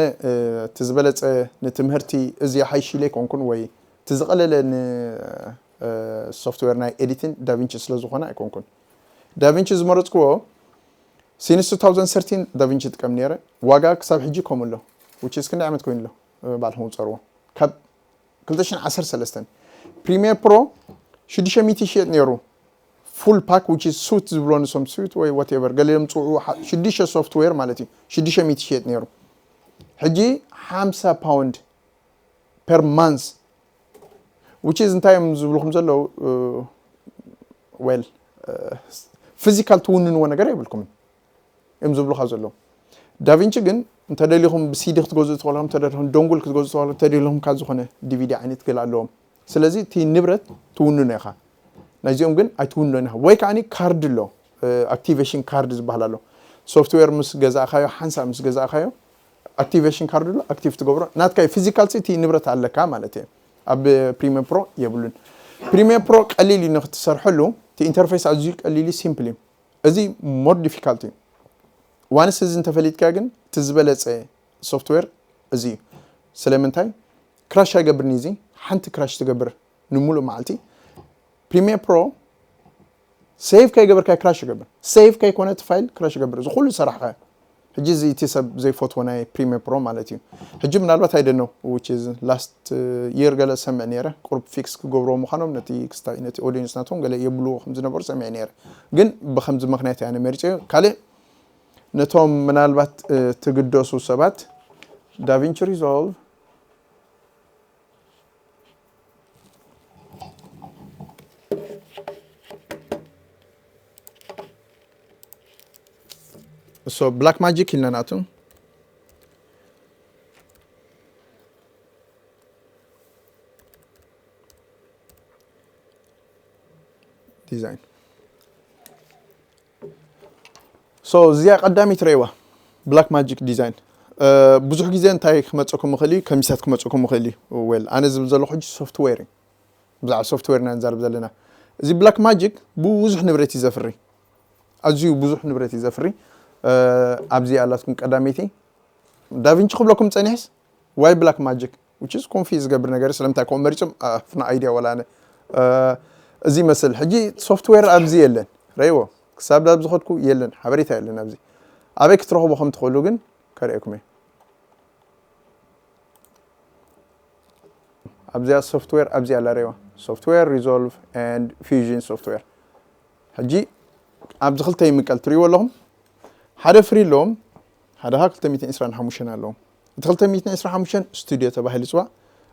እቲ ዝበለፀ ንትምህርቲ እዚ ሓይሽ ኢለ ኣይኮንኩን ወይ እቲ ዝቐለለ ንሶፍትዌር ናይ ኤዲቲን ዳቪንቺ ስለ ዝኾነ ኣይኮንኩን። ዳቪንቺ ዝመረፅክዎ ሲንስ two thousand thirteen ዳቪንቺ ጥቀም ነይረ። ዋጋ ክሳብ ሕጂ ከምኡ ኣሎ። ውችስ ክንደይ ዓመት ኮይኑ ኣሎ ባዕልኹም ፀርዎ ካብ ክልተ ሽሕን ዓሰርተ ሰለስተን ፕሪሚየር ፕሮ ሽዱሽተ ሚእቲ ይሽየጥ ነይሩ። ፉል ፓክ ዊች ሱት ዝብሎ ንሶም ሱት ወይ ዋቴቨር ገሊኦም ፅውዑ ሽዱሽተ ሶፍትዌር ማለት እዩ። ሽዱሽተ ሚእቲ ይሽየጥ ነይሩ። ሕጂ ሓምሳ ፓውንድ ፐር ማንስ ዊች ኢዝ እንታይ እዮም ዝብልኩም ዘለዉ? ዌል ፊዚካል ትውንንዎ ነገር የብልኩምን እዮም ዝብሉካ ዘለዉ። ዳቪንቺ ግን እንተደሊኹም ብሲዲ ክትገዝኡ ትኽእሉ እንተደሊኹም ደንጉል ክትገዝኡ ትኽእሉ እንተደሊኹም ካብ ዝኾነ ዲቪዲ ዓይነት ገለ ኣለዎም። ስለዚ እቲ ንብረት ትውንኖ ኢኻ። ናይዚኦም ግን ኣይትውንኖን ኢኻ። ወይ ከዓኒ ካርድ ኣሎ ኣክቲቬሽን ካርድ ዝበሃል ኣሎ። ሶፍትዌር ምስ ገዛእካዮ ሓንሳእ ምስ ገዛእካዮ ኣክቲቬሽን ካርድ ኣሎ ኣክቲቭ ትገብሮ ናትካይ ፊዚካል እቲ ንብረት ኣለካ ማለት እዩ። ኣብ ፕሪሚየር ፕሮ የብሉን። ፕሪሚየር ፕሮ ቀሊል እዩ ንክትሰርሐሉ። እቲ ኢንተርፌስ ኣዝዩ ቀሊል እዩ፣ ሲምፕል እዩ። እዚ ሞር ዲፊካልት እዩ። ዋንስ እዚ እንተፈሊጥካ ግን እቲ ዝበለፀ ሶፍትዌር እዚ እዩ። ስለምንታይ ክራሽ ኣይገብርን እዩ። እዚ ሓንቲ ክራሽ ትገብር ንሙሉእ መዓልቲ። ፕሪሚየር ፕሮ ሴቭ ከይገበርካ ክራሽ ይገብር። ሴቭ ከይኮነ እቲ ፋይል ክራሽ ይገብር። እዚ ኩሉ ዝሰራሕካዮ። ሕጂ እዚ እቲ ሰብ ዘይፈትዎ ናይ ፕሪሚየር ፕሮ ማለት እዩ። ሕጂ ምናልባት ኣይደነው which is last year ገለ ሰምዕ ነይረ። ቁሩብ ፊክስ ክገብርዎ ምዃኖም ነቲ ክስታይ ነቲ ኦዲየንስ ናቶም ገለ የብልዎ ከም ዝነበሩ ሰምዕ ነይረ። ግን ብከምዚ ምኽንያት እያ መሪጸዮ። ካልእ ነቶም ምናልባት ትግደሱ ሰባት ዳቪንቺ ሪዞልቭ so ብላክ ማጂክ ኢልና ንኣቱ። ዲዛይን so እዚኣ ቀዳሚት ረይዋ ብላክ ማጂክ ዲዛይን። ብዙሕ ግዜ እንታይ ክመፀኩም ይኽእል እዩ፣ ከሚሳት ክመፀኩም ይኽእል እዩ። ዌል ኣነ ዝብል ዘለኹ ሕጂ ሶፍትዌር እዩ። ብዛዕባ ሶፍትዌር ኢና ንዛረብ ዘለና። እዚ ብላክ ማጂክ ብዙሕ ንብረት እዩ ዘፍሪ። ኣዝዩ ብዙሕ ንብረት እዩ ዘፍሪ። ኣብዚ ኣላትኩም ቀዳመይቲ ዳቪንቺ ክብለኩም ፀኒሕስ ዋይ ብላክ ማጂክ which is ኮንፊዝ ዝገብር ነገር ስለምንታይ ከምኡ መሪፆም ኣፍና ኣይድያ ወላ ኣነ እዚ መስል ሕጂ ሶፍትዌር ኣብዚ የለን ረይዎ ክሳብ ዳብ ዝኸድኩ የለን ሓበሬታ የለን ኣብዚ ኣበይ ክትረኽቦ ከም ትኽእሉ ግን ከርእየኩም እየ ኣብዚኣ ሶፍትዌር ኣብዚኣ ኣላ ረይዋ ሶፍትዌር ሪዞልቭ and ፊዥን ሶፍትዌር ሕጂ ኣብዚ ክልተ ይምቀል ትሪእዎ ኣለኹም ሓደ ፍሪ ኣለዎም ሓደ ካ ክልተ ሚእትን ዕስራን ሓሙሽተን ኣለዎም እቲ ክልተ ሚእትን ዕስራን ሓሙሽተን ስቱዲዮ ተባሂሉ ይፅዋዕ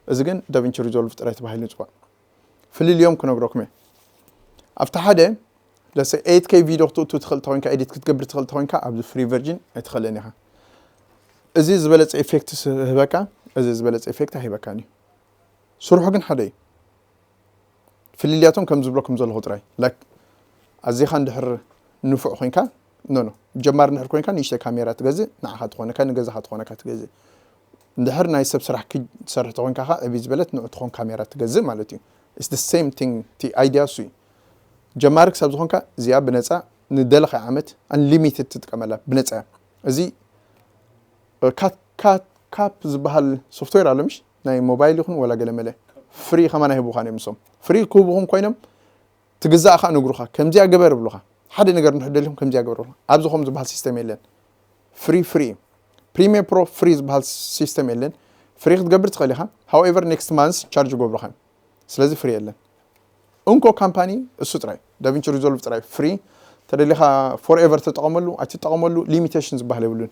እዚ ግን ዳቪንቺ ሪዞልቭ ጥራይ ተባሂሉ ይፅዋዕ ፍልልዮም ክነግረኩም እየ ኣብቲ ሓደ ለሰ ኤይት ኬ ቪድዮ ክትእቱ ትኽእል ተኮይንካ ኤዲት ክትገብር ትኽእል ተኮይንካ ኣብዚ ፍሪ ቨርጅን ኣይትኽእልን ኢኻ እዚ ዝበለፀ ኢፌክት ህበካ እዚ ዝበለፀ ኢፌክት ኣይህበካን እዩ ስርሑ ግን ሓደ እዩ ፍልልያቶም ከም ዝብለኩም ዘለኹ ጥራይ ላይክ ኣዚኻ እንድሕር ንፉዕ ኮንካ ኖ ኖ ጀማሪ እንድሕር ኮንካ ንእሽተይ ካሜራ ትገዝእ ንዓኻ ትኾነካ ንገዛኻ ትኾነካ ትገዝእ እንድሕር ናይ ሰብ ስራሕ ክትሰርሕ ተኾንካ ኸዓ ዕብይ ዝበለት ንዑ ትኾን ካሜራ ትገዝእ ማለት እዩ it's the same thing እቲ idea እሱ እዩ ጀማሪ ክሳብ ዝኾንካ እዚኣ ብነፃ ንደለኻይ ዓመት unlimited ትጥቀመላ ብነፃ እያ እዚ ካት ካት ካፕ ዝበሃል ሶፍትዌር ኣሎ ምሽ ናይ ሞባይል ይኹን ወላ ገለ መለ ፍሪ ከማን ኣይህቡኻን እዮም ንሶም ፍሪ ክህቡኹም ኮይኖም ትግዛእ ከዓ ነግሩኻ ከምዚኣ ግበር ይብሉኻ ሓደ ነገር እንድሕር ደሊኹም ከምዚኣ ግበር ይብሉኻ ኣብዚ ከምኡ ዝበሃል ሲስተም የለን ፍሪ ፍሪ እዩ ፕሪሚየር ፕሮ ፍሪ ዝበሃል ሲስተም የለን ፍሪ ክትገብር ትኽእል ኢኻ however next month charge ይገብሩኻ እዮም ስለዚ ፍሪ የለን እንኮ ካምፓኒ እሱ ጥራይ ዳቪንቺ ሪዞልቭ ጥራይ ፍሪ ተደሊኻ ፎርኤቨር ተጠቐመሉ ኣይትጠቐመሉ ሊሚቴሽን ዝበሃል የብሉን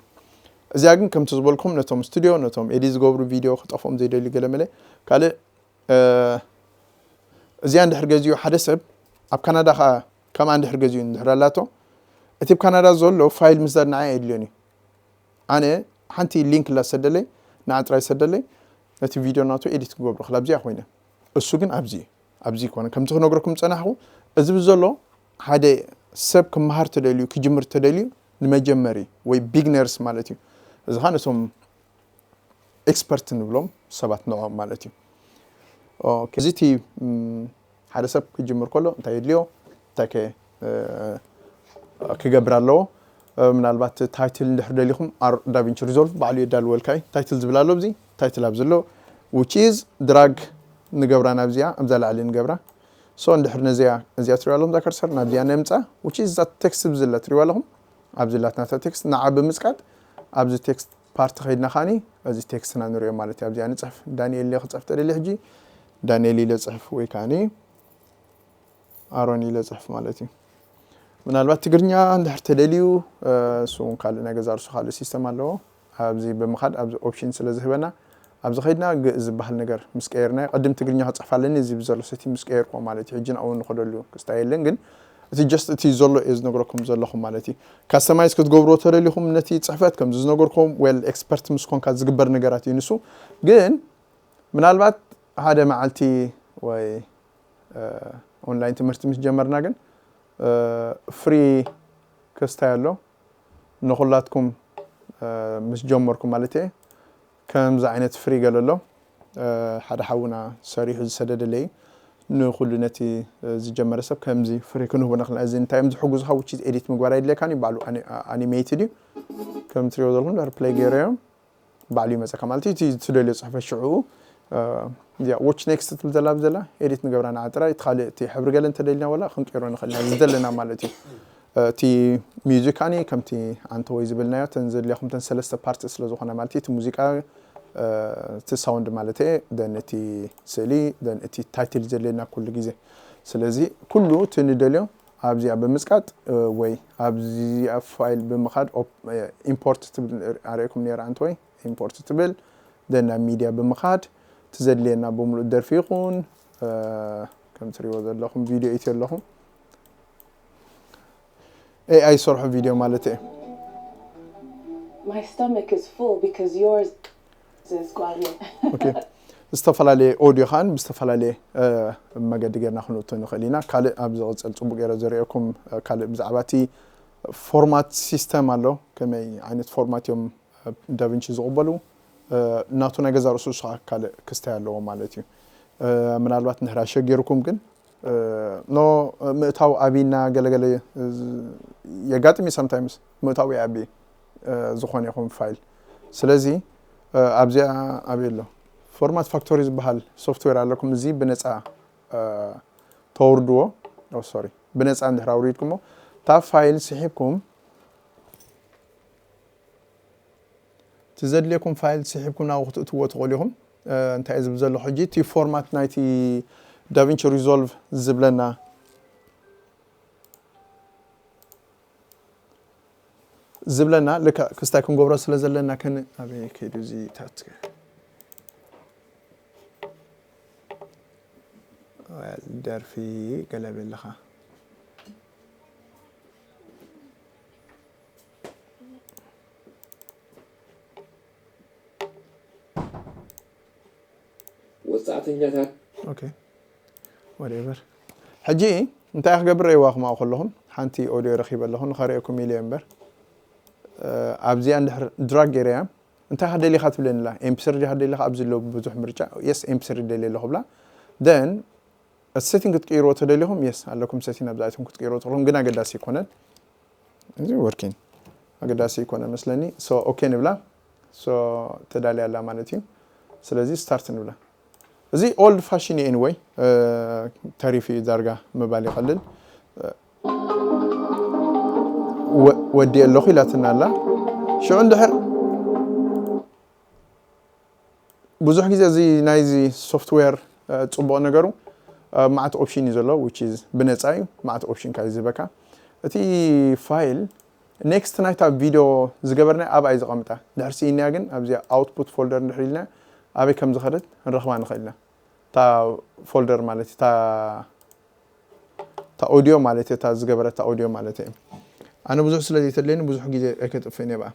እዚኣ ግን ከምቲ ዝበልኩም ነቶም ስቱዲዮ ነቶም ኤዲት ዝገብሩ ቪድዮ ክጠፍኦም ዘይደልዩ ገለ መለ ካልእ እዚኣ እንድሕር ገዚኡ ሓደ ሰብ ኣብ ካናዳ ከዓ ከምኣ እንድሕር ገዚኡ እንድሕር ኣላቶ እቲ ብ ካናዳ ዘሎ ፋይል ምስዳድ ንዓይ ኣየድልዮን እዩ ኣነ ሓንቲ ሊንክ ላ ሰደለይ ንዓ ጥራይ ሰደለይ ነቲ ቪድዮ ናቱ ኤዲት ክገብሮ ክላብዚኣ ኮይነ እሱ ግን ኣብዚ ኣብዚ ይኮነ ከምቲ ክነግረኩም ዝፀናሕኩ እዚ ብዘሎ ሓደ ሰብ ክመሃር ተደልዩ ክጅምር ተደልዩ ንመጀመሪ ወይ ቢግነርስ ማለት እዩ እዚ ከዓ ነቶም ኤክስፐርት ንብሎም ሰባት ንዕኦም ማለት እዩ። ኦኬ፣ እዚ እቲ ም፣ ሓደ ሰብ ክጅምር ከሎ እንታይ የድልዮ፣ እንታይ ከ እ፣ ክገብር ኣለዎ። እ፣ ምናልባት ታይትል እንድሕር ደሊኹም ኣር ዳቪንቺ ሪዞልቭ ባዕሉ የዳልወልካ እዩ። ታይትል ዝብል ኣሎ፣ ኣብዚ ታይትል ኣብዚ ኣሎ፣ which is ድራግ ንገብራ ናብዚኣ፣ ኣብዛ ላዕሊ ንገብራ። ሶ እንድሕር ነዚኣ፣ እዚኣ ትሪዋ ኣለኹም እዛ ከርሰር ናብዚኣ ነምፃ፣ which is እዛ ቴክስት ብዝላ ትሪዋ ኣለኹም፣ ኣብዚ ላትናታ ቴክስት ንዓ ብምፅቃጥ ኣብዚ ቴክስት ፓርቲ ከይድና ከዓኒ እዚ ቴክስትና ንሪኦ ማለት እዩ። ኣብዚኣ ንፅሕፍ፣ ዳንኤል ኢለ ክፅሕፍ ተደልየ ሕጂ ዳንኤል ኢለ ፅሕፍ ወይ ከዓኒ ኣሮን ኢለ ፅሕፍ ማለት እዩ። ምናልባት ትግርኛ እንድሕር ተደልዩ፣ እ፣ እሱ እውን ካልእ ናይ ገዛ ርሱ ካልእ ሲስተም ኣለዎ። ኣብዚ ብምኻድ ኣብዚ ኦፕሽን ስለ ዝህበና ኣብዚ ከይድና ግእዝ ዝበሃል ነገር ምስ ቀየርና፣ ቅድም ትግርኛ ክፅሕፍ ኣለኒ፣ እዚ ብዘሎ ሰቲ ምስ ቀየርኩዎ ማለት እዩ። ሕጂ ንኣኡ ንኸደሉ ክስታይ የለን፣ ግን እቲ ጀስት እቲ ዘሎ እየ ዝነግረኩም ዘለኹም ማለት እዩ። ካስተማይዝ ክትገብርዎ ተደሊኹም ነቲ ፅሕፈት ከምዚ ዝነገርኩም ዌል ኤክስፐርት ምስ ኮንካ ዝግበር ነገራት እዩ ንሱ። ግን ምናልባት ሓደ መዓልቲ ወይ እ፣ ኦንላይን ትምህርቲ ምስ ጀመርና ግን፣ እ፣ ፍሪ ክስታይ ኣሎ ንኹላትኩም፣ እ፣ ምስ ጀመርኩም ማለት እየ። ከምዚ ዓይነት ፍሪ ገለ ኣሎ። እ፣ ሓደ ሓውና ሰሪሑ ዝሰደደለይ ንኹሉ ነቲ፣ እ፣ ዝጀመረ ሰብ ከምዚ ፍሪ ክንህቦ ንኽእል። እዚ እንታይ እዮም ዝሕግዙኻ? Which is ኤዲት ምግባር ኣይድለካን እዩ። ባዕሉ ኣኒ-፣ ኣኒሜትድ እዩ። ከም ትሪኦ ዘለኹም ድሕሪ ፕሌይ ገይረዮም። ባዕሉ ይመፀካ ማለት እዩ። እቲ ትደልዮ ፅሕፈት ሽዑ፣ እ፣ እዚኣ ዎች ኔክስት ትብል ዘላ ብዘላ ኤዲት ንገብራ ንዓ ጥራይ። እቲ ካልእ እቲ ሕብሪ ገለ እንተደሊና ዋላ ክንቀይሮ ንኽእል ኢና ዝደለና ማለት እዩ። እ፣ እቲ ሚውዚክ ኣኒ ከምቲ ኣንተ ወይ ዝብልናዮ እተን ዘድልያኹም እተን ሰለስተ ፓርቲ ስለ ዝኾነ ማለት እዩ። እቲ ሙዚቃ፣ እ፣ እቲ ሳውንድ ማለት እየ፣ ደን እቲ ስእሊ፣ ደን እቲ ታይትል ዘድልየና ኩሉ ግዜ። ስለዚ ኩሉ እቲ ንደልዮ ኣብዚኣ ብምፅቃጥ፣ እ፣ ወይ ኣብዚኣ ፋይል ብምኻድ ኦፕ-፣ እ፣ ኢምፖርት ትብል ኣርእየኩም ነይረ ኣንተ ወይ ኢምፖርት ትብል፣ ደን ናብ ሚድያ ብምኻድ እቲ ዘድልየና ብምሉእ ደርፊ ይኹን፣ እ፣ ከም ትሪእዎ ዘለኹም ቪድዮ ኢትዮ ኣለኹም። ኤኣይ ዝሰርሖ ቪድዮ ማለት እየ። My stomach is full because yours is quiet. ኦኬ። ዝተፈላለየ ኦድዮ ከዓን ብዝተፈላለየ፣ እ፣ መገዲ ጌርና ክንእቶ ንኽእል ኢና። ካልእ ኣብ ዝቕጽል ጽቡቕ ገይረ ዘርእየኩም፣ እ፣ ካልእ ብዛዕባ እቲ ፎርማት ሲስተም ኣሎ። ከመይ ዓይነት ፎርማት እዮም፣ እ፣ ዳቪንቺ ዝቕበሉ? እ፣ ናቱ ናይ ገዛ ርእሱ እሱ ከዓ ካልእ ክስታይ ኣለዎ ማለት እዩ። እ፣ ምናልባት ንሕራሸ ገይርኩም ግን እ፣ ኖ፣ ምእታው ኣቢና ገለገለ፣ እ፣ የጋጥም እዩ። ሳምታይምስ ምእታው ይኣቢ፣ እ፣ ዝኾነ ይኹን ፋይል። ስለዚ፣ እ፣ ኣብዚኣ ኣበይ ኣሎ? ፎርማት ፋክቶሪ ዝበሃል ሶፍትዌር ኣለኩም። እዚ ብነፃ፣ እ፣ ተውርድዎ። ኦ፣ ሶሪ። ብነፃ እንድሕር ኣውሪድኩሞ፣ እታ ፋይል ስሒብኩም፣ እቲ ዘድልየኩም ፋይል ስሒብኩም ናብኡ ክትእትዎ ትኽእሉ ኢኹም። እ፣ እንታይ እዩ ዝብል ዘሎ ሕጂ? እቲ ፎርማት ናይቲ ዳቪንቺ ሪዞልቭ ዝብለና፣ ዝብለና ልክዕ ክስታይ ክንገብሮ ስለ ዘለና ከን-፣ ኣበይ ከይዱ እዚ ታትከ? Well፣ ደርፊ ገለ በለኻ። ወጻእተኛታት። ኦኬ። ዋትኤቨር። ሕጂ እንታይ ክገብር ረይዋ ክማኡ ከለኹም ሓንቲ ኦድዮ ረኺበ ኣለኹ ንኸርእየኩም ኢለ እየ እምበር፣ እ፣ ኣብዚኣ እንድሕር ድራግ ገይረያ እንታይ ከደሊኻ ትብለኒ ኣላ? ኤምፒስሪ ዲኻ ደሊኻ? ኣብዚ ኣሎ ብዙሕ ምርጫ። የስ፣ ኤምፒስሪ ደልየ ኣለኹ ብላ። ደን እቲ ሴቲንግ ክትቅይርዎ ተደሊኹም፣ የስ ኣለኩም፣ ሴቲንግ ኣብዛ ኣይቶም ክትቅይርዎ ተኽእሉም፣ ግን ኣገዳሲ ኣይኮነን። እዚ ወርኪን ኣገዳሲ ኣይኮነ መስለኒ። ሶ ኦኬ ንብላ። ሶ ተዳልያ ኣላ ማለት እዩ። ስለዚ ስታርት ንብላ። እዚ ኦልድ ፋሽን እዩ። ኤኒወይ፣ እ፣ ተሪፉ እዩ ዳርጋ ምባል ይቐልል። እ፣ ወ-፣ ወዲኤ ኣለኹ ኢላትና ኣላ። ሽዑ እንድሕር ብዙሕ ግዜ እዚ ናይዚ ሶፍትዌር፣ እ፣ ጽቡቕ ነገሩ፣ እ፣ መዓት ኦፕሽን እዩ ዘሎ፣ which is ብነጻ እዩ፣ መዓት ኦፕሽን ካዩ ዝህበካ። እቲ ፋይል ኔክስት ናይታ ቪድዮ ዝገበርና ኣብኣ እዩ ዘቐምጣ። ድሕር ስኢንያ ግን ኣብዚኣ ኣውትፑት ፎልደር እንድሕር ኢልና ኣበይ ከም ዝኸደት ክንረኽባ ንኽእል ኢና። እታ ፎልደር ማለት እታ፣ እታ ኦድዮ ማለት እታ ዝገበረታ ኦድዮ ማለት እዩ። ኣነ ብዙሕ ስለ ዘይተድልየኒ ብዙሕ ግዜ ኣይከጥፍእን እየ ብኣ።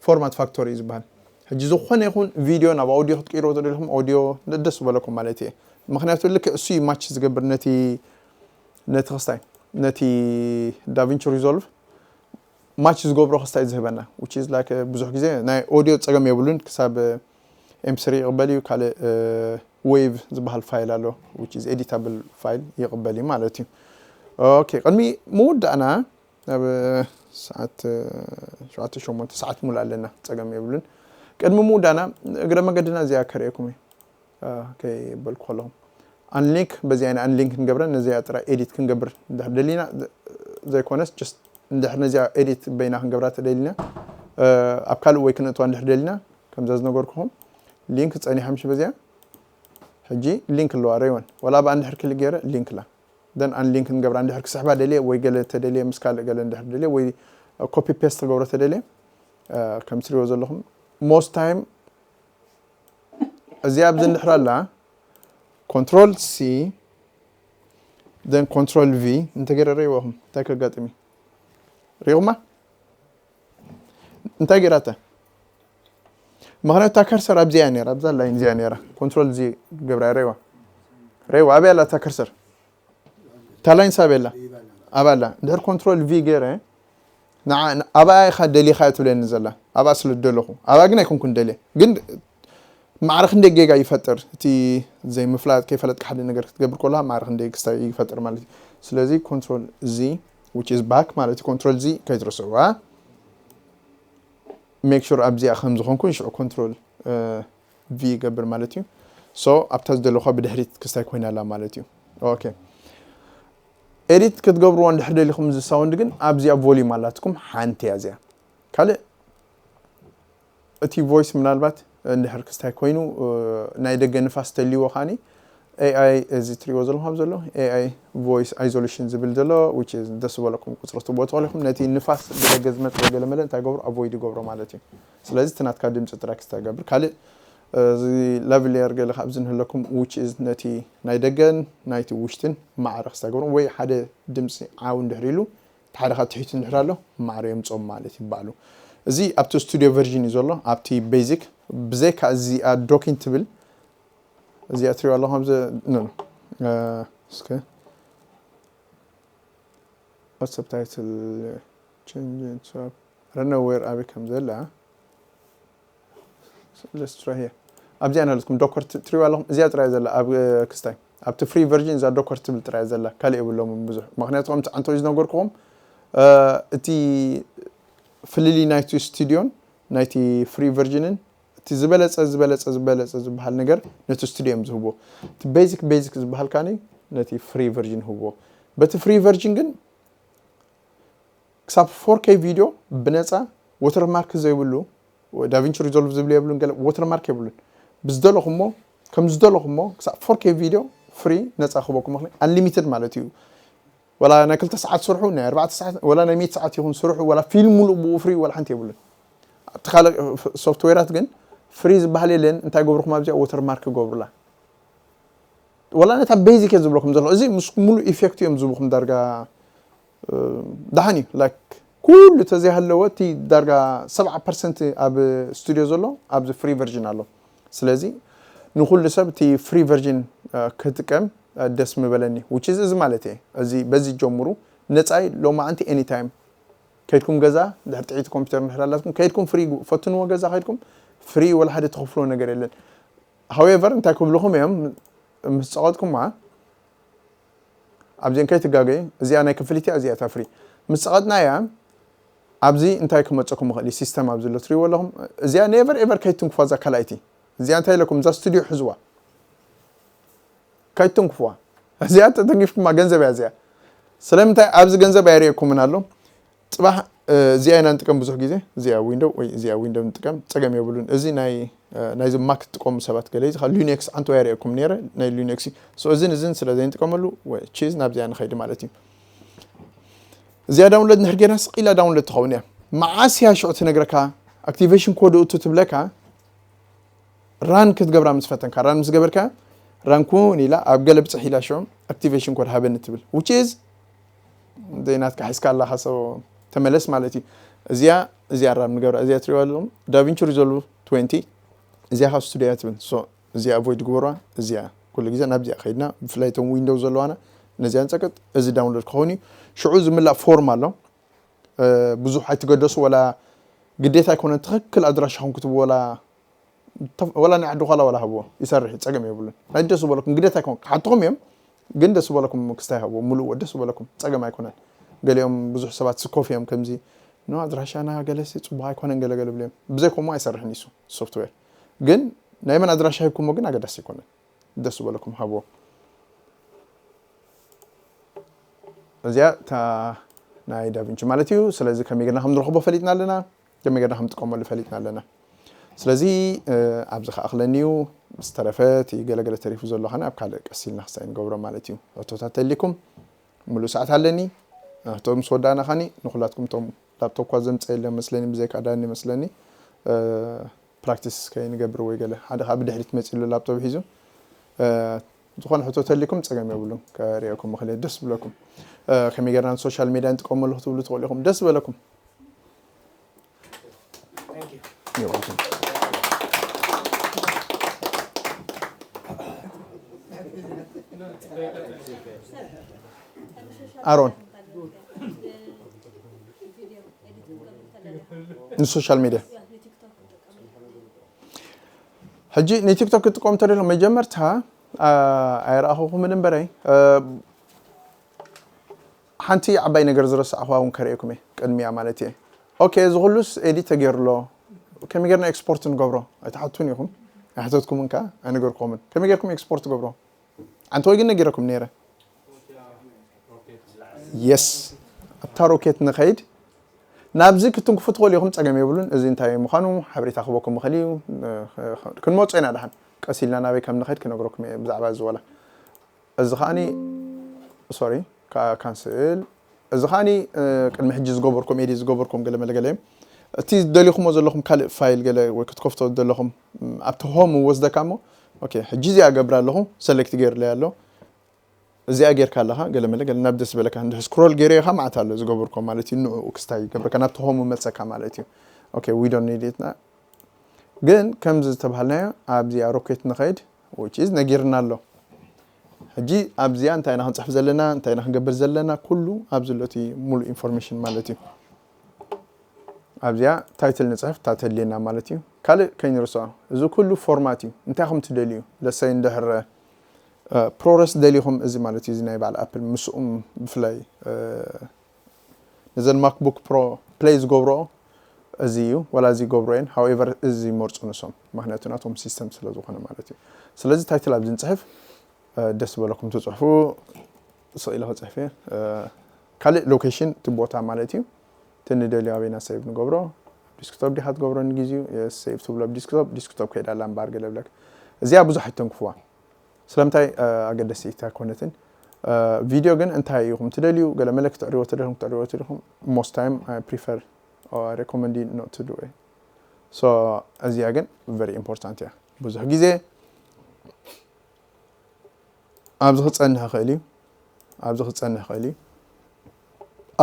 ፎርማት ፋክቶሪ እዩ ዝበሃል። ሕጂ ዝኾነ ይኹን ቪድዮ ናብ ኣውዲዮ ክትቅይርዎ ተደሊኹም ኣውዲዮ ደስ ዝበለኩም ማለት እየ። ምኽንያቱ ልክዕ እሱ እዩ ማች ዝገብር ነቲ፣ ነቲ ክስታይ፣ ነቲ ዳቪንቺ ሪዞልቭ። ማች ዝገብሮ ክስታይ ዝህበና which is like ብዙሕ ግዜ ናይ ኦዲዮ ጸገም የብሉን። ክሳብ ኤምስሪ ይቕበል እዩ። ካልእ ዌቭ ዝበሃል ፋይል ኣሎ which is editable ፋይል ይቕበል እዩ ማለት እዩ። ኦኬ፣ ቅድሚ ምውዳእና ናብ ሰዓት ሸውዓተ ሸሞንተ ሰዓት ሙሉ ኣለና፣ ጸገም የብሉን። ቅድሚ ምውዳእና እግረ መገድና እዚኣ ከርእየኩም እየ። ከይበልኩ ከለኹም ኣንሊንክ በዚኣ ኢና ኣንሊንክ ክንገብረን ነዚኣ ጥራይ ኤዲት ክንገብር እንድሕር ደሊና ዘይኮነስ just እንድሕር ነዚኣ ኤዲት በይና ክንገብራ ተደሊና ኣብ ካልእ ወይ ክንእትዋ እንድሕር ደሊና ከምዛ ዝነገርኩኹም ሊንክ ጸኒሐ ምሽ በዚኣ ሕጂ ሊንክ ኣለዋ ረይወን ወላ ብኣ እንድሕር ክሊክ ገይረ ሊንክ ላ ደን ኣንሊንክ ንገብራ እንድሕር ክስሕባ ደልየ ወይ ገለ ተደልየ ምስ ካልእ ገለ እንድሕር ደልየ ወይ ኮፒ ፔስት ክገብሮ ተደልየ ከም ትሪኦ ዘለኹም most time እዚኣ ኣብዚ እንድሕር ኣላ ኮንትሮል ሲ ደን ኮንትሮል ቪ እንተገይረ ረይወኹም እንታይ ከጋጥም እዩ ሪኹማ እንታይ ገይራታ ምክንያቱ እታ ከርሰር ኣብዚኣ ነራ ኣብዛ ላይን እዚኣ ነራ ኮንትሮል ዚ ገብራ ረይዋ ረይዋ ኣበይ ኣላ እታ ከርሰር እታ ላይን ሳብ የላ ኣብ ኣላ እንድሕር ኮንትሮል ቪ ገይረ ንዓ- ን- ኣብኣ ኢኻ ደሊኻዮ ትብለኒ ዘላ ኣብኣ ስለ ደለኹ ኣብኣ ግን ኣይኮንኩን ደልየ ግን ማዕረ ክንደይ ጌጋ ይፈጥር እቲ ዘይምፍላጥ ከይፈለጥካ ሓደ ነገር ክትገብር ከለካ ማዕረ ክንደይ ክስታይ ይፈጥር ማለት እዩ ስለዚ ኮንትሮል ዚ which is back ማለት እዩ ኮንትሮል ዚ ከይትርስዕዋ make sure ኣብዚኣ ከም ዝኾንኩ ሽዑ ኮንትሮል ቪ ይገብር ማለት እዩ so ኣብታ ዝደለኳ ብድሕሪት ክስታይ ኮይና ኣላ ማለት እዩ okay ኤዲት ክትገብርዎ እንድሕር ደሊኹም እዚ ሳውንድ ግን ኣብዚኣ ቮሊዩም ኣላትኩም ሓንቲ እያ እዚኣ ካልእ እቲ ቮይስ ምናልባት እንድሕር ክስታይ ኮይኑ ናይ ደገ ንፋስ ተልይዎ ከዓኒ ኤኣይ እዚ ትሪእዎ ዘለኹም ዘሎ ኤኣይ ቮይስ ኣይዞሌሽን ዝብል ዘሎ which is ደስ ዝበለኩም ቁፅሪ ትቦ ተኸሊኹም ነቲ ንፋስ ብደገ ዝመፅእ ገለ መለ እንታይ ገብሮ ኣቮይድ ይገብሮ ማለት እዩ ስለዚ እቲ ናትካ ድምፂ ጥራይ ክስታይ ገብር ካልእ እዚ ላቭ ሌየር ገለ ካብ ዝንህለኩም which is ነቲ ናይ ደገን ናይቲ ውሽጥን ማዕረ ክስታይ ገብሮ ወይ ሓደ ድምፂ ዓው እንድሕር ኢሉ እቲ ሓደ ካብ ትሒቱ እንድሕር ኣሎ ማዕረ የምፅኦም ማለት ይበሃሉ እዚ ኣብቲ ስቱዲዮ ቨርዥን እዩ ዘሎ ኣብቲ ቤዚክ ብዘይካ እዚኣ ዶኪን ትብል እዚኣ ትሪኦ ኣለኹም እስከ subtitle change to run aware ኣበይ ከም ዘላ let's try here ኣብዚኣ ናለትኩም ዶከር ትሪዋ ኣለኹም እዚኣ ጥራይ ዘላ ኣብ ክስታይ ኣብቲ ፍሪ ቨርዥን እዛ ዶከር ትብል ጥራይ ዘላ ካልእ የብሎም ብዙሕ ምክንያቱ ከምቲ ዓንቶ ዝነገርኩኹም እቲ ፍልልይ ናይቲ ስቱዲዮን ናይቲ ፍሪ ቨርዥንን እቲ ዝበለፀ ዝበለፀ ዝበለፀ ዝበሃል ነገር ነቲ ስቱዲዮ እዮም ዝህብዎ እቲ ቤዚክ ቤዚክ ዝበሃል ካኒ ነቲ ፍሪ ቨርዥን ህብዎ በቲ ፍሪ ቨርዥን ግን ክሳብ ፎርኬ ቪድዮ ብነፃ ወተርማርክ ዘይብሉ ዳቪንቺ ሪዞልቭ ዝብል የብሉን ገለ ወተርማርክ የብሉን ብዝደለኹሞ ከም ዝደለኹሞ ክሳብ ፎርኬ ቪድዮ ፍሪ ነፃ ክበኩም ምክንያት ኣንሊሚትድ ማለት እዩ ወላ ናይ ክልተ ሰዓት ስርሑ ናይ ኣርባዕተ ሰዓት ወላ ናይ ሚት ሰዓት ይኹን ስርሑ ወላ ፊልም ሙሉእ ብኡ ፍሪ ወላ ሓንቲ የብሉን ኣብቲ ካልእ ሶፍትዌራት ግን ፍሪ ዝበሃል የለን እንታይ ገብርኩም ኣብዚኣ ወተርማርክ ገብሩላ ወላ ነታ ቤዚክ እየ ዝብለኩም ዘለኹ እዚ ምስ ሙሉእ ኢፌክት እዮም ዝብኹም ዳርጋ ደሓን እዩ ላይክ ኩሉ ተዘይሃለወ እቲ ዳርጋ ሰብዓ ፐርሰንት ኣብ ስቱዲዮ ዘሎ ኣብዚ ፍሪ ቨርዥን ኣሎ ስለዚ ንኩሉ ሰብ እቲ ፍሪ ቨርዥን ክጥቀም ደስ ምበለኒ which is እዚ ማለት እየ እዚ በዚ ጀምሩ ነፃይ ሎማዓንቲ ኤኒታይም ከይድኩም ገዛ ድሕር ጥዒቲ ኮምፒውተር እንድሕር ኣላትኩም ከይድኩም ፍሪ ፈትንዎ ገዛ ከይድኩም ፍሪ ወላ ሓደ ትኸፍልዎ ነገር የለን however እንታይ ክብልኹም እዮም ምስ ፀቐጥኩማ ኣብዚአን ከይትጋገዩ እዚኣ ናይ ክፍሊት እያ እዚኣ እታ ፍሪ ምስ ፀቐጥና እያ ኣብዚ እንታይ ክመፀኩም ይኽእል እዩ ሲስተም ኣብ ዘሎ ትሪእዎ ኣለኹም እዚኣ never ever ከይትንክፋ እዛ ካልኣይቲ እዚኣ እንታይ ኢለኩም እዛ ስቱዲዮ ሕዝዋ ከይትንክፍዋ እዚኣ ተተንኪፍኩማ ገንዘብ እያ እዚኣ ስለምንታይ ኣብዚ ገንዘብ ኣይርእየኩምን ኣሎ ፅባሕ እዚኣ ኢና ንጥቀም ብዙሕ ግዜ እዚኣ ዊንዶ ወይ እዚኣ ዊንዶ ንጥቀም ፀገም የብሉን እዚ ናይ ናይዚ ማክ ትጥቀሙ ሰባት ገለ እዚ ሊነክስ ዓንቶ ያርእየኩም ነረ ናይ ሊነክስ so እዝን እዝን ስለ ዘይንጥቀመሉ ቺዝ ናብዚኣ ንኸይድ ማለት እዩ እዚኣ ዳውንሎድ ንሕር ጌና ስቂላ ዳውንሎድ ትኸውን እያ መዓስ እያ ሽዑ ትነግረካ ኣክቲቬሽን ኮድ እቱ ትብለካ ራን ክትገብራ ምስ ፈተንካ ራን ምስ ገበርካ ራን ኩን ኢላ ኣብ ገለ ብፅሕ ኢላ ሽዑ ኣክቲቬሽን ኮድ ሃበኒ ትብል which is ዘይናትካ ሒዝካ ኣለካ so ተመለስ ማለት እዩ እዚኣ እዚኣ ራን ንገብራ እዚኣ ትሪዋ ኣለኹም ዳቪንቺ ሪዞልቭ 20 እዚኣ ካብ ስቱዲዮ እያ ትብል so እዚኣ avoid ግበሯ እዚኣ ኩሉ ግዜ ናብዚኣ ከይድና ብፍላይ እቶም ዊንዶው ዘለዋና ነዚኣ ንፀቅጥ እዚ ዳውንሎድ ክኸውን እዩ ሽዑ ዝምላእ ፎርም ኣሎ ብዙሕ ኣይትገደሱ፣ ወላ ግዴታ ኣይኮነን ትኽክል ኣድራሻኹም ክትቡ፣ ወላ ወላ ናይ ዓዲ ኳላ ወላ ሃብዎ ይሰርሕ፣ ፀገም የብሉን። ናይ ደስ ዝበለኩም ግዴታ ኣይኮን ክሓትኹም እዮም፣ ግን ደስ ዝበለኩም ክስታይ ሃብዎ፣ ሙሉእዎ ደስ ዝበለኩም፣ ፀገም ኣይኮነን። ገሊኦም ብዙሕ ሰባት ስኮፍ እዮም ከምዚ፣ ኖ ኣድራሻና ገለሲ ፅቡቅ ኣይኮነን ገለገለ ብሎም፣ ብዘይ ከምኡ ኣይሰርሕን እዩ ሶፍትዌር። ግን ናይ መን ኣድራሻ ሂብኩሞ ግን ኣገዳሲ ኣይኮነን። ደስ ዝበለኩም ሃብዎ። እዚኣ እታ ናይ ዳቪንቺ ማለት እዩ። ስለዚ ከመይ ጌርና ከም ንረኽቦ ፈሊጥና ኣለና፣ ከመይ ጌርና ከም ንጥቀመሉ ፈሊጥና ኣለና። ስለዚ ኣብዚ ከኣኽለኒ እዩ። ዝተረፈ እቲ ገለገለ ተሪፉ ዘሎ ኸነ ኣብ ካልእ ቀስ ኢልና ክሳይ ንገብሮ ማለት እዩ። ሕቶታት ተሊኩም ሙሉእ ሰዓት ኣለኒ። ሕቶ ምስ ወዳእና ኸኒ ንኹላትኩም እቶም ላፕቶፕ እኳ ዘምፀ የለ መስለኒ፣ ብዘይካ ዳኒ መስለኒ። ፕራክቲስ ከይንገብር ወይ ገለ ሓደ ካብ ድሕሪት መፂሉ ላፕቶፕ ሒዙ ዝኾነ ሕቶ ተሊኩም ፀገም የብሉን። ከሪአኩም ምኽእል ደስ ብለኩም። ከመይ ጌርና ንሶሻል ሚድያ ንጥቀመሉ ክትብሉ ትኽእሉ ኢኹም ደስ ዝበለኩም። ኣሮን ንሶሻል ሚድያ ሕጂ ንቲክቶክ ክትጥቀሙ ተደለኹም መጀመርታ ኣይረኣኹኹምን እምበረይ ሓንቲ ዓባይ ነገር ዝረሳዕኹዋ እውን ከርእየኩም እየ ቅድሚያ ማለት እየ። ኦኬ እዚ ኩሉስ ኤዲት ተገይሩሎ ከመይ ጌርና ኤክስፖርት ንገብሮ ኣይትሓቱን ኢኹም። ኣይሕተትኩምን ከዓ ኣይነገርኩምን ከመይ ጌርኩም ኤክስፖርት ትገብሮ። ኣንተ ወይ ግን ነጊረኩም ነይረ። የስ ኣብታ ሮኬት ንኸይድ ናብዚ ክትንክፉ ትኽእሉ ኢኹም፣ ፀገም የብሉን። እዚ እንታይ ምዃኑ ሓበሬታ ክህበኩም ይኽእል እዩ። ክንመፁ ኢና ደሓን ቀስ ኢልና ናበይ ከም ንኸይድ ክነግረኩም እየ ብዛዕባ እዚ ወላ እዚ ከዓኒ ሶሪ ካንስል እዚ ከዓኒ ቅድሚ ሕጂ ዝገበርኩም ኤዲ ዝገበርኩም ገለ መለ ገለ እዮም። እቲ ደሊኹሞ ዘለኹም ካልእ ፋይል ገለ ወይ ክትከፍቶ ዘለኹም ኣብቲ ሆም ወስደካ እሞ ኦኬ ሕጂ እዚኣ ገብራ ኣለኹ ሰሌክት ገይርለይ ኣሎ። እዚኣ ጌርካ ኣለኻ ገለ መለ ገለ ናብ ደስ በለካ እንድሕ ስክሮል ገይረ ኢኻ ማዕት ኣሎ ዝገበርኮ ማለት እዩ። ንኡ ክስታይ ገብረካ ናብቲ ሆም መፀካ ማለት እዩ። ኦኬ we don't need it ግን ከምዚ ዝተባሃልናዮ ኣብዚኣ ሮኬት ንኸይድ which is ነጊርና ኣሎ። ሕጂ ኣብዚኣ እንታይ ኢና ክንፅሕፍ ዘለና እንታይ ኢና ክንገብር ዘለና ኩሉ ኣብዚ ኣሎ እቲ ሙሉእ ኢንፎርሜሽን ማለት እዩ። ኣብዚኣ ታይትል ንፅሕፍ እታ ተድልየና ማለት እዩ። ካልእ ከይንርስዖ እዚ ኩሉ ፎርማት እዩ። እንታይ ከም ትደልዩ ለሰይ እንድሕር ፕሮረስ ደሊኹም እዚ ማለት እዩ። እዚ ናይ በዓል ኣፕል ምስኡም ብፍላይ ነዘን ማክቡክ ፕሮ ፕሌይ ዝገብርኦ እዚ እዩ። ዋላ እዚ ይገብሮ እየን ሃውኤቨር እዚ ይመርፁ ንሶም ምክንያቱ ናቶም ሲስተም ስለ ዝኾነ ማለት እዩ። ስለዚ ታይትል ኣብዚ ንፅሕፍ ደስ ዝበለኩም ትፅሕፉ ስቕ ኢለ ክፅሕፍ እየ። ካልእ ሎኬሽን እቲ ቦታ ማለት እዩ። እቲ ንደልዮ ኣበይና ሴቭ ንገብሮ ዲስክቶፕ ዲኻ ትገብሮ ንግዜኡ ሴቭ ትብሎ ዲስክቶፕ ዲስክቶፕ ከይዳ ኣላ እምበኣር ገለ ብለክ እዚኣ ብዙሕ ኣይተንክፍዋ። ስለምንታይ ኣገደሲት ኣይኮነትን። ቪድዮ ግን እንታይ ኢኹም ትደልዩ ገለ መለ ክትዕርዎ ትደልኹም ክትዕርዎ ትደልኹም most time I prefer recommend not to do it. So እዚኣ ግን very important እያ። ብዙሕ ግዜ ኣብዚ ክፀንሕ ይኽእል እዩ። ኣብዚ ክፀንሕ ይኽእል እዩ።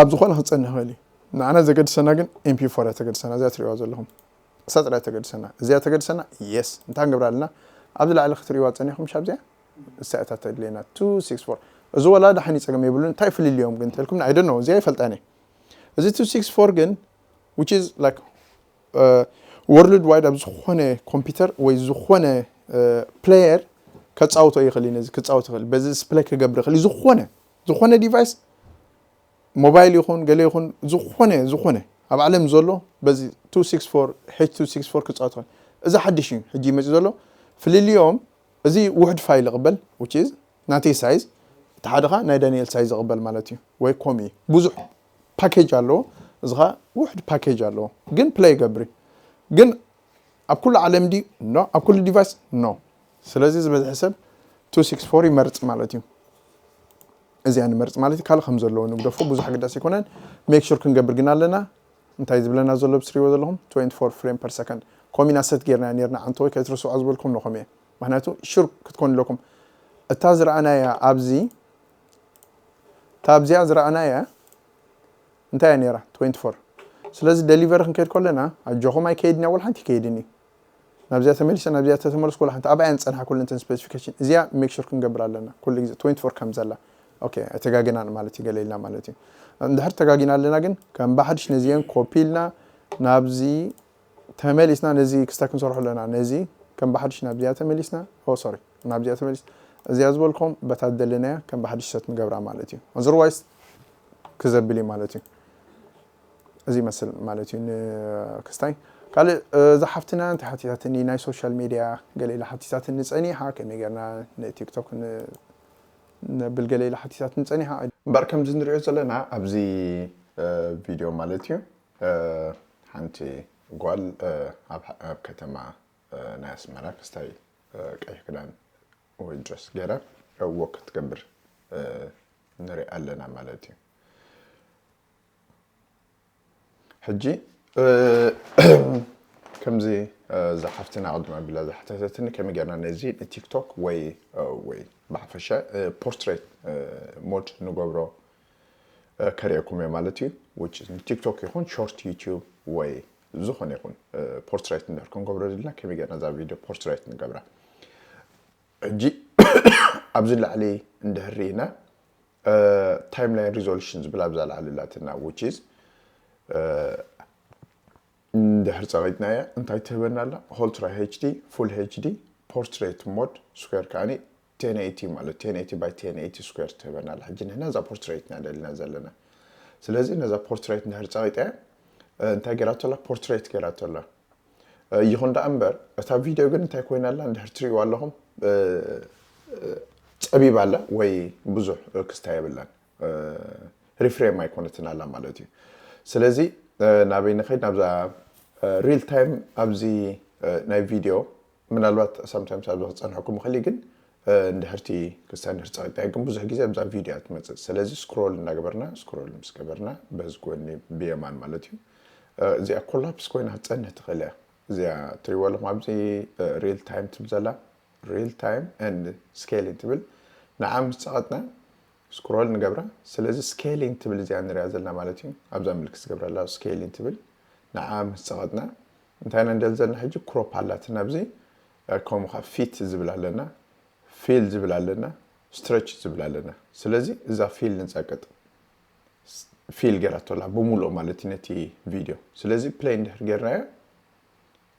ኣብ ዝኾነ ክፀንሕ ይኽእል እዩ። ንዓና ዘገድሰና ግን ኤምፒ ፎር እያ ተገድሰና። እዚኣ ትሪእዋ ዘለኹም እሳ ጥራይ ተገድሰና። እዚኣ ተገድሰና የስ እንታይ ንገብር ኣለና? ኣብዚ ላዕሊ ክትሪእዋ ፀኒኹም ሻ ኣብዚኣ እሳ እታ ተድልየና ቱ ሲክስ ፎር። እዚ ወላ ደሓን ይፀገም የብሉን እንታይ ፍልልዮም ግን ተልኩም I don't know እዚኣ ይፈልጣን እየ። እዚ ቱ ሲክስ ፎር ግን which is like ወርልድ ዋይድ ኣብ ዝኾነ ኮምፒውተር ወይ ዝኾነ ፕሌየር ከፃውቶ ይኽእል እዩ። ነዚ ክፃወት ይኽእል በዚ ስፕላይ ክገብር ይኽእል እዩ። ዝኾነ ዝኾነ ዲቫይስ ሞባይል ይኹን ገለ ይኹን ዝኾነ ዝኾነ ኣብ ዓለም ዘሎ በዚ ቱ ሲክስ ፎር ኤች ቱ ሲክስ ፎር ክፃወት ይኽእል። እዚ ሓድሽ እዩ ሕጂ ይመፅእ ዘሎ ፍልልዮም እዚ ውሕድ ፋይል ይቕበል which is ናተይ ሳይዝ እቲ ሓደ ኸዓ ናይ ዳንኤል ሳይዝ ይቕበል ማለት እዩ። ወይ ኮም እዩ ብዙሕ ፓኬጅ ኣለዎ። እዚ ኸዓ ውሕድ ፓኬጅ ኣለዎ ግን ፕለይ ይገብር እዩ። ግን ኣብ ኩሉ ዓለም ድዩ ኖ ኣብ ኩሉ ዲቫይስ ኖ። ስለዚ ዝበዝሐ ሰብ ቱ ሲክስ ፎር ይመርፅ ማለት እዩ። እዚኣ ንመርፅ ማለት እዩ ካልእ ከም ዘለዎ ንግደፎ ብዙሕ ኣገዳሲ ኣይኮነን። ሜክ ሹር ክንገብር ግን ኣለና። እንታይ ዝብለና ዘሎ ብስሪዎ ዘለኹም twenty four frame per second ኮሚና ሰት ጌርና ኔርና ዓንተ ወይ ከይትርስዖ ዝበልኩም ነኹም እየ። ምክንያቱ ሹር ክትኮኑ ኣለኩም። እታ ዝረኣናያ ኣብዚ እታ ኣብዚኣ ዝረኣናያ እንታይ እያ ነራ twenty four። ስለዚ ደሊቨሪ ክንከይድ ከለና ኣጆኹም ኣይከይድን እያ ወላ ሓንቲ ይከይድን እዩ። ናብዚኣ ተመሊሰ ናብዚኣ ተተመለስኩ ወላ ሓንቲ ኣብኣ እየን ዝፀንሓ ኩለንተን ስፔሲፊኬሽን እዚኣ ሜክ ሹር ክንገብር ኣለና ኩሉ ግዜ twenty four ከም ዘላ። ኦኬ፣ ኣይተጋግናን ማለት እዩ፣ ገለ ኢልና ማለት እዩ። እንድሕር ተጋጊና ኣለና ግን ከም ብሓድሽ ነዚአን ኮፒ ኢልና ናብዚ ተመሊስና ነዚ ክስታይ ክንሰርሖ ኣለና። ነዚ ከም ብሓድሽ ናብዚኣ ተመሊስና፣ ኦ ሶሪ፣ ናብዚኣ ተመሊስ እዚኣ ዝበልኩም በታ ደለናያ ከም ብሓድሽ ሰት ንገብራ ማለት እዩ። ኣዘርዋይስ ክዘብል እዩ ማለት እዩ። እዚ ይመስል ማለት እዩ ንክስታይ። ካልእ እዛ ሓፍትና እንታይ ሓቲታትኒ፣ ናይ ሶሻል ሚድያ ገለ ኢላ ሓቲታትኒ ጸኒሓ፣ ከመይ ጌርና ንቲክቶክ ን- ነብል ገለ ኢላ ሓቲታትኒ ጸኒሓ። እምበር ከምዚ ንሪኦ ዘለና ኣብዚ እ፣ ቪድዮ ማለት እዩ። እ፣ ሓንቲ ጓል እ፣ ኣብ ኣብ ከተማ እ፣ ናይ ኣስመራ ክስታይ እ፣ ቀይሕ ክዳን ወይ ድረስ ገይራ እ፣ ወክ ክትገብር እ፣ ንሪኣ ኣለና ማለት እዩ። ሕጂ እ፣ ከምዚ እ፣ እዛ ሓፍትና ቅድም ኣቢላ ዝሓተተትኒ ከመይ ጌርና ነዚ ንቲክቶክ ወይ እ፣ ወይ ብሓፈሻ ፖርትሬት ሞድ ንገብሮ እ፣ ከርእየኩም እየ ማለት እዩ። which is ንቲክቶክ ይኹን ሾርት ዩቲዩብ ወይ ዝኾነ ይኹን ፖርትሬት እንድሕር ክንገብሮ ደልና ከመይ ጌርና እዛ ቪድዮ ፖርትሬት ንገብራ። ሕጂ ኣብዚ ላዕሊ እንድሕር ርኢና ታይም ላይን ሪዞሉሽን ዝብል ኣብዛ ላዕሊ ላትና which is እንድሕር ጸቒጥናያ እንታይ ትህበና ኣላ? Ultra HD, Full HD, Portrait Mode, ስኩዌር ከኣኒ ቴን ኤይቲ ማለት ቴን ኤይቲ ባይ ቴን ኤይቲ ስኩዌር ትህበና ኣላ። ሕጂ ንሕና እዛ ፖርትሬት ኢና ደሊና ዘለና። ስለዚ ነዛ ፖርትሬት እንድሕር ጸቒጠያ እ፣ እንታይ ገይራቶ ኣላ? ፖርትሬት ገይራቶ ኣላ። እ፣ ይኹን ደኣ እምበር እታ ቪድዮ ግን እንታይ ኮይና ኣላ? እንድሕር ትርእይዋ ኣለኹም እ፣ እ፣ ጸቢባ ኣላ ወይ ብዙሕ እ፣ ክስታይ የብላን። እ፣ ሪፍሬም ኣይኮነትን ኣላ ማለት እዩ። ስለዚ እ፣ ናበይ ንኸይድ? ናብዛ ሪል ታይም ኣብዚ እ፣ ናይ ቪድዮ ምናልባት ሳምታይምስ ኣብዚ ክጸንሐኩም ይኽእል እዩ፣ ግን እ፣ እንድሕርቲ ክስታይ እንድሕር ጸቒጥናያ ግን ብዙሕ ግዜ ኣብዛ ቪድዮ እያ ትመጽእ። ስለዚ ስክሮል እናገበርና ስክሮል ምስ ገበርና በዚ ጎኒ ብየማን ማለት እዩ እ፣ እዚኣ ኮላፕስ ኮይና ክትጸንሕ ትኽእል እያ። እዚኣ ትሪእዋ ኣለኹም ኣብዚ ሪል ታይም ትብል ዘላ ሪል ታይም ኤንድ ስኬሊንግ ትብል ንዓ ምስ ጸቐጥና ስክሮል ንገብራ። ስለዚ ስኬሊንግ ትብል እዚኣ ንሪኣ ዘለና ማለት እዩ። ኣብዛ ምልክት ዝገብረላ ስኬሊንግ ትብል ንዓ ምስ ጸቐጥና እንታይ ኢና ንደሊ ዘለና ሕጂ? ክሮፕ ኣላትና ኣብዚ ከምኡ ከዓ ፊት ዝብል ኣለና፣ ፊል ዝብል ኣለና፣ ስትረች ዝብል ኣለና። ስለዚ እዛ ፊል ንጸቅጥ። ፊል ገይራቶ ኣላ ብምሉኡ ማለት እዩ ነቲ ቪድዮ። ስለዚ ፕሌይ እንድሕር ጌርናዮ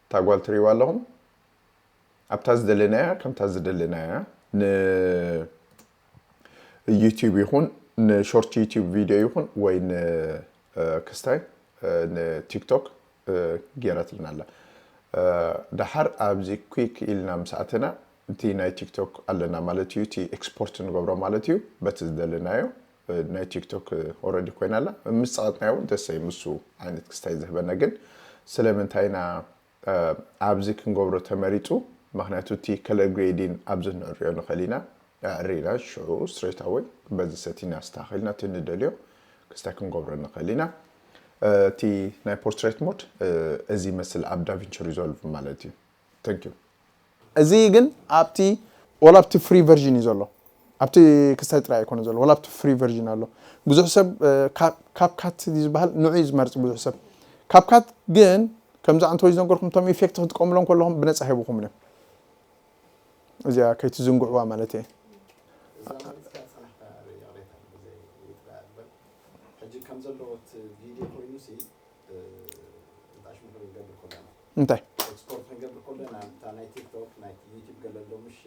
እታ ጓል ትሪእዋ ኣለኹም ኣብታ ዝደለናያ ከምታ ዝደለናያ ንዩቲዩብ ይኹን ንሾርት ዩቲዩብ ቪድዮ ይኹን ወይ ንክስታይ ንቲክቶክ ገይራትልና ኣላ። ደሓር ኣብዚ ኩክ ኢልና ምስ ኣተና እቲ ናይ ቲክቶክ ኣለና ማለት እዩ፣ እቲ ኤክስፖርት ንገብሮ ማለት እዩ። በቲ ዝደለናዮ ናይ ቲክቶክ ኦረዲ ኮይና ኣላ። ምስ ጸቐጥናዮ እውን ደሰይ ምሱ ዓይነት ክስታይ ዝህበና። ግን ስለምንታይ ኢና ኣብዚ ክንገብሮ ተመሪጹ? ምኽንያቱ እቲ ከለር ግሬዲን ኣብዚ ንዕርዮ ንኽእል ኢና። ኣዕሪና ሽዑ ስትሬት ኣወይ በዚ ሰቲና ኣስተኻኺልና እቲ ንደልዮ ክስታይ ክንገብሮ ንኽእል ኢና። እቲ ናይ ፖርትሬት ሞድ እዚ ይመስል ኣብ ዳቪንቺ ሪዞልቭ ማለት እዩ። Thank you። እዚ ግን ኣብቲ ወላ ኣብቲ ፍሪ ቨርዥን እዩ ዘሎ። ኣብቲ ክስታይ ጥራይ ኣይኮነ ዘሎ፣ ወላ ኣብቲ ፍሪ ቨርዥን ኣሎ። ብዙሕ ሰብ ካብ ካፕካት ዝበሃል ንዑ እዩ ዝመርጽ ብዙሕ ሰብ። ካፕካት ግን ከምዚ ኣንተ ወይ ዝነገርኩም እቶም ኢፌክት ክትጥቀምሎም ከለኹም ብነጻ ሂብኹም እዮም። እዚኣ ከይትዝንግዕዋ ማለት እየ። እዛ መሪጽካ ዝጸናሕካ ይቕሬታ ብዘይ ይጥራይ እምበር፣ ሕጂ ከም ዘለዎ እቲ ቪድዮ ኮይኑ ሲ እንታይ ሽሙ ክንገብር ከለና እንታይ ኤክስፖርት ክንገብር ከለና እታ ናይ ቲክቶክ ናይ ዩቲዩብ ገለ ኣሎ ምሽ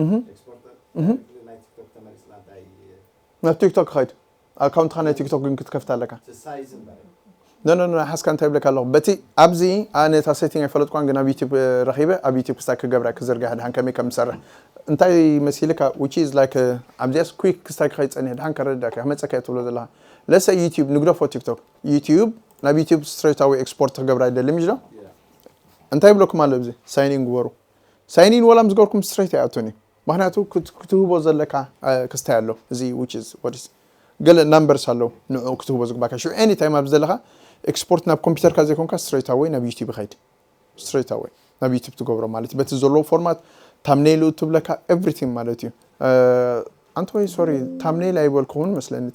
እህ ኤክስፖርት እህ ናይ ቲክቶክ ተመሪጽና እንታይ ናብ ቲክቶክ ክኸይድ ኣካውንትኻ ናይ ቲክቶክ ግን ክትከፍት ኣለካ። ሳይዝ እምበር ኖ ኖ ኖ ሓስካ እንታይ ይብለካ ኣለኹ በቲ ኣብዚ ኣነ እታ ሴቲንግ ኣይፈለጥኳን ግን ኣብ ዩቲብ ረኺበ ኣብ ዩቲብ ክስታይ ክገብራ ክዝርግሕ ድሓን ከመይ ከም ዝሰርሕ እንታይ መሲልካ which is like ኣብዚኣስ ኩክ ክስታይ ክኸይድ ጸኒሕ ድሓን ከረዳካ ክመጸካ እየ ትብሎ ዘለኻ ለሰ ዩቲብ ንግደፎ ቲክቶክ ዩቲብ ናብ ዩቲብ ስትሬት ኣወይ ኤክስፖርት ክገብራ ይደሊ ምሽ ዶ እንታይ ይብለኩም ኣሎ ኣብዚ ሳይን ኢን ግበሩ ሳይን ኢን ወላ ምስ ገበርኩም ስትሬት ኣይኣቱን እዩ ምክንያቱ ክትህቦ ዘለካ ክስታይ ኣሎ እዚ which is what is ገለ ናምበርስ ኣለዉ ንዑ ክትህቦ ዝግባካ ሽዑ ኤኒ ታይም ኣብዚ ዘለካ ኤክስፖርት ናብ ኮምፒውተርካ ዘይኮንካ ስትሬት ኣወይ ናብ ዩቲብ ይኸይድ ስትሬት ኣወይ ናብ ዩቲብ ትገብሮ ማለት በቲ ዘለዎ ፎርማት ታምኔል ትብለካ ኤቭሪቲንግ ማለት እዩ ኣንተ ወይ ሶሪ ታምኔል ኣይበልኩውን መስለኒ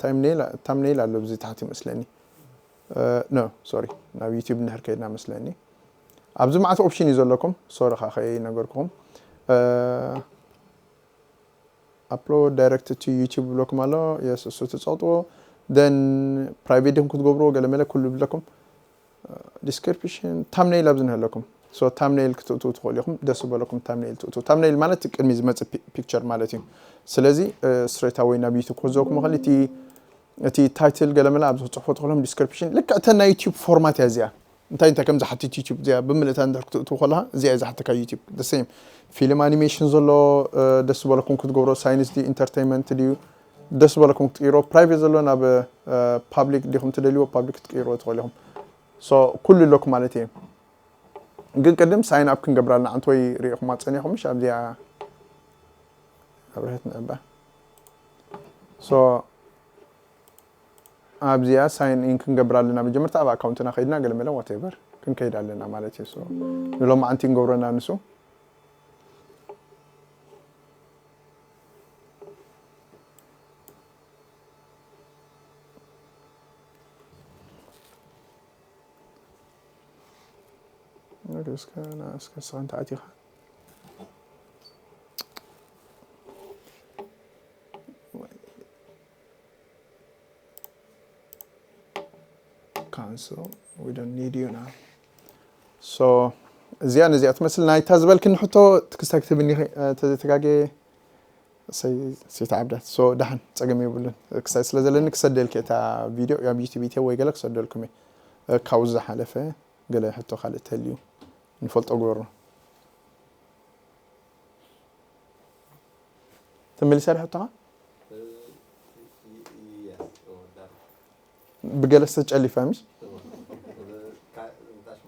ታምኔል ኣሎ ብዚ ታሕቲ መስለኒ ኖ ሶሪ ናብ ዩቲብ እንድሕር ከይድና መስለኒ ኣብዚ ማዕት ኦፕሽን እዩ ዘለኩም ሶሪ ካ ከይነገርኩኹም upload direct to YouTube ይብለኩም ኣሎ። የስ፣ እሱ ትጸቕጥዎ። Then private ዲኹም ክትገብርዎ ገለ መለ ኩሉ ይብለኩም። Description፣ thumbnail ኣብዚ ንህለኩም። So thumbnail ክትእትዉ ትኽእሉ ኢኹም። ደስ ዝበለኩም thumbnail ትእትዉ። Thumbnail ማለት ቅድሚ ዝመጽእ ፒክቸር ማለት እዩ። ስለዚ straight away ናብ YouTube ክወስደኩም ይኽእል። እቲ እቲ title ገለ መለ ኣብዚ ክትጽሕፉ ትኽእሎም። Description ልክዕ እተን ናይ YouTube ፎርማት እያ እዚኣ። እንታይ እንታይ ከም ዝሓትት YouTube እዚኣ ብምልእታ እንድሕር ክትእትዉ ከለኻ እዚኣ እያ ዝሓተካ YouTube። The same፣ ፊልም፣ ኣኒሜሽን ዘሎ፣ ደስ ዝበለኩም ክትገብሮ፣ ሳይንስ ድዩ፣ ኢንተርቴይንመንት ድዩ፣ ደስ ዝበለኩም ክትቅይሮ። ፕራይቬት ዘሎ ናብ ፓብሊክ ዲኹም ትደልይዎ፣ ፓብሊክ ክትቅይርዎ ትኽእሉ ኢኹም። So ኩሉ ኣለኩም ማለት እዩ። ግን ቅድም ሳይን ኣፕ ክንገብራ ኣለና። ዓንተወይ ርኢኹማ ጸኒኹም፣ ምሽ ኣብዚኣ ኣብርሀት ንዕባ። So ኣብዚኣ ሳይን ኢን ክንገብር ኣለና። መጀመርታ ኣብ ኣካውንትና ከይድና ገለ መለ ዋቴቨር ክንከይድ ኣለና ማለት እዩ። So ንሎማዓንቲ ንገብረና ንሱ። እስከ እስከ ስኻ እንተ ኣቲኻ ካንስል፣ we don't need you now። So እዚኣ ነዚኣ ትመስል። ናይታ ዝበልክኒ ሕቶ ትክስታይ ክትብኒ ተዘተጋገ ሰይተ ዓብዳት። So ደሓን፣ ጸገም የብሉን። ክሳይ ስለ ዘለኒ ክሰደልኪ እታ ቪድዮ ኣብ ዩቲዩብ ኢትዮ ወይ ገለ ክሰደልኩም እየ። ካብኡ ዝሓለፈ ገለ ሕቶ ካልእ ተልዩ ንፈልጦ ግበሩ። ተመሊሳ ዶ ሕቶኻ? ብገለ ዝተጨሊፋ ምሽ?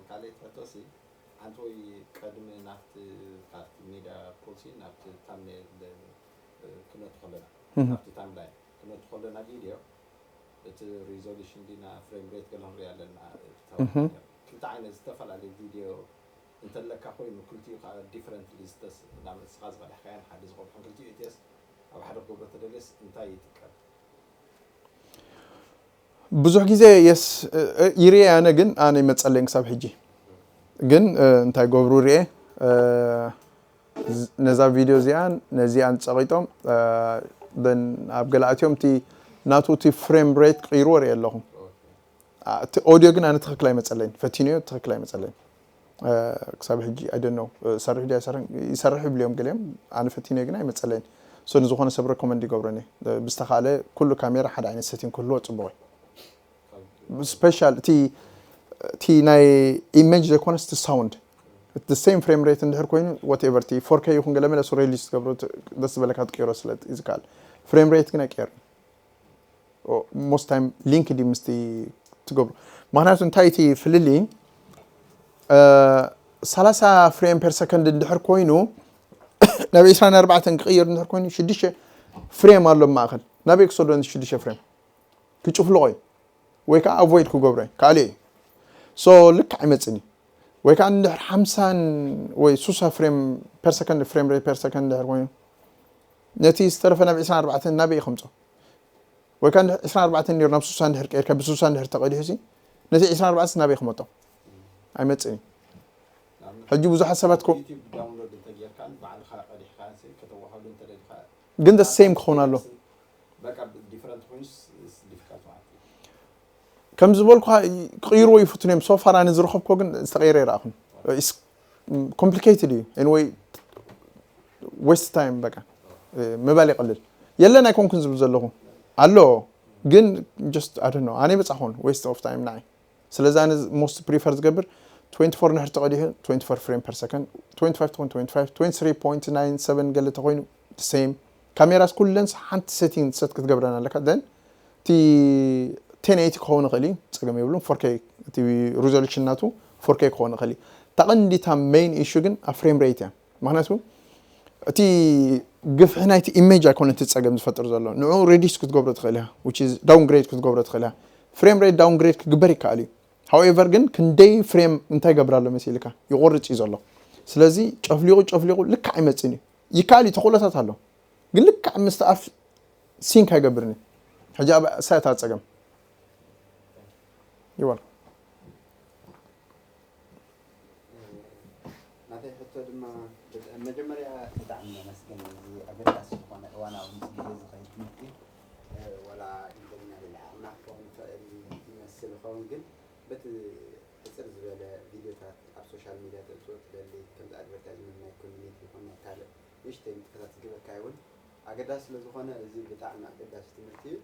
ካልእ ሕቶሲ ሓንቲ ወይ ቀድሚ ናብቲ ካብቲ ሚድያ ፖሊሲ ናብቲ ታምኔል ክነቱ ከለና ናብቲ ታይምላይን ክነቱ ከለና ቪድዮ እቲ ሪዞሉሽን ዲና ፍሬም ሬት ገለ ንሪኢ ኣለና። ክልተ ዓይነት ዝተፈላለዩ ቪድዮ እንተለካ ኮይኑ ክልቲኡ ከዓ ዲፍረንትሊ ዝተስ ናብ እስኻ ዝቐዳሕካያን ሓደ ዝቐድሖን ክልቲኡ ኢትስ ኣብ ሓደ ክገብሮ ተደልየስ እንታይ ይጥቀም? ብዙሕ ግዜ የስ ይርኤ ኣነ ግን ኣነ ይመፀለኝ ክሳብ ሕጂ ግን እንታይ ገብሩ ርኤ ነዛ ቪድዮ እዚኣን ነዚኣን ፀቂጦም ኣብ ገላኣትዮም እቲ ናቱ እቲ ፍሬም ሬት ቅይርዎ ርኤ ኣለኹ። እቲ ኦዲዮ ግን ኣነ ትኽክል ኣይመፀለይን ፈቲንዮ ትኽክል ኣይመፀለይን። ክሳብ ሕጂ ኣይደነው ሰርሕ ዲ ይሰርሕ ይብልዮም ገሊኦም ኣነ ፈቲነ ግን ኣይመፀለይን። So ንዝኾነ ሰብ ረኮመንድ ይገብረኒ ብዝተኻለ ኩሉ ካሜራ ሓደ ዓይነት ሴቲንግ ክህልዎ ፅቡቕ እዩ። ስፔሻል እቲ እቲ ናይ ኢሜጅ ዘይኮነስ እቲ ሳውንድ እቲ ሴም ፍሬም ሬት እንድሕር ኮይኑ ወትኤቨር እቲ ፎር ኬ ይኹን ገለ መለ ሱ ሬሊስ ትገብሮ ደስ ዝበለካ ትቀይሮ ስለ ዝከኣል ፍሬም ሬት ግን ኣይቀየርን። ሞስት ታይም ሊንክ ዲ ምስቲ ትገብሩ ምክንያቱ እንታይ እቲ ፍልልይ ሰላሳ ፍሬም ፐር ሰከንድ እንድሕር ኮይኑ ናብ ዕስራን ኣርባዕተን ክቕየር እንድሕር ኮይኑ ሽዱሽተ ፍሬም ኣሎ ማእኸል ናበይ ክሰዶ ሽዱሽተ ፍሬም ክጭፍልቆ እዩ ወይ ከዓ ኣቮይድ ክገብሮ እዩ ካልእ እዩ ሶ ልክዕ ኣይመፅን እዩ ወይ ከዓ እንድሕር ሓምሳን ወይ ሱሳ ፍሬም ፐር ሰከንድ ፍሬም ሬት ፐር ሰከንድ እንድሕር ኮይኑ ነቲ ዝተረፈ ናብ ዕስራን ኣርባዕተን ናበይ ከምፆ ወይ ከዓ ዕስራን ኣርባዕተን ነይሩ ናብ ሱሳ እንድሕር ቀይርካ ብሱሳ እንድሕር ተቐዲሑ ሲ ነቲ ዕስራን ኣርባዕተን ናበይ ክመጦ ኣይመፅእን እዩ ሕጂ ብዙሓት ሰባት ኮ ግን ሴም ክኸውን ኣሎ ከም ዝበልኩ ክቕይርዎ ይፍትኑ እዮም ሶፋር ኣነ ዝረኸብኮ ግን ዝተቐይረ ይረኣኹን ኮምፕሊኬትድ እዩ ወይ ዌስት ታይም በቃ ምባል ይቐልል የለን ኣይኮንኩን ዝብል ዘለኹ ኣሎ ግን ጀስት ኣደ ኣነ በፃኹን ዌስት ኦፍ ታይም ንዓይ ስለዚ ኣነ ሞስት ፕሪፈር ዝገብር ትዌንቲ ፎር ንድሕር ተቐዲሑ ትዌንቲ ፎር ፍሬም ፐር ሰከንድ ትዌንቲ ፋይቭ ትኾን ትዌንቲ ፋይቭ ትዌንቲ ስሪ ፖይንት ናይን ሰቨን ገለ ተኾይኑ ሴም ካሜራስ ኩለን ሓንቲ ሴቲንግ ሰት ክትገብረን ኣለካ ደን እቲ ቴን ኤይቲ ክኸውን ይኽእል እዩ ፀገም የብሉን ፎር ኬ እቲ ሪዞሉሽን ናቱ ፎር ኬ ክኸውን ይኽእል እዩ እታ ቀንዲታ ሜይን ኢሹ ግን ኣብ ፍሬም ሬት እያ ምክንያቱ እቲ ግፍሒ ናይቲ ኢሜጅ ኣይኮነ እቲ ፀገም ዝፈጥር ዘሎ ንዑ ሬዲስ ክትገብሮ ትኽእል እያ ዳውን ግሬድ ክትገብሮ ትኽእል እያ ፍሬም ሬት ዳውን ግሬድ ክግበር ይከኣል እዩ ሃውኤቨር ግን ክንደይ ፍሬም እንታይ ገብር ኣሎ መሲልካ ይቆርፅ እዩ ዘሎ ስለዚ ጨፍሊቁ ጨፍሊቁ ልክዕ ኣይመፅን እዩ ይከኣል እዩ ተኽእሎታት ኣሎ ግን ልክዕ ምስቲ ኣፍ ሲንክ ኣይገብርን እዩ ሕጂ ኣብ ሳያት ኣፀገም ይወል ናተይ ሕቶ ድማ መጀመርያ ብጣዕሚ ነመስግን። እዚ ኣገዳሲ ዝኾነ እዋናዊ ምስ ግዜ ዝኸይድ ትምህርቲ፣ ዋላ ኢንተርና ሌላ ዓቕምና ክኸውን ይኽእል ይመስል ይኸውን፣ ግን በቲ ሕፅር ዝበለ ቪድዮታት ኣብ ሶሻል ሚድያ ተእትዎ ትደሊ፣ ከምዚ ኣድቨርታይዝመንት ናይ ኮሚኒቲ ይኹን ናይ ካልእ ንእሽተይ ንጥፈታት ዝገበርካዮ እውን ኣገዳሲ ስለ ዝኾነ፣ እዚ ብጣዕሚ ኣገዳሲ ትምህርቲ እዩ።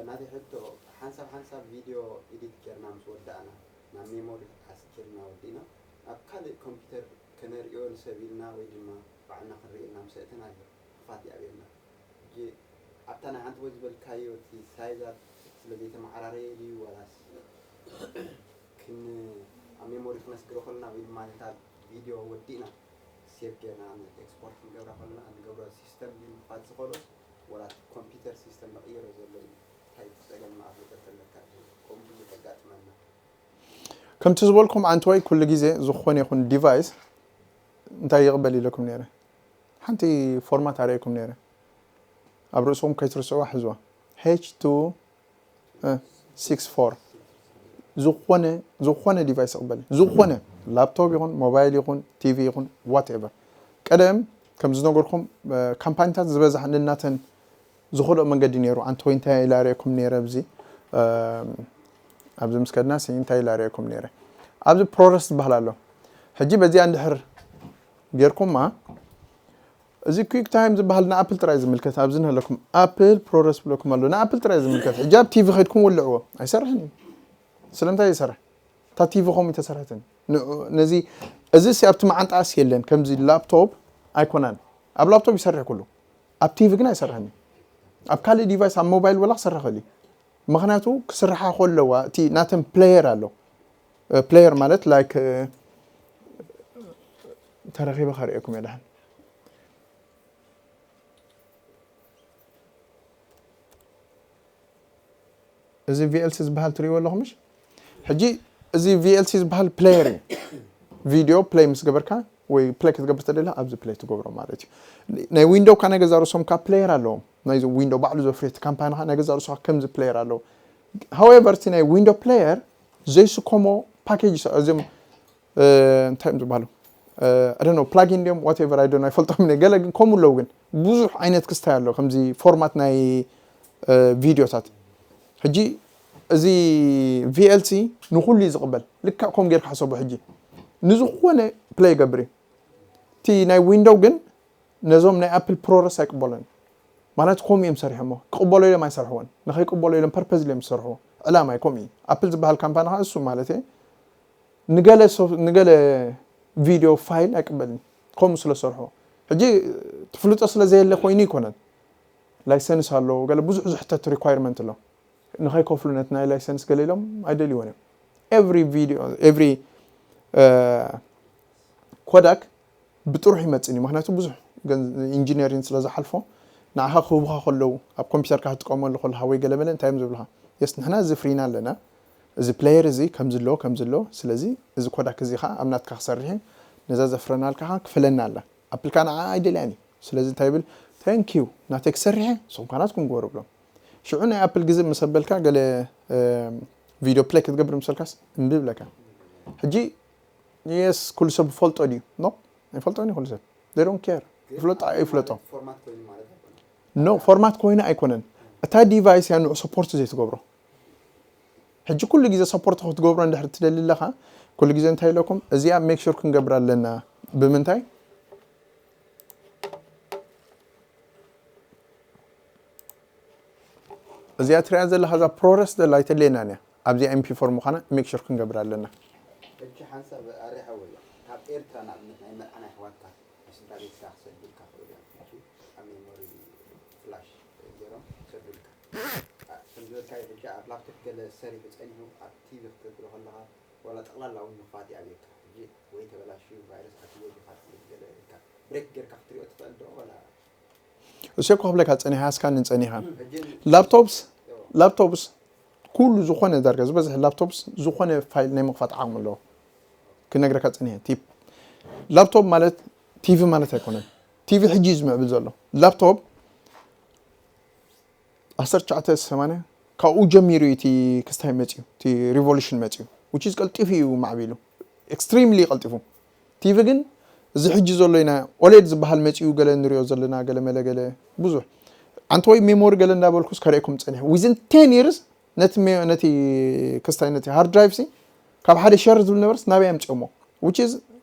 ናተይ ሕቶ፣ ሓንሳብ ሓንሳብ ቪድዮ ኤዲት ጌርና ምስ ወዳእና፣ ናብ ሜሞሪ ኣስኪርና ወዲእና፣ ኣብ ካልእ ኮምፒውተር ከነርእዮ ንሰብ ኢልና ወይ ድማ ባዕልና ክንርኢ ኢልና ምስ ኣእተናዮ፣ ክፋት ይኣብየና። ሕጂ ኣብታ ናይ ሓንቲ ወይ ዝበልካዮ፣ እቲ ሳይዛት ስለ ዘይተመዓራረየ ድዩ፣ ዋላስ ክን-፣ ኣብ ሜሞሪ ክነስግሮ ከለና ወይ ድማ ነታ ቪድዮ ወዲእና ሴቭ ጌርና ኤክስፖርት ክንገብራ ከለና እንገብሮ ሲስተም ድዩ ምኽፋት ዝኸልኦስ፣ ዋላ እቲ ኮምፒውተር ሲስተም ንቕይሮ ዘሎ እዩ? እንታይ ጸገም ኣብ ዝፈጠረካ ከምኡ ብዙሕ የጋጥመና። ከምቲ ዝበልኩም ኣንተወይ ኩሉ ግዜ ዝኾነ ይኹን ዲቫይስ እንታይ ይቕበል ኢለኩም ነይረ? ሓንቲ ፎርማት ኣርእየኩም ነይረ። ኣብ ርእስኹም ከይትርስዕዋ ሕዝዋ። ኤች ቱ ሲክስ ፎር ዝኾነ፣ ዝኾነ ዲቫይስ ይቕበል። ዝኾነ ላፕቶፕ ይኹን፣ ሞባይል ይኹን፣ ቲቪ ይኹን፣ ዋትኤቨር። ቀደም ከም ዝነገርኩም፣ እ፣ ካምፓኒታት ዝበዝሓ ንናተን ዝኸድኦ መንገዲ ነይሩ። ኣንተወይ እንታይ ኢለ ኣርእየኩም ነይረ ኣብዚ፣ እ፣ ኣብዚ ምስ ከድና ሲ እንታይ ኢለ ኣርእየኩም ነይረ? ኣብዚ ፕሮረስ ዝበሃል ኣሎ። ሕጂ በዚኣ እንድሕር ጌርኩማ፣ እዚ ኩክ ታይም ዝበሃል ንኣፕል ጥራይ ዝምልከት፣ ኣብዚ ንህለኩም ኣፕል ፕሮረስ ብለኩም ኣሎ። ንኣፕል ጥራይ ዝምልከት። ሕጂ ኣብ ቲቪ ከድኩም ወልዕዎ። ኣይሰርሕን እዩ። ስለምንታይ ይሰርሕ? እታ ቲቪ ከምኡ ተሰርሐትን። ን-፣ ነዚ፣ እዚ ሲ ኣብቲ መዓንጣስ የለን። ከምዚ ላፕቶፕ ኣይኮናን። ኣብ ላፕቶፕ ይሰርሕ ኩሉ። ኣብ ቲቪ ግን ኣይሰርሕን እዩ። ኣብ ካልእ ዲቫይስ፣ ኣብ ሞባይል ወላ ክሰርሕ ይኽእል እዩ። ምኽንያቱ ክስርሓ ከለዋ እቲ ናተን ፕሌየር ኣሎ። እ፣ ፕሌየር ማለት ላይክ፣ እ፣ ተረኺበ ከርእየኩም እየ ደሓን። እዚ ቪኤልሲ ዝበሃል ትርእይዎ ኣለኹም ምሽ? ሕጂ እዚ ቪኤልሲ ዝበሃል ፕሌየር እዩ። ቪድዮ ፕሌይ ምስ ገበርካ ወይ ፕሌይ ክትገብር ተደሊኻ ኣብዚ ፕሌይ ትገብሮ ማለት እዩ። ናይ ዊንዶው ካ ናይ ገዛ ርእሶም ካ ፕሌየር ኣለዎም። ናይ ዊንዶው ባዕሉ ዘፍርዮ እቲ ካምፓኒ ካ ናይ ገዛ ርእሶ ከምዚ ፕሌየር ኣለዎ። ሃውኤቨር እቲ ናይ ዊንዶው ፕሌየር ዘይስከሞ ፓኬጅ እዞም እ፣ እንታይ እዮም ዝበሃሉ? እ፣ I don't know፣ ፕላጊን ድዮም፣ ዋትኤቨር፣ I don't know፣ ኣይፈልጦም እየ። ገለ ግን ከምኡ ኣለዉ፣ ግን ብዙሕ ዓይነት ክስታይ ኣሎ፣ ከምዚ ፎርማት ናይ፣ እ፣ ቪድዮታት። ሕጂ እዚ ቪኤልሲ ንኹሉ እዩ ዝቕበል። ልክዕ ከምኡ ጌርካ ሕሰቦ። ሕጂ ንዝኾነ ፕለይ ይገብር እዩ። እቲ ናይ ዊንዶው ግን ነዞም ናይ ኣፕል ፕሮረስ ኣይቅበሎን። ማለት ከምኡ እዮም ሰሪሖሞ። ክቕበሎ ኢሎም ኣይሰርሕዎን። ንኸይቅበሎ ኢሎም ፐርፐዝሊ እዮም ዝሰርሕዎ። ዕላማ እዩ፣ ከምኡ እዩ። ኣፕል ዝበሃል ካምፓኒ ኸዓ እሱ ማለት እየ። ንገለ ሶፍ-፣ ንገለ ቪድዮ ፋይል ኣይቅበልን እዩ። ከምኡ ስለ ዝሰርሕዎ። ሕጂ ትፍልጦ ስለ ዘየለ ኮይኑ ኣይኮነን። ላይሰንስ ኣሎ፣ ገለ ብዙሕ ዝሕተት ሪኳየርመንት ኣሎ። ንኸይከፍሉ ነቲ ናይ ላይሰንስ ገለ ኢሎም ኣይደልይዎን እዮም። ኤቭሪ ቪድዮ፣ ኤቭሪ፣ እ፣ ኮዳክ ብጥሩሕ ይመጽእን እዩ። ምኽንያቱ ብዙሕ ገን-፣ ኢንጂነሪንግ ስለ ዝሓልፎ፣ ንዓኻ ክህቡኻ ከለዉ፣ ኣብ ኮምፒውተርካ ክትጥቀመሉ ከለኻ ወይ ገለ መለ እንታይ እዮም ዝብሉኻ? የስ፣ ንሕና እዚ ፍሪና ኣለና። እዚ ፕሌየር እዚ ከምዚ ኣሎ፣ ከምዚ ኣሎ። ስለዚ እዚ ኮዳክ እዚ ኸዓ ኣብ ናትካ ክሰርሕ እዩ። ነዛ ዘፍረናልካ ኸዓ ክፈለና ኣላ። ኣፕል ከኣ ንዓ ኣይደልያን እዩ። ስለዚ እንታይ ይብል? ታንክ ዩ፣ ናተይ ክሰርሕ እየ፣ ንስኹም ከኣ ናትኩም ግበሩ ብሎም። ሽዑ ናይ ኣፕል ግዝእ ምስ ኣበልካ፣ ገለ፣ እ፣ ቪድዮ ፕሌይ ክትገብር ምስ በልካስ እምቢ ይብለካ። ሕጂ የስ፣ ኩሉ ሰብ ይፈልጦ ድዩ? ኖ፣ ኣይፈልጦን እዩ ኩሉ ሰብ። They don't care። ይፍለጦ ኣይፍለጦ። ፎርማት ኮይኑ ማለት ኣይኮነን። ኖ፣ ፎርማት ኮይኑ ኣይኮነን። እታ ዲቫይስ እያ ንዑ ሰፖርት ዘይትገብሮ። ሕጂ ኩሉ ግዜ ሰፖርት ክትገብሮ እንድሕር ትደሊ ኣለኻ፣ ኩሉ ግዜ እንታይ ኢለኩም፣ እዚኣ ሜክ ሹር ክንገብር ኣለና። ብምንታይ? እዚኣ ትሪኣ ዘለኻ እዛ ፕሮረስ ዘላ ኣይተድልየናን እያ። ኣብዚኣ ኤም ፒ ፎር ምዃና ሜክ ሹር ክንገብር ኣለና። ሕጂ ሓንሳብ ኣሬ ሓወይ፣ ካብ ኤርትራ ንኣብነት ናይ መርዓ ናይ ኣሕዋትካ፣ ናይ ስድራ ቤትካ ክሰዱልካ ክኽእሉ እዮም። ሕጂ ኣብ ሜሞሪ ፍላሽ ገይሮም ክሰዱልካ። ኣ፣ ከም ዝበልካዮ ሕጂ ኣብ ላፕቶፕ ገለ ሰሪሑ ጸኒሑ ኣብ ቲቪ ክትገብሮ ከለኻ፣ ዋላ ጠቕላላ እውን ምኽፋት ይኣብየካ። ሕጂ ወይ ተበላሽዩ ቫይረስ ኣትዎ ድዩ ካልእ ገለ ኢልካ ብሬክ ጌርካ ክትሪኦ ትኽእል ዶ? ዋላ እሱ እኮ ክብለካ ጸኒሓ፣ እስካን ጸኒሓ። ሕጂ ላፕቶፕስ፣ ላፕቶፕስ ኩሉ ዝኾነ ዳርጋ ዝበዝሕ ላፕቶፕስ ዝኾነ ፋይል ናይ ምኽፋት ዓቕሚ ኣለዎ። ክነግረካ ጸኒሐ። ቲፕ፣ ላፕቶፕ ማለት ቲቪ ማለት ኣይኮነን። ቲቪ ሕጂ እዩ ዝምዕብል ዘሎ። ላፕቶፕ ዓሰርተ ትሽዓተ ሰማንያ ካብኡ ጀሚሩ እዩ እቲ ክስታይ መጽዩ፣ እቲ ሪቮሉሽን መጽዩ። Which is ቀልጢፉ እዩ ማዕቢሉ። ኤክስትሪምሊ ቀልጢፉ። ቲቪ ግን እዚ ሕጂ ዘሎ ኢና ኦሌድ ዝበሃል መፂኡ ገለ ንሪኦ ዘለና ገለ መለ ገለ ብዙሕ ኣንተ ወይ ሜሞሪ ገለ እንዳበልኩስ ከርእየኩም ፀኒሐ within ten years ነቲ ሜ- ነቲ ክስታይ ነቲ ሃርድ ድራይቭ ሲ ካብ ሓደ ሸር ዝብል ነበርስ ናበይ ኣምፅኦሞ which is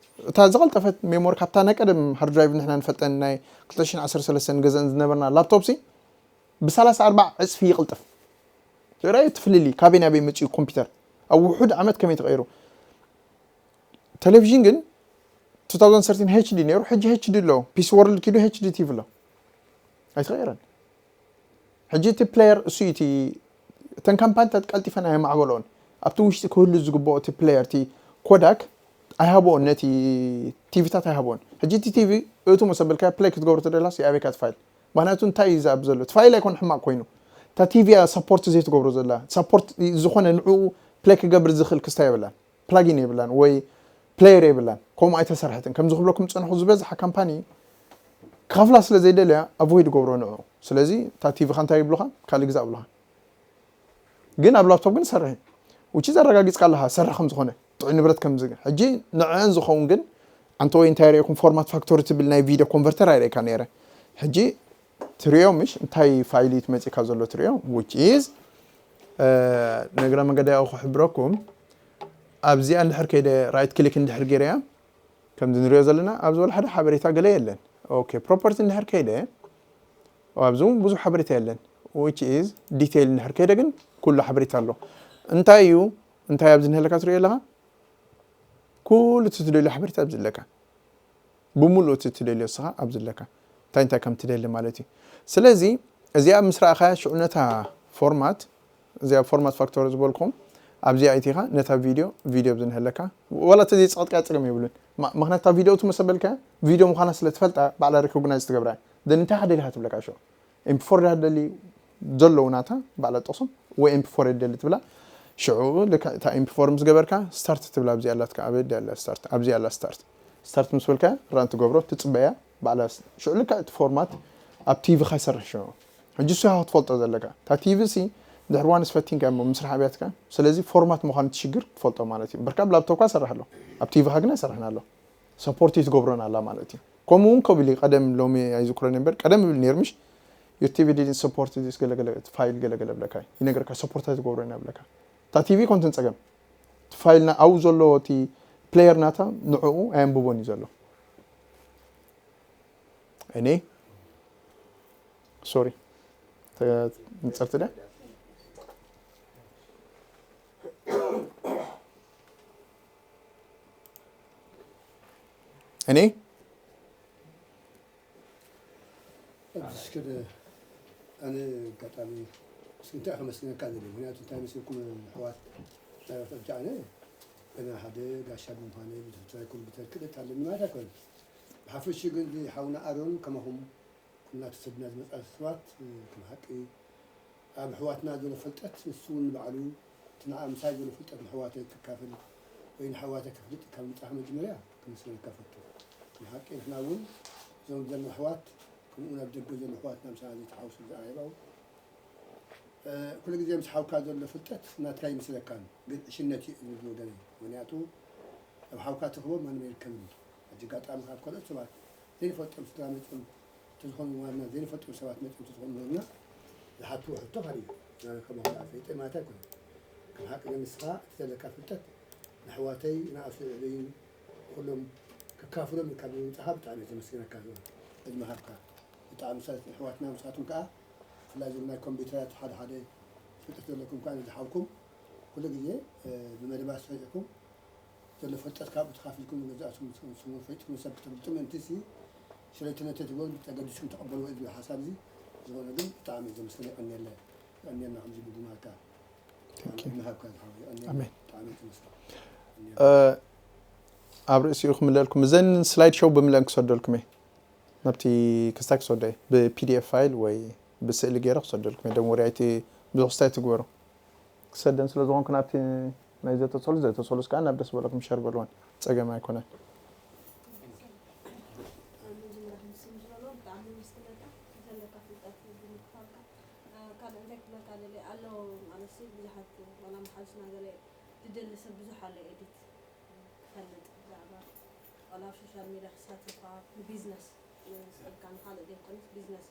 እታ ዝቐልጠፈት ሜሞሪ ካብታ ናይ ቀደም ሃርድ ድራይቭ ንሕና ንፈልጠን ናይ ክልተ ሽሕን ዓሰርተ ሰለስተን ገዘን ዝነበርና ላፕቶፕ ሲ ብ ሰላሳ ኣርባዓ ዕፅፊ ይቕልጥፍ ራዩ ትፍልሊ ካበይ ናበይ መፅኡ ኮምፒውተር ኣብ ውሑድ ዓመት ከመይ ተቐይሩ ቴሌቪዥን ግን two thousand thirteen HD ነይሩ ሕጂ HD ኣሎ ፒሲ ወርልድ ኪዱ HD ቲቪ ኣሎ ኣይተቐየረን ሕጂ እቲ ፕሌየር እሱ እቲ እተን ካምፓኒታት ቀልጢፈን ኣየማዕበልኦን ኣብቲ ውሽጢ ክህሉ ዝግብኦ እቲ ፕሌየር እቲ ኮዳክ ኣይሃብኦን ነቲ ቲቪታት ኣይሃብኦን ሕጂ እቲ ቲቪ እቱ መሰበልካ ፕሌይ ክትገብሮ ተደላስ የኣበይካ ትፋይል ምክንያቱ እንታይ እዩ ዝኣብ ዘሎ እቲ ፋይል ኣይኮን ሕማቅ ኮይኑ እታ ቲቪ እያ ሰፖርት ዘይትገብሮ ዘላ ሰፖርት ዝኾነ ንዕኡ ፕሌይ ክገብር ዝኽእል ክስታ የብላን ፕላጊን የብላን ወይ ፕሌየር የብላን ከምኡ ኣይተሰርሐትን ከምዚ ክብለኩም ዝፀንሑ ዝበዝሓ ካምፓኒ ክኸፍላ ስለ ዘይደልያ ኣቮይድ ገብሮ ንዑ ስለዚ እታ ቲቪ ካ እንታይ ይብሉካ ካልእ ግዛእ ብሉካ ግን ኣብ ላፕቶፕ ግን ሰርሕ ውጭ ዘረጋጊፅካ ኣለካ ሰርሕ ከም ዝኾነ ጥዑይ ንብረት ከም ዝግ ሕጂ ንዕን ዝኸውን ግን ኣንተ ወይ እንታይ ርኤኩም ፎርማት ፋክቶሪ ትብል ናይ ቪዲዮ ኮንቨርተር ኣይርእካ ነይረ ሕጂ ትሪኦ ምሽ እንታይ ፋይል እዩ ትመፂካ ዘሎ ትሪኦ which is ነግረ መገዳያዊ ክሕብረኩም ኣብዚኣ እንድሕር ከይደ ራይት ክሊክ እንድሕር ገይረያ ከምዚ ንሪኦ ዘለና ኣብዚ ወላ ሓደ ሓበሬታ ገለ የለን ኦኬ ፕሮፐርቲ እንድሕር ከይደ ኣብዚ እውን ብዙሕ ሓበሬታ የለን which is ዲቴይል እንድሕር ከይደ ግን ኩሉ ሓበሬታ ኣሎ እንታይ እዩ እንታይ ኣብዚ ንህለካ ትሪኦ ኣለካ ኩሉ እቲ ትደልዮ ሓበሬታ ኣብዚ ኣለካ ብምሉእ እቲ ትደልዮ እስኻ ኣብዚ ኣለካ እንታይ እንታይ ከም ትደሊ ማለት እዩ ስለዚ እዚኣ ምስ ረኣኻያ ሽዑ ነታ ፎርማት እዚኣ ፎርማት ፋክቶሪ ዝበልኩም ኣብዚኣ ኣይቲኻ ነታ ቪድዮ ቪድዮ ብዝንህለካ ዋላ እቲ ዘይፀቐጥካ ፀገም የብሉን ምክንያት እታ ቪድዮ እቲ መሰበልካ ቪድዮ ምዃና ስለ ትፈልጣ ባዕላ ሪኮግናይዝ ትገብራ ደን እንታይ ሓደሊካ ትብለካ ሽዑ ኤምፒ ፎር ድያ ደሊ ዘለዉ ናታ ባዕላ ጠቕሶም ወይ ኤምፒ ፎር ደሊ ትብላ ሽዑ ልክዕ እታ ኤምፒ ፎር ምስ ገበርካ ስታርት ትብላ ኣብዚኣ ኣላትካ ኣበይ ድያ ኣላ ስታርት ኣብዚኣ ኣላ ስታርት ስታርት ምስ በልካ ራን ትገብሮ ትፅበያ ባዕላ ሽዑ ልክዕ እቲ ፎርማት ኣብ ቲቪ ካ ይሰርሕ ሽዑ ሕጂ እሱ ኢኻ ክትፈልጦ ዘለካ እታ ቲቪ ሲ ድሕሪ ዋንስ ፈቲንካ እሞ ምስራሕ ኣብያትካ ስለዚ ፎርማት ምዃኑ ትሽግር ክትፈልጦ ማለት እዩ እምበርካ ኣብ ላፕቶፕካ ሰርሕ ኣሎ ኣብ ቲቪኻ ግን ኣይሰርሕን ኣሎ ሰፖርት እዩ ትገብሮን ኣላ ማለት እዩ ከምኡ እውን ከብል እዩ ቀደም ሎሚ ኣይዝክሮን እምበር ቀደም ይብል ነይሩ ምሽ your TV didn't support this ገለገለ እቲ ፋይል ገለገለ ብለካ እዩ ይነገርካ ሰፖርት ኣይትገብሮን እያ ብለካ እታ ቲቪ ኮንትን ፀገም እቲ ፋይልና ኣብኡ ዘሎ እቲ ፕሌየር ናታ ንዕኡ ኣየንብቦን እዩ ዘሎ እኔ ሶሪ ንፀርቲ ዳ እኔ ኣሽከደ ኣነ ኣጋጣሚ እንታይ ከመስግነካ ዝብል ምክንያቱ እንታይ መስልኩም ኣሕዋት ናይ ወተብጃ ኣነ ገና ሓደ ጋሻ ብምዃነ ብትሕትራይ ኮምፒተር ክእለት ኣለኒ ማለት ኣይኮነ ብሓፈሽ ግን እዚ ሓውና ኣሮን ከማኹም ኩልና ተሰድና ዝመፃ ሰባት ከም ሓቂ ኣብ ኣሕዋትና ዘሎ ፍልጠት ንሱ እውን ንባዕሉ እቲ ንዓ ምሳይ ዘሎ ፍልጠት ንኣሕዋተይ ክካፈል ወይ ንኣሕዋተይ ከፍልጥ ካብ ምፃኻ መጀመርያ ክመስለካ ፈቱ ንሓቂ ንሕና እውን እዞም ዘለና ኣሕዋት ከምኡ ናብ ደገ ዘሎ ኣሕዋትና ምሳና ዘይተሓውሱ ዝኣየባው ኩሉ ግዜ ምስ ሓውካ ዘሎ ፍልጠት ናትካ ይመስለካን ግን ዕሽነት እዩ ዝብል ወገነይ ምክንያቱ ኣብ ሓውካ ትኽቦ ማንም ኣይርከብን እዩ ሕጂ ኣጋጣሚ ካብ ካልኦት ሰባት ዘይንፈልጦም ስድራ መፅኦም እንተዝኾኑ ዋና ዘይንፈልጦም ሰባት መፅኦም እንተዝኾኑ ምህርና ዝሓትዎ ሕቶ ካልእ እዩ ናበይ ከማኹ ደኣ ፈይጠ ማለት ኣይኮነን ከም ሓቂ ግን ንስኻ እቲ ዘለካ ፍልጠት ንኣሕዋተይ ንኣሰብኡተይን ኩሎም ከካፍሎም ኢልካ ብምምፃእኻ ብጣዕሚ እየ ዘመስግነካ ዝብል ዕድመ ሃብካ ብጣዕሚ ምሳሌ ኣሕዋትና ንስኻትኩም ከዓ ብፍላይ እዞም ናይ ኮምፒውተራት ሓደ ሓደ ፍልጠት ዘለኩም ከዓ ነዚ ሓውኩም ኩሉ ግዜ ብመደባት ሰሪዕኩም ዘሎ ፍልጠት ካብኡ ተኻፊልኩም ንገዛእትኩም ንስኹም ፈሊጥኩም ንሰብ ክተፍልጡ ምእንቲ ሲ ሽረይትነት ኣይትግበሩ ተገዲስኩም ተቐበልዎ እዩ ዝብል ሓሳብ እዚ ዝኾነ ግን ብጣዕሚ እዩ ዘመስግን የቐንየለ የቐንየልና ከምዚ ምጉማካ ንሃብካ ዝሓወ የቐንየልና ኣሜን። ብጣዕሚ እዩ ተመስገን ኣብ ርእሲኡ ክምለልኩም እዘን ስላይድ ሾው ብምለን ክሰደልኩም እየ ናብቲ ክስታይ ክሰዶ እየ ብፒዲኤፍ ፋይል ወይ ብስእሊ ገይረ ክሰደልኩም እየ ደም ወሪያ እቲ ብዙሕ ክስታይ ትግበሩ ክሰደን ስለ ዝኾንኩ ናብቲ ናይ ዘተሰሉ ዘተሰሉስ ከዓ ናብ ደስ በለኩም ሸር በልወን ፀገም ኣይኮነን መጀመርያ ክንስም ዝበሎ ብጣዕሚ የመስግነካ ዘለካ ፍልጠት ብምክፋልካ ካልእ እንታይ ክብለካ ደለ ኣሎ ማለት ብዙሓት ዋላ መሓዙትና ገለ ዝደሊ ሰብ ብዙሕ ኣሎ ኤዲት ክፈልጥ ብዛዕባ ኣብ ሶሻል ሚድያ ክሳተፋ፣ ንቢዝነስ፣ ንስእልካ ንኻልእ ዘይኮነስ ቢዝነስ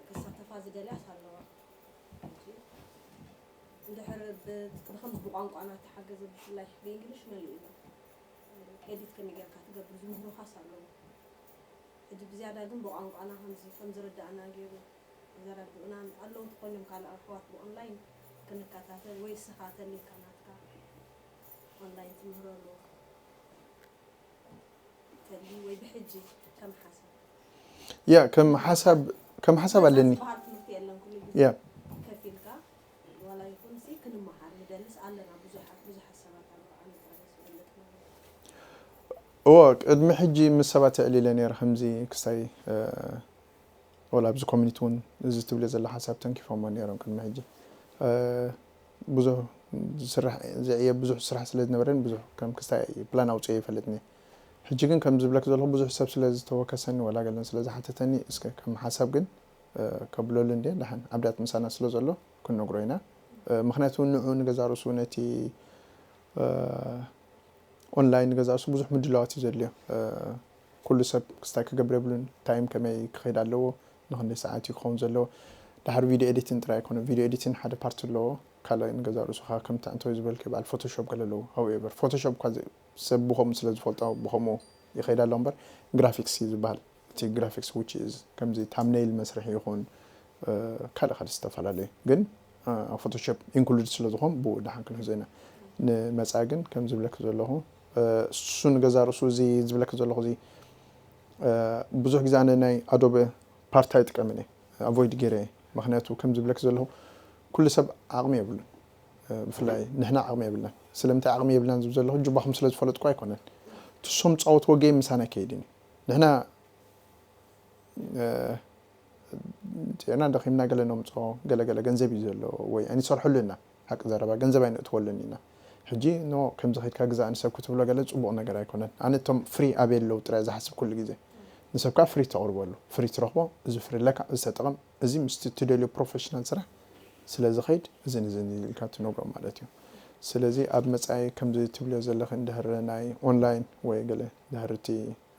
ክሳተፋ ዝደልያስ ኣለዋ። ሕጂ እንድሕር ብ-፣ ብኸምዚ ብቋንቋና ተሓገዘ፣ ብፍላይ ብእንግሊሽ መሊኡ ኣሎ። ኤዲት ከመይ ጌርካ ትገብር ዝምህሩኻስ ኣለዉ። ሕጂ ብዝያዳ ግን ብቋንቋና ከምዚ ከም ዝርዳእና ገይሩ ዘረድኡና ኣለዉ። ተኾይኖም ካልእ ኣሕዋት ብኦንላይን ክንከታተል ወይ እስኻ ተሊካ ናትካ ኦንላይን ትምህረሉ ተሊ ወይ ብሕጂ ከም ሓሳብ ያ ከም ሓሳብ ከም ሓሳብ ኣለኒ። ዝበሃል ትምህርቲ የለን። ኩሉ ግዜ ያ ከፊልካ ዋላ ይኹን ሲ ክንመሃር ንደልስ ኣለና። ብዙሓት ብዙሓት ሰባት ኣለዉ። ኣነ ጥራይ ዝፈልጥ ማለት እዩ። እዎ ቅድሚ ሕጂ ምስ ሰባት ኣዕሊለ ነይረ ከምዚ ክስታይ እ፣ ወላ ኣብዚ ኮሚኒቲ እውን እዚ ትብልዮ ዘሎ ሓሳብ ተንኪፎሞ ነይሮም ቅድሚ ሕጂ እ፣ ብዙሕ ዝስራሕ ዘዕየ ብዙሕ ስራሕ ስለ ዝነበረን ብዙሕ ከም ክስታይ ፕላን ኣውፅኦ ይፈልጥኒ። ሕጂ ግን ከም ዝብለክ ዘለኹ ብዙሕ ሰብ ስለ ዝተወከሰኒ ወላ ገለን ስለ ዝሓተተኒ እስከ ከም ሓሳብ ግን እ፣ ከብለሉ እንደ ደሓን ኣብዳት ምሳና ስለ ዘሎ ክንነግሮ ኢና። እ፣ ምክንያቱ ንዑ ንገዛ ርእሱ ነቲ እ፣ ኦንላይን ንገዛ ርእሱ ብዙሕ ምድላዋት እዩ ዘድልዮ። እ፣ ኩሉ ሰብ ክስታይ ክገብር የብሉን። ታይም ከመይ ክኸይድ ኣለዎ፣ ንክንደይ ሰዓት እዩ ክኸውን ዘለዎ። ድሓር ቪድዮ ኤዲቲን ጥራይ ኣይኮነ፣ ቪድዮ ኤዲቲን ሓደ ፓርት ኣለዎ። ካልኣይ ንገዛ ርእሱ ከዓ ከምቲ ኣንተ ዝበልከ በዓል ፎቶሾፕ ገለ ኣለዎ። ሃውኤቨር ፎቶሾፕ እኳ ዘ- ሰብ ብኸምኡ ስለ ዝፈልጦ ብኸምኡ ይኸይድ ኣሎ እምበር፣ ግራፊክስ እዩ ዝበሃል። እቲ ግራፊክስ which is ከምዚ ታምኔይል መስርሒ ይኹን እ፣ ካልእ ካልእ ዝተፈላለዩ ግን እ፣ ኣብ ፎቶሾፕ ኢንክሉድ ስለ ዝኾን ብኡ ደሓን ክንሕዞ ኢና። ንመጻኢ ግን ከም ዝብለክ ዘለኹ እ፣ እሱ ንገዛ ርእሱ እዚ ዝብለክ ዘለኹ እዚ እ፣ ብዙሕ ግዜ ኣነ ናይ ኣዶበ ፓርት ኣይጥቀምን እየ፣ ኣቮይድ ገይረ እየ። ምክንያቱ ከም ዝብለክ ዘለኹ ኩሉ ሰብ ዓቕሚ የብሉን። እ፣ ብፍላይ ንሕና ዓቕሚ የብልናን። ስለምንታይ ዓቕሚ የብልናን ዝብል ዘለኹ ጁባኹም ስለ ዝፈለጥኩ ኣይኮነን። ትሶም ጻወትዎ ጌም ምሳና ኣይከይድን እዩ። ንሕና እ፣ ጌርና ደኺምና ገለ ነምፅኦ ገለ ገለ ገንዘብ እዩ ዘለዎ ወይ ኣይንሰርሐሉ እና ሓቂ ዘረባ ገንዘብ ኣይነእትወሉን ኢና። ሕጂ ኖ ከምዚ ከድካ ግዛእ ንሰብ ክትብሎ ገለ ፅቡቕ ነገር ኣይኮነን። ኣነ እቶም ፍሪ ኣበይ ኣለዉ ጥራይ ዝሓስብ ኩሉ ግዜ። ንሰብ ከዓ ፍሪ ተቕርበሉ፣ ፍሪ ትረኽቦ፣ እዚ ፍሪ ኣለካ፣ እዚ ተጠቐም፣ እዚ ምስቲ ትደልዮ ፕሮፌሽናል ስራሕ ስለ ዝኸይድ እዝን እዝን ኢልካ ትነግሮ ማለት እዩ። ስለዚ ኣብ መፃኢ ከምዚ ትብልዮ ዘለኺ እንድሕር ናይ ኦንላይን ወይ ገለ ድሕርቲ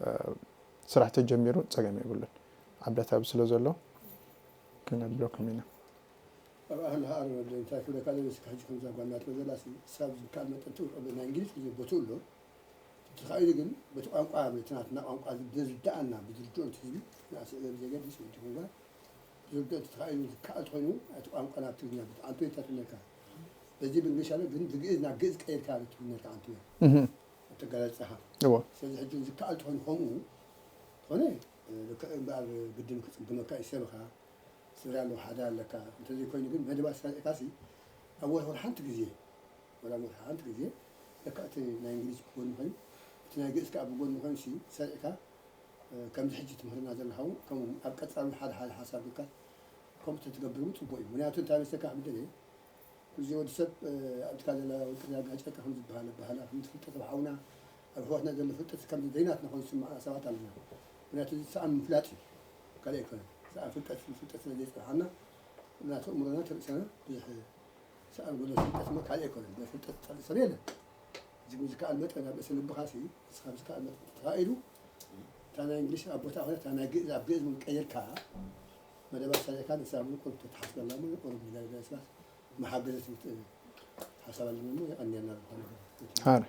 እ፣ ስራሕ ተጀሚሩ ፀገም የብሉን። ዓብዳት ኣብ ስለ ዘሎ ክነብለኩም ኢና። ኣብ ኣህል ሃኣር ወደ እንታይ ክብለካ ደለስ ሕጂ ከምዛ ጓና ትበዘላ ስብ ዝከኣል መጠን ትውዕሎ ናይ እንግሊዝ ግዜ ቦትኡ ኣሎ። ተኻኢሉ ግን በቲ ቋንቋ በቲ ናትና ቋንቋ ብዝርዳኣና ብዝርድኦ እቲ ህዝቢ ንኣስእለ ብዘገድስ ወዲ ኮንጋ ብዝርድኦ እቲ ተኻኢሉ ዝከኣል ተኾይኑ እቲ ቋንቋ ናብ ትግርኛ ብትዓንቶ ይታትነካ በዚ ብእንግሊሽ ኣለ ግን ብግእዝ ናብ ግእዝ ቀይርካ ትግርኛ ትዓንቶ እያ እህ፣ ኣተጋላልጻኻ እዎ። ስለዚ ሕጂ ዝከኣል ተኾይኑ ከምኡ ተኾነ ልክዕ እምበኣር ግድን ክፅግመካ እዩ ሰብኻ ስድራ ኣለዎ ሓደ ኣለካ እንተዘይኮይኑ ግን መደባት ሳሪዕካ ሲ ኣብ ወርሒ ሓንቲ ግዜ ወላ ወርሒ ሓንቲ ግዜ ለካ እቲ ናይ እንግሊዝ ብጎኒ ኮይኑ እቲ ናይ ግእዝ ከዓ ብጎኒ ኮይኑ ሲ ሰሪዕካ ከምዚ ሕጂ ትምህርና ዘለካ እውን ከምኡ ኣብ ቀፃሉ ሓደ ሓደ ሓሳብ ግካ ከምኡ ተትገብር እውን ፅቡቅ እዩ ምክንያቱ እንታይ መሰካ ክምደለ ኩሉ ግዜ ወዲ ሰብ ኣብትካ ዘላ ውልቀ ጋጨካ ከም ዝበሃል ኣበሃላ ከም ፍልጠት ኣብ ሓውና ኣብ ሕዋትና ዘሎ ፍልጠት ከም ዘይናትና ኮይኑ ዝስምዓና ሰባት ኣለና ምክንያቱ እዚ ሰኣን ምፍላጥ እዩ ካልእ ኣይኮነን ሰኣን ፍልጠት ፍልጠት ስለ ዘይፅንሓና ናተ እምሮና ተርእሰና ብዙሕ ሰኣን ጎሎ ፍልጠት እሞ ካልእ ኣይኮነን ናይ ፍልጠት ዝፀልእ ሰብ የለን እዚ ዝከኣል መጠን ኣብ እሲ ልብኻ ሲ ንስኻ ዝከኣል መጠን ተኻኢሉ እታ ናይ እንግሊሽ ኣብ ቦታ ኮነ እታ ናይ ግእዝ ኣብ ግእዝ ምን ቀይርካ መደባት ሰሪዕካ ንሳ ምን ቁሩብ ተተሓስበላ ምን ቁሩብ ንገለገለ ሰባት መሓገዘት ሓሳብ ኣለና እሞ የቐንየልና ዝኾነ ሃረ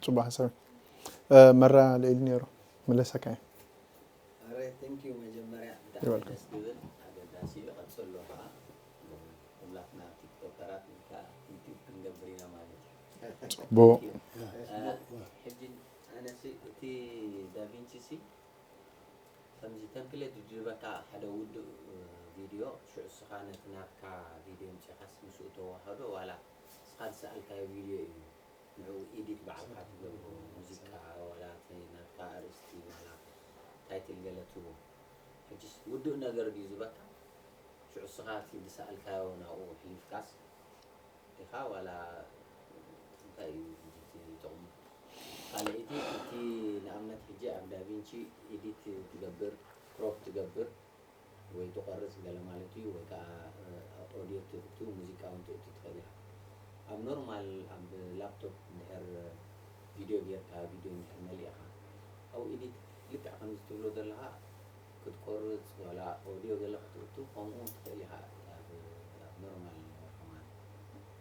ፅቡቅ ሓሳብ እዩ። እ፣ መራ ልኢሉ ነይሩ ምለሰካ እዩ። ኣረ ቴንክ ዩ መጀመርያ ብጣዕሚ You're welcome. ደስ ዝብል ኣገዳሲ እዩ ቀፅሎ ከዓ ኩላትና ቲክቶከራት ኢልካ ዩቲብ ክንገብር ኢና ማለት እዩ ፅቡቅ እ፣ ሕጂ ኣነሲ እቲ ዳቪንቺ ሲ ከምዚ ተምፕሌት ዝድልበካ ሓደ ውዱእ ቪድዮ ሽዑ እስኻ ነቲ ናትካ ቪድዮ ምፅኻስ ምስኡ ተዋህዶ ዋላ እስኻ ዝሰኣልካዮ ቪድዮ እዩ ንዕኡ ኤዲት ባዕልካ ትገብሮ ሙዚቃ ዋላ እቲ ናትካ ኣርእስቲ ዋላ ታይትል ገለ ትህቦ ሕጅስ ውዱእ ነገር ድዩ ዝበካ ሽዑ እስኻ እቲ ዝሰኣልካዮ ናብኡ ሕሊፍካስ ኢኻ ዋላ እንታይ እዩ ሕጂ እቲ ጥቕሙ ካልኣይቲ እቲ ንኣብነት ሕጂ ኣብ ዳቪንቺ ኤዲት ትገብር ክሮፕ ትገብር ወይ ትቆርፅ ገለ ማለት እዩ ወይ ከዓ ኦድዮ ትእቱ ሙዚቃ እውን ትእቱ ትኽእል ኢኻ ኣብ ኖርማል ኣብ ላፕቶፕ እንድሕር ቪድዮ ጌርካ ቪድዮ እንድሕር መሊእኻ ኣብኡ ኤዲት ልክዕ ከምዚ ትብሎ ዘለኻ ክትቆርጽ ዋላ ኦድዮ ገለ ክትእቱ ከምኡ ትኽእል ኢኻ። ኣብ ኖርማል ከማን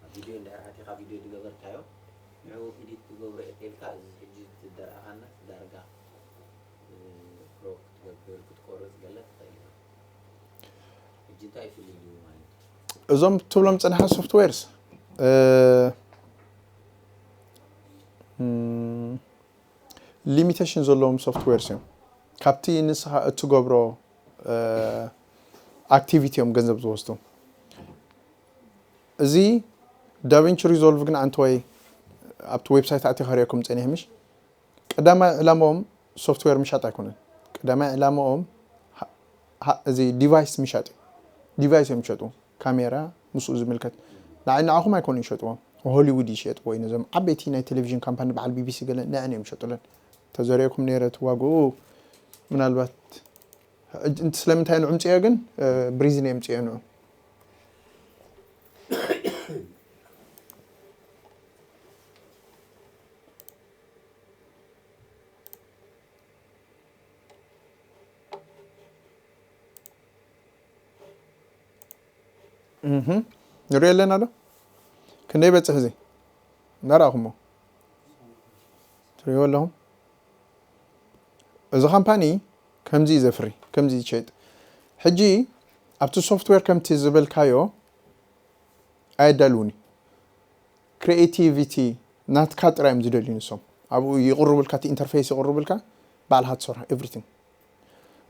ኣብ ቪድዮ እንድሕር ኣቲኻ ቪድዮ ዝገበርካዮ ንዕኡ ኤዲት ትገብሮ እየ ተልካ እዚ ሕጂ ትደርኣኻና ዳርጋ ክሮፕ ክትገብር ክትቆርጽ ገለ ትኽእል ኢኻ። ሕጂ እንታይ ፍልልዩ ማለት እዩ? እዞም ትብሎም ጽንሓ ሶፍትዌርስ ሊሚቴሽን ዘለዎም ሶፍትዌርስ እዮም። ካብቲ ንስኻ እትገብሮ ኣክቲቪቲ እዮም ገንዘብ ዝወስዱ። እዚ ዳቪንቺ ሪዞልቭ ግን ኣንተወይ ኣብቲ ዌብሳይት ኣቲ ከሪኦኩም ጸኒሕ ምሽ ቀዳማይ ዕላማኦም ሶፍትዌር ምሻጥ ኣይኮነን። ቀዳማይ ዕላማኦም እዚ ዲቫይስ ምሻጥ እዩ። ዲቫይስ እዮም ይሸጡ። ካሜራ ምስኡ ዝምልከት ንዓይ ንዓኹም ኣይኮኑ ይሸጥዎም። ሆሊውድ ይሸጥዎ እዩ ነዞም ዓበይቲ ናይ ቴሌቪዥን ካምፓኒ በዓል ቢቢሲ ገለ ንዕን እዮም ይሸጡለን። ተዘሪኦኩም ነይረ እቲ ዋግኡ ምናልባት ስለምንታይ ንዑ ምፅዮ ግን ብሪዝን እዮም ምፅዮ ንዑ ንሪኦ ኣለና ዶ ክንደይ በፅሕ እዚ እንዳረኣኹሞ ትሪኦ ኣለኹም እዚ ካምፓኒ ከምዚ እዩ ዘፍሪ ከምዚ ይሸጥ ሕጂ ኣብቲ ሶፍትዌር ከምቲ ዝበልካዮ ኣየዳልውኒ ክሪኤቲቪቲ ናትካ ጥራይ እዮም ዝደልዩ ንሶም ኣብኡ ይቕርብልካ እቲ ኢንተርፌስ ይቕርብልካ ባዕልካ ትሰርሖ ኤቭሪቲንግ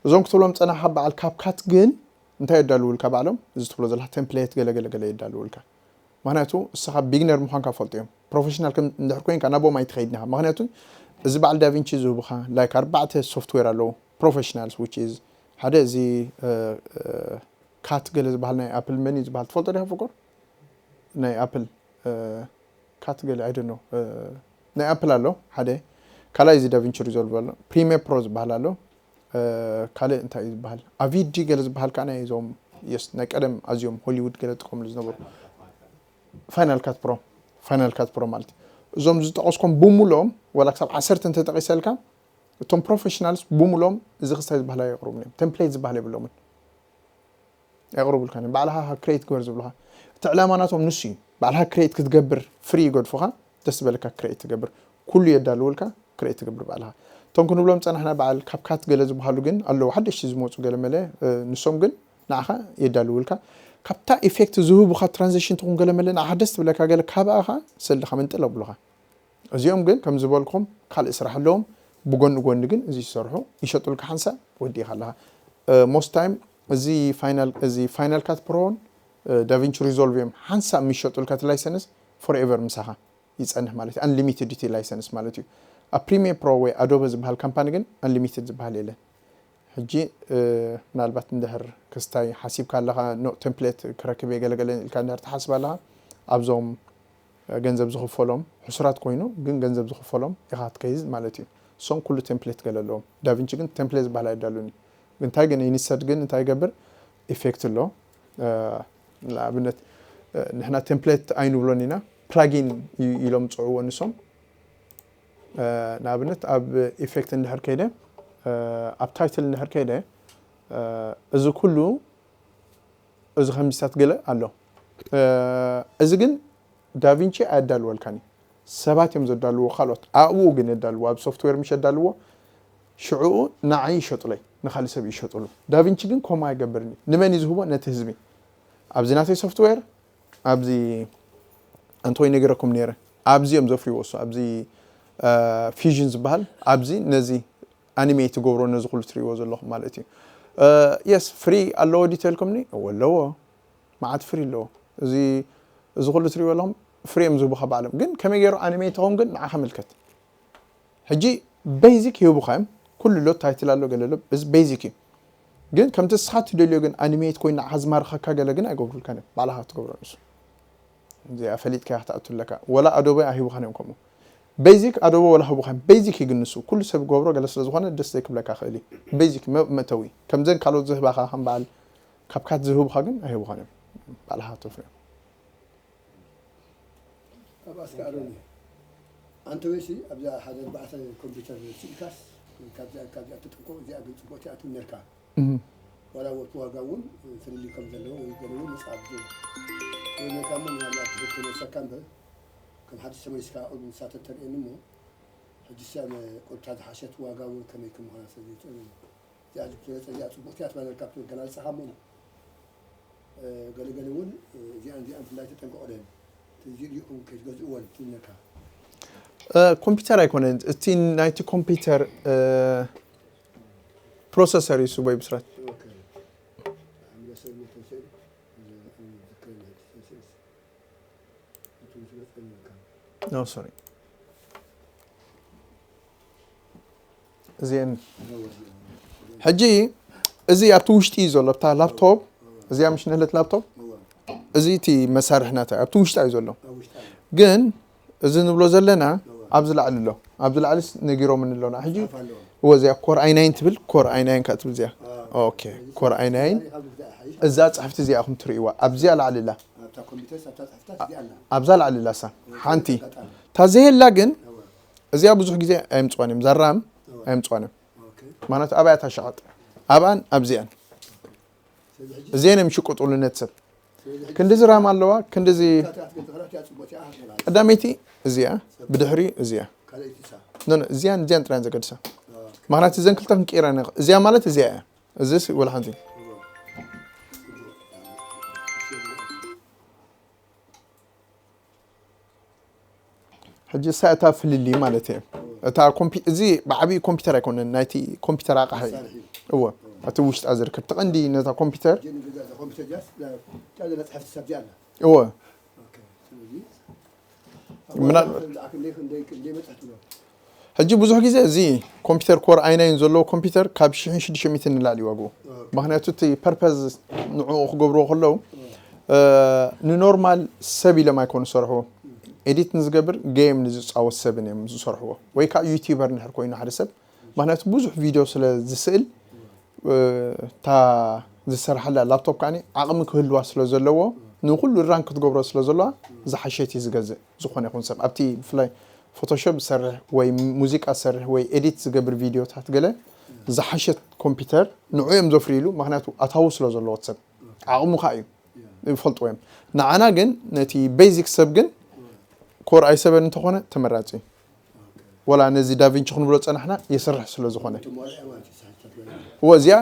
እዞም ክትብሎም ፀናሕካ በዓል ካፕካት ግን እንታይ የዳልውልካ ባዕሎም እዚ ትብሎ ዘለካ ቴምፕሌት ገለገለገለ የዳልውልካ ምክንያቱ እስኻ ቢግነር ምዃንካ ፈልጡ እዮም ፕሮፌሽናል ከም እንድሕር ኮይንካ ናቦም ኣይትኸይድን ኢኻ ምክንያቱ እዚ በዓል ዳቪንቺ ዝህቡኻ ላይክ ኣርባዕተ ሶፍትዌር ኣለዉ ፕሮፌሽናልስ ዊች ኢዝ ሓደ እዚ ካት ገለ ዝበሃል ናይ ኣፕል መን እዩ ዝበሃል ትፈልጦ ዲኻ ፍቁር ናይ ኣፕል ካት ገለ ኣይደ ነው ናይ ኣፕል ኣሎ ሓደ ካልኣይ እዚ ዳቪንቺ ሪዞልቭ ኣሎ ፕሪሚየር ፕሮ ዝበሃል ኣሎ ካልእ እንታይ እዩ ዝበሃል ኣቪዲ ገለ ዝበሃል ከዓ ናይ እዞም የስ ናይ ቀደም ኣዝዮም ሆሊውድ ገለ ጥቀምሉ ዝነበሩ ፋይናል ካት ፕሮ ፋይናል ካት ፕሮ ማለት እዩ እዞም ዝጠቀስኮም ብሙሎም ዋላ ክሳብ ዓሰርተ እንተጠቂሰልካ እቶም ፕሮፌሽናልስ ብሙሎም እዚ ክስታይ ዝበሃል ኣየቅርቡን እዮም ቴምፕሌት ዝበሃል የብሎምን ኣየቅርቡልካን እዮም ባዕልካ ክሬት ግበር ዝብሉካ እቲ ዕላማ ናቶም ንሱ እዩ ባዕልካ ክሬት ክትገብር ፍሪ ይገድፉካ ደስ ዝበለካ ክሬት ትገብር ኩሉ የዳልውልካ ክሬት ትገብር ባዕልካ እቶም ክንብሎም ፀናሕና በዓል ካብ ካት ገለ ዝበሃሉ ግን ኣለዉ ሓደሽቲ ዝመፁ ገለ መለ ንሶም ግን ንዓኻ የዳልውልካ ካብታ ኢፌክት ዝህቡኻ ትራንዚሽን ትኹን ገለ መለ ንዓኻ ደስ ትብለካ ገለ ካብኣኻ ሰልድኻ መንጥል ኣብሉኻ እዚኦም ግን ከም ዝበልኩም ካልእ ስራሕ ኣለዎም ብጎኒ ጎኒ ግን እዚ ዝሰርሑ ይሸጡልካ ሓንሳብ ወዲእኻ ኣለኻ most time እዚ ፋይናል እዚ ፋይናል ካት ፕሮን ዳቪንቺ ሪዞልቭ እዮም ሓንሳብ የሚሸጡልካ እቲ ላይሰንስ ፎርኤቨር ምሳኻ ይፀንሕ ማለት እዩ unlimited እቲ ላይሰንስ ማለት እዩ ኣብ ፕሪሚየር ፕሮ ወይ ኣዶበ ዝበሃል ካምፓኒ ግን unlimited ዝበሃል የለን ሕጂ ምናልባት እንድሕር ክስታይ ሓሲብካ ኣለኻ ኖ ቴምፕሌት ክረክብ እየ ገለገለ ኢልካ እንድሕር ትሓስብ ኣለኻ ኣብዞም ገንዘብ ዝኽፈሎም ሕሱራት ኮይኑ ግን ገንዘብ ዝኽፈሎም ኢኻ ትከይዝ ማለት እዩ እሶም ኩሉ ቴምፕሌት ገለ ኣለዎም ዳቪንቺ ግን ቴምፕሌት ዝበሃል ኣይዳሉን እዩ እንታይ ግን ኢንሰድ ግን እንታይ ይገብር ኢፌክት ኣሎ ንኣብነት ንሕና ቴምፕሌት ኣይንብሎን ኢና ፕላጊን ኢሎም ፅዕዎ ንሶም ንኣብነት ኣብ ኢፌክት እንድሕር ከይደ ኣብ ታይትል እንድሕር ከይደ እዚ ኩሉ እዚ ከምዚታት ገለ ኣሎ እዚ ግን ዳቪንቺ ኣያዳልወልካን እዩ ሰባት እዮም ዘዳልዎ ካልኦት ኣብኡ ግን የዳልዎ ኣብ ሶፍትዌር ምሽ የዳልዎ ሽዕኡ ንዓይ ይሸጡለይ ንካልእ ሰብ ይሸጡሉ ዳቪንቺ ግን ከምኡ ኣይገብርን እዩ ንመን እዩ ዝህቦ ነቲ ህዝቢ ኣብዚ ናተይ ሶፍትዌር ኣብዚ ኣንቶይ ነጊረኩም ነይረ ኣብዚ እዮም ዘፍርዎ እሱ ኣብዚ ፊዥን ዝበሃል ኣብዚ ነዚ ኣኒሜት ትገብሮ ነዚ ኩሉ ትሪእዎ ዘለኹም ማለት እዩ የስ ፍሪ ኣለዎ ዲተልኩም እወ ኣለዎ መዓት ፍሪ ኣለዎ እዚ እዚ ኩሉ ትሪእዎ ኣለኹም ፍሪ እዮም ዝህቡኻ ባዕሎም ግን ከመይ ገይሩ ኣኒሜት ትኸውን ግን ንዓኻ ምልከት ሕጂ ቤዚክ ይህቡኻ እዮም ኩሉ ኣሎ ታይትል ኣሎ ገለ ኣሎ እዚ ቤዚክ እዩ ግን ከምቲ እስኻ ትደልዮ ግን ኣኒሜት ኮይኑ ንዓኻ ዝማርኸካ ገለ ግን ኣይገብሩልካን እዮም ባዕልኻ ትገብሮ ንሱ እዚኣ ፈሊጥካ ክትኣቱ ኣለካ ወላ ኣዶበ ኣይህቡኻን እዮም ከምኡ ቤዚክ ኣዶበ ወላ ህቡኻን ቤዚክ ይግንሱ ኩሉ ሰብ ገብሮ ገለ ስለ ዝኾነ ደስ ዘይክብለካ ክእል እዩ ቤዚክ መእተዊ ከምዘን ካልኦት ዝህባኻ ከም በዓል ካብ ካት ዝህቡኻ ግን ኣይህቡኻን እዮም ባዕልኻ ትፍርዮም ኣብ ኣስከኣሮን እዩ ኣንተወይሲ ኣብዛ ሓደ ኣርባዕተ ኮምፒውተር ስኢልካስ ካብዚኣ ካብዚኣ ተጠንቀቑ፣ እዚኣ ግን ጽቡቕቲ እያ ትብል ነርካ። እህ፣ ዋላ ወቲ ዋጋ እውን ፍልልይ ከም ዘለዎ ወይ ገለ እውን መጽሓፍ ዝ ወይ ነካ እሞ ምናልባት ትህብ ተነሰካ እምበር ከም ሓድሽ ተመሊስካ ቅድሚ ንሳ ተተርእየኒ እሞ ሕጂ ሰብ ቁርታ ዝሓሸት ዋጋ እውን ከመይ ከም ምዃና ስለ ዘይጥዕም እዚኣ ዝበለጸ እዚኣ ጽቡቕቲ እያ ትባለል ካብቲ ገላልጻኻ እሞ ገለገለ እውን እዚኣን እዚኣን ብፍላይ ተጠንቀቑለን ትዚ ዲኹም ከይትገዝእወን ትብለካ። ኮምፒውተር ኣይኮነን እቲ ናይቲ ኮምፒውተር ፕሮሰሰር እዩ ስቦይ ብስራት። ኖ ሶሪ እዚአን ሕጂ እዚ ኣብቲ ውሽጢ እዩ ዘሎ ኣብታ ላፕቶፕ እዚኣ ምሽ ንህለት ላፕቶፕ እዚ እቲ መሳርሒ ናታ ኣብቲ ውሽጢ እዩ ዘሎ ግን እዚ ንብሎ ዘለና ኣብዚ ላዕሊ ኣሎ ኣብዚ ላዕሊስ ነጊሮምኒ ኣለና ሕጂ እወ እዚኣ ኮር ኣይ ናይን ትብል ኮር ኣይ ናይን ከ ትብል እዚኣ ኦኬ ኮር ኣይ ናይን እዛ ፅሕፍቲ እዚኣ ኢኹም ትርእይዋ ኣብዚኣ ላዕሊ ኣላ ኣብዛ ላዕሊ ኣላ እሳ ሓንቲ እታ ዘየላ ግን እዚኣ ብዙሕ ግዜ ኣየምፅዋን እዮም ዛራም ኣየምፅዋን እዮም ማለት ኣብያ ታሸቐጥ ኣብኣን ኣብዚኣን እዚአን እዮም ሽቁጥሉ ነት ሰብ ክንድዚ ራም ኣለዋ ክንድዚ ቀዳመይቲ እዚኣ ብድሕሪ እዚኣ እዚኣን እዚኣን ጥራን ዘገድሳ ምክንያቱ እዘን ክልተ ክንቅይራ እዚኣ ማለት እዚኣ እያ እዚስ ወላ ሓንቲ ሕጂ እሳ እታ ፍልልይ ማለት እየ እታ እዚ ብዓብዪ ኮምፒውተር ኣይኮነን ናይቲ ኮምፒውተር ኣቕሓ እዩ እወ እቲ ውሽጣ ዝርከብ ተቐንዲ ነታ ኮምፒውተር እወ ሕጂ ብዙሕ ግዜ እዚ ኮምፒውተር ኮር ኣይ ናይን ዘለዎ ኮምፒውተር ካብ ሽሕን ሽዱሽተ ሚእትን ንላዕሊ ዋግኡ ምክንያቱ እቲ ፐርፐዝ ንዕኡ ክገብርዎ ከለዉ ንኖርማል ሰብ ኢሎም ኣይኮኑ ዝሰርሕዎ ኤዲት ንዝገብር ጌም ንዝፃወት ሰብን እዮም ዝሰርሕዎ ወይ ከዓ ዩቲበር ንድሕር ኮይኑ ሓደ ሰብ ምክንያቱ ብዙሕ ቪድዮ ስለ ዝስእል እታ ዝሰርሓላ ላፕቶፕ ከዓ ዓቕሚ ክህልዋ ስለ ዘለዎ ንኩሉ ራን ክትገብሮ ስለ ዘለዋ ዝሓሸት እዩ ዝገዝእ ዝኾነ ይኹን ሰብ ኣብቲ ብፍላይ ፎቶሾፕ ዝሰርሕ ወይ ሙዚቃ ዝሰርሕ ወይ ኤዲት ዝገብር ቪድዮታት ገለ ዝሓሸት ኮምፒውተር ንዑ እዮም ዘፍርይሉ ምክንያቱ ኣታዊ ስለ ዘለዎ ሰብ ዓቕሙ ከዓ እዩ ይፈልጥዎ እዮም ንዓና ግን ነቲ ቤዚክ ሰብ ግን ኮር ኣይ ሰበን እንተኾነ ተመራፂ እዩ ወላ ነዚ ዳቪንቺ ክንብሎ ፀናሕና የስርሕ ስለ ዝኾነ እዚኣ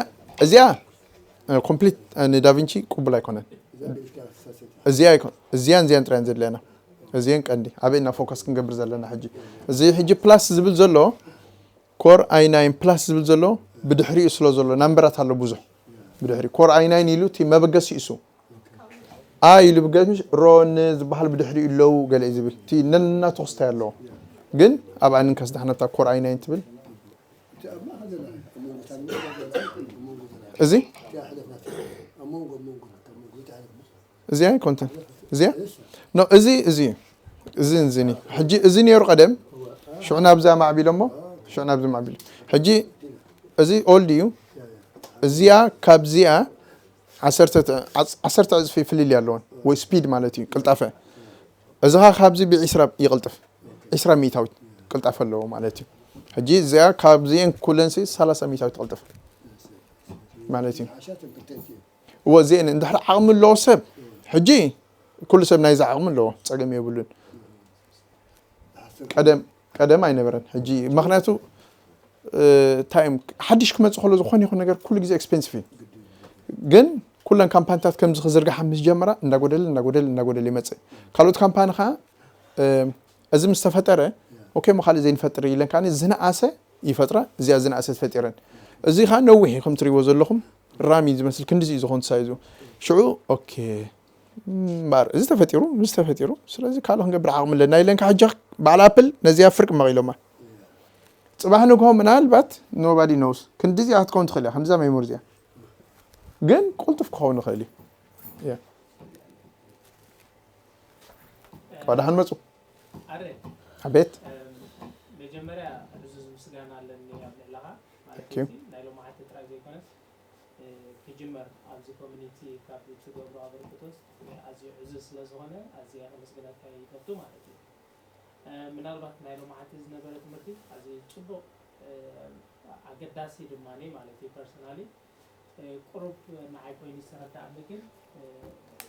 እዚኣ ኮምፕሊት ንዳቪንቺ ቅቡል ኣይኮነን እዚኣ እዚኣን እዚኣን ጥራያን ዘድለየና እዚአን ቀንዲ ኣበይ እና ፎከስ ክንገብር ዘለና ሕጂ እዚ ሕጂ ፕላስ ዝብል ዘሎ ኮር ኣይ ናይን ፕላስ ዝብል ዘሎ ብድሕሪኡ ስለ ዘሎ ናምበራት ኣሎ ብዙሕ ብድሕሪ ኮር ኣይ ናይን ኢሉ እቲ መበገሲ እሱ ኣይ ኢሉ ብገሽ ሮን ዝበሃል ብድሕሪኡ ኣለዉ ገለ እዩ ዝብል እቲ ነናተኹስታይ ኣለዎ ግን ኣብ ኣንን ከስዳሕነታ ኮር ኣይ ናይን ትብል እዚ እዚኣ ኣይኮንትን እዚኣ ኖ እዚ እዚ እዚ እዚ እዚ ሕጂ እዚ ነይሩ ቀደም ሽዑ ናብዛ ማዕቢሎ እሞ ሽዑ ናብዚ ማዕቢሎ ሕጂ እዚ ኦልድ እዩ እዚኣ ካብዚኣ ዓሰርተ ዕፅፊ ፍልልይ ኣለዎን ወይ ስፒድ ማለት እዩ ቅልጣፈ እዚ ኸ ካብዚ ብዒስራ ይቕልጥፍ ዒስራ ሚእታዊት ቅልጣፈ ኣለዎ ማለት እዩ ሕጂ እዚኣ ካብዚአን ኩለን ሲ ሰላሳ ሚእታዊት ትቕልጥፍ ማለት እዩ እወ እዚአን እንድሕር ዓቕሚ ኣለዎ ሰብ ሕጂ ኩሉ ሰብ ናይዚ ዓቕሚ ኣለዎ ፀገም የብሉን ቀደም ቀደም ኣይነበረን ሕጂ ምክንያቱ እንታይ እዮም ሓድሽ ክመፅእ ከሎ ዝኾነ ይኹን ነገር ኩሉ ግዜ ኤክስፔንሲቭ እዩ ግን ኩለን ካምፓኒታት ከምዚ ክዝርግሓ ምስ ጀመራ እንዳጎደለ እንዳጎደለ እንዳጎደለ ይመፅእ ካልኦት ካምፓኒ ከዓ እዚ ምስ ተፈጠረ ኦኬ ሞ ካልእ ዘይንፈጥር ኢለን ከዓ ዝነኣሰ ይፈጥራ እዚኣ ዝነኣሰ ተፈጢረን እዚ ከዓ ነዊሕ እዩ ከም ትሪእዎ ዘለኹም ራሚ ዝመስል ክንድዚ እዩ ዝኾን ሳይዙ ሽዑ ኦኬ እምበር እዚ ተፈጢሩ እዚ ተፈጢሩ ስለዚ ካልእ ክንገብር ዓቕሚ ኣለና ኢለን ከዓ ሕጂ በዓል ኣፕል ነዚኣ ፍርቅ መቒሎማ ፅባሕ ንግሆ ምናልባት ኖባዲ ኖውስ ክንድዚኣ ክትከውን ትኽእል እያ ከምዛ ሜሞሪ እዚኣ ግን ቁልጡፍ ክኸውን ይኽእል እዩ እያ ባድሓን መፁ ኣረ ኣቤት መጀመርያ ዕዙዝ ምስጋና ኣለኒ ኣብ ልዕለኻ ማለት Thank you. እዚ ናይ ሎማዓንቲ ጥራይ ዘይኮነስ ክጅመር ኣብዚ ኮሚኒቲ ካብ ትገብሮ ኣበርክቶስ ኣዝዩ ዕዙዝ ስለ ዝኾነ ኣዝየ ከመስግነካ ይፈቱ ማለት እዩ ምናልባት ናይ ሎማዓንቲ ዝነበረ ትምህርቲ ኣዝዩ ፅቡቕ ኣገዳሲ ድማ ማለት እዩ። ፐርሰናሊ ቁሩብ ንዓይ ኮይኑ ዝተረዳእኒ ግን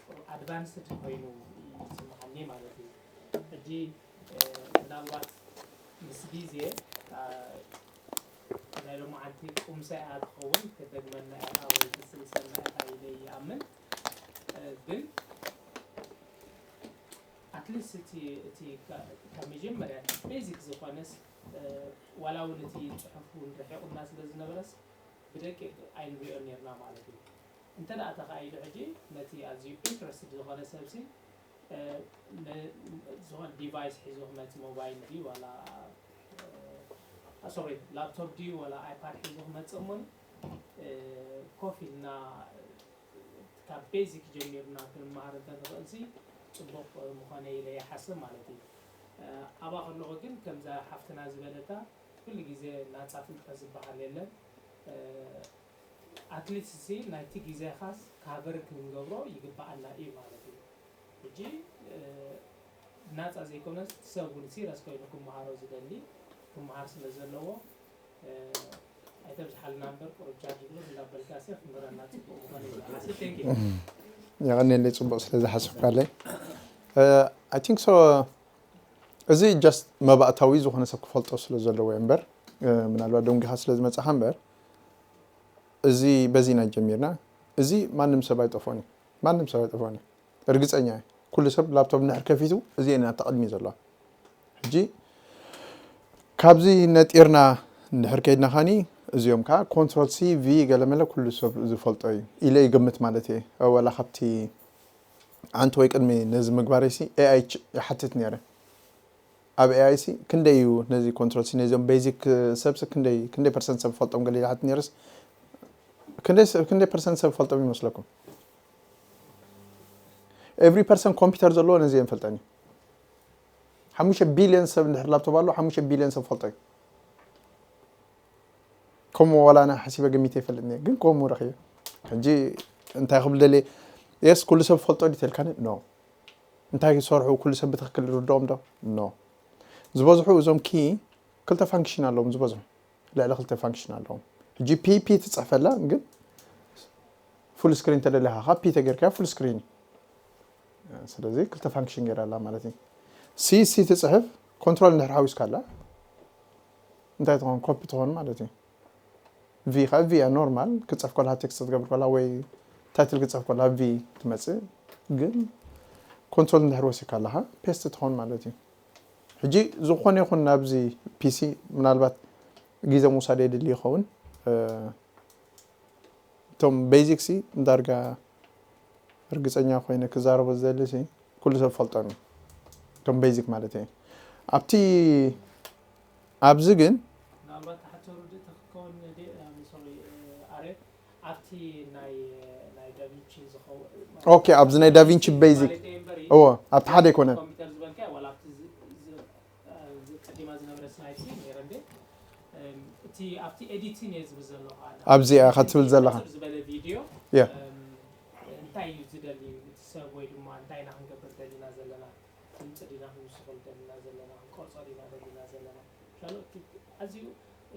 ቁሩብ ኣድቫንስድ ኮይኑ ይስምዓኒ ማለት እዩ። ሕጂ ምናልባት ምስ ግዜ ናይ ሎማዓንቲ ቁምሳ እያ ትኸውን፣ ክደግመና ኢኻ ወይ ክስልሰና ኢኻ ኢለ ይኣምን። ግን ኣትሊስት እቲ እቲ ካብ መጀመርያ ቤዚክ ዝኾነስ ዋላ እውን እቲ ፅሑፍ እውን ርሒቑና ስለ ዝነበረስ ብደቂቕ ኣይንሪኦን ነርና ማለት እዩ። እንተ ደኣ ተኻኢሉ ሕጂ ነቲ ኣዝዩ ኢንትረስትድ ዝኾነ ሰብሲ ዝኾነ ዲቫይስ ሒዙ ክመፅ፣ ሞባይል ድዩ ዋላ ሶሪ ላፕቶፕ ድዩ ዋላ ኣይፓድ ሒዙ ክመፅእ እሞ ኮፍ ኢልና ካብ ቤዚክ ጀሚርና ክንመሃር እንተንኽእል ሲ ፅቡቕ ምኾነ ኢለ ይሓስብ ማለት እዩ። ኣብኣ ከለኹ ግን ከምዛ ሓፍትና ዝበለታ ኩሉ ግዜ ናፃ ፍልጠት ዝበሃል የለን። ኣትሊስት ሲ ናይቲ ግዜኻስ ካቨር ክንገብሮ ይግበኣና እዩ ማለት እዩ። ሕጂ ናፃ ዘይኮነስ ሰብ እውን ሲረስ ኮይኑ ክመሃሮ ዝደሊ ክመሃር ስለ ዘለዎ ኣይተብዝሓልና እምበር ቁሩብ ቻርጅ ግሎት እንዳበልካ ሲ ክንበረና ፅቡቅ ምኾነ ይበሃል። Thank you። የቐንየለይ ጽቡቕ ስለ ዝሓሰብካለይ። I think so። እዚ just መባእታዊ ዝኾነ ሰብ ክፈልጦ ስለ ዘለዎ እምበር ምናልባት ደንጊኻ ስለ ዝመጻኻ እምበር እዚ በዚና ጀሚርና። እዚ ማንም ሰብ ኣይጠፍኦን እዩ። ማንም ሰብ ኣይጠፍኦን እዩ። እርግጸኛ እየ። ኩሉ ሰብ ላፕቶፕ እንድሕር ከፊቱ እዚኤን እየን ኣብታ ቅድሚ ዘለዋ። ሕጂ ካብዚ ነጢርና እንድሕር ከይድና ኻኒ እዚኦም ከዓ ኮንትሮል ሲ ቪ ገለመለ ኩሉ ሰብ ዝፈልጦ እዩ ኢለ ይግምት ማለት እየ። ወላ ካብቲ ዓንተ ወይ ቅድሚ ነዚ ምግባረይ ሲ ኤኣይ ይሓትት ነይረ። ኣብ ኤኣይ ሲ ክንደይ እዩ ነዚ ኮንትሮል ሲ ነዚኦም ቤዚክ ሰብሲ ክንደይ ክንደይ ፐርሰንት ሰብ ፈልጦም ገለ ይሓትት ነይረስ ክንደይ ፐርሰንት ሰብ ፈልጦም ይመስለኩም? ኤቭሪ ፐርሰን ኮምፒውተር ዘለዎ ነዚ የንፈልጠን እዩ። ሓሙሽተ ቢልዮን ሰብ እንድሕር ላፕቶፕ ኣሎ ሓሙሽተ ቢልዮን ሰብ ፈልጦ እዩ። ከምኡ ዋላ ኣነ ሓሲበ ገሚተ ይፈልጥ እየ ግን ከምኡ ረኺበ። ሕጂ እንታይ ክብል ደልየ? የስ ኩሉ ሰብ ፈልጦ ድዩ ተልካኒ? ኖ። እንታይ ይሰርሑ ኩሉ ሰብ ብትኽክል ይርድኦም ዶ? ኖ። ዝበዝሑ እዞም ኪ ክልተ ፋንክሽን ኣለዎም ዝበዝሑ። ልዕሊ ክልተ ፋንክሽን ኣለዎም። ሕጂ ፒ ፒ ትፅሕፈላ ግን ፉል ስክሪን ተደሊኻ ካብ ፒ ተገይርካዮ ፉል ስክሪን እዩ። ስለዚ ክልተ ፋንክሽን ገይራ ኣላ ማለት እዩ። ሲ ሲ ትፅሕፍ ኮንትሮል እንድሕር ሓዊስካ ኣላ እንታይ ትኾን ኮፒ ትኾን ማለት እዩ። ቪ ከዓ ቪ እያ ኖርማል ክፀፍ ከላ ቴክስት ክትገብር ከላ ወይ ታይትል ክፀፍ ከላ ቪ ትመፅእ ግን ኮንትሮል እንድሕር ወሲካ ኣለካ ፔስት ትኾን ማለት እዩ። ሕጂ ዝኾነ ይኹን ናብዚ ፒሲ ምናልባት ግዜ ምውሳድ የድሊ ይኸውን። እቶም ቤዚክ ሲ ዳርጋ ርግፀኛ ኮይነ ክዛረቦ ዝደሊ ሲ ኩሉ ሰብ ፈልጦም እዩ። እቶም ቤዚክ ማለት እዩ። ኣብቲ ኣብዚ ግን ምናልባት ተሓቶ ርድእ ተክከውን ሶሪ ኣሬ ኣብቲ ናይ ናይ ዳቪንቺ ዝኸውን ኦኬ ኣብዚ ናይ ዳቪንቺ ቤዚክ እዎ ኣብቲ ሓደ ኣይኮነን። ኮምፒውተር ዝበልካ ዋላ ኣብቲ ዝ- ዝ- ዝ- ቀዲማ ዝነበረ ስላይድ ነይረ እንዴ እም፣ እቲ ኣብቲ ኤዲቲን እየ ዝብል ዘለኹ ኣነ። ኣብዚኣ ኢኻ ትብል ዘለኻ። ሕጽር ዝበለ ቪድዮ ያ። እም፣ እንታይ እዩ ዝደሊ እቲ ሰብ ወይ ድማ እንታይ ኢና ክንገብር ደሊና ዘለና ክንጽ ዲና ክንውስኸሉ ደሊና ዘለና ክንቆርጾ ዲና ደሊና ዘለና ሻሎ እቲ ኣዝዩ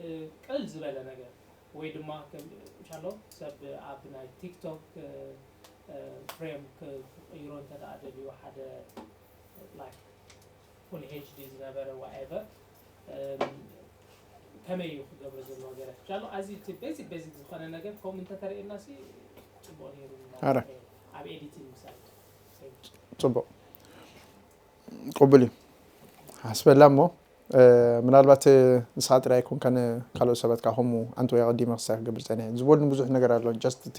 እ፣ ቅልል ዝበለ ነገር ወይ ድማ ከም ሻሎ ሰብ ኣብ ናይ ቲክቶክ እ፣ እ፣ ፍሬም ክቕይሮ እንተ ደኣ ደልዩ ሓደ ላይክ ፉል ኤች ዲ ዝነበረ ዋኤቨር ከመይ እዩ ክገብሮ ዘለዎ ገለ ሻሎ ኣዚ እቲ ቤዚክ ቤዚክ ዝኾነ ነገር ከምኡ እንተተርእየና ሲ ፅቡቅ ነይሩ ኣረ። ኣብ ኤዲቲንግ ሳይድ ጽቡቕ ቅቡል እዩ ሓስበላ እሞ እ፣ ምናልባት እ፣ ንስኻ ጥራይ ኣይኮንካን ካልኦት ሰባት ከዓ ከምኡ ኣንተ ወይ ኣቐዲመ ክሳይ ክገብር ፀኒሐ ዝበሉኒ ብዙሕ ነገር ኣሎ ጀስት እቲ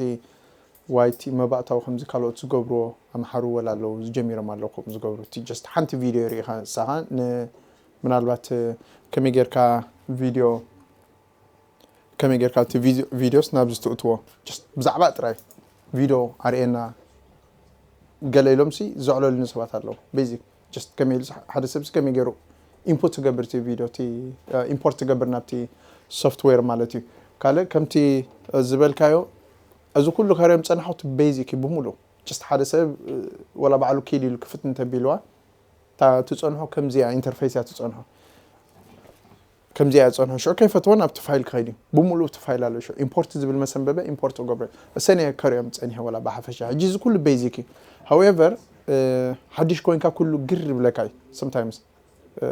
ዋይቲ መባእታዊ ከምዚ ካልኦት ዝገብርዎ ኣምሓሩ ወላ ኣለዉ ዝጀሚሮም ኣለዉ ከምኡ ዝገብሩ እቲ ጀስት ሓንቲ ቪድዮ ርኢኻ ንሳኻ ን- ምናልባት እ፣ ከመይ ጌርካ ቪድዮ ከመይ ጌርካ እቲ ቪድዮ- ቪድዮስ ናብዚ ትእትዎ just ብዛዕባ ጥራይ ቪድዮ ኣርእየና ገለ ኢሎም ሲ ዘዕለሉኒ ሰባት ኣለዉ ቤዚክ just ከመይ ኢሉ ሓደ ሰብ ሲ ከመይ ገይሩ ኢንፑት ትገብር እቲ ቪድዮ እቲ ኢምፖርት ትገብር ናብቲ ሶፍትዌር ማለት እዩ ካልእ ከምቲ ዝበልካዮ እዚ ኩሉ ካርዮም ፀናሑ እቲ ቤዚክ እዩ ብምሉ just ሓደ ሰብ ወላ ባዕሉ ኪድ ኢሉ ክፍት እንተቢልዋ እታ ትፀንሖ ከምዚያ ኢንተርፌስ እያ ትፀንሖ ከምዚኣ እያ ዝጸንሖ። ሽዑ ከይፈትዎ ናብቲ ፋይል ክኸይድ እዩ። ብምሉኡ እቲ ፋይል ኣሎ። ሽዑ ኢምፖርት ዝብል መሰንበበ ኢምፖርት እገብሮ እየ። እሰን እየ ከርእዮም ጸኒሐ ወላ ብሓፈሻ። ሕጂ እዚ ኩሉ ቤዚክ እዩ። ሃውኤቨር፣ እ፣ ሓድሽ ኮይንካ ኩሉ ግር ይብለካ እዩ። Sometimes፣ እ፣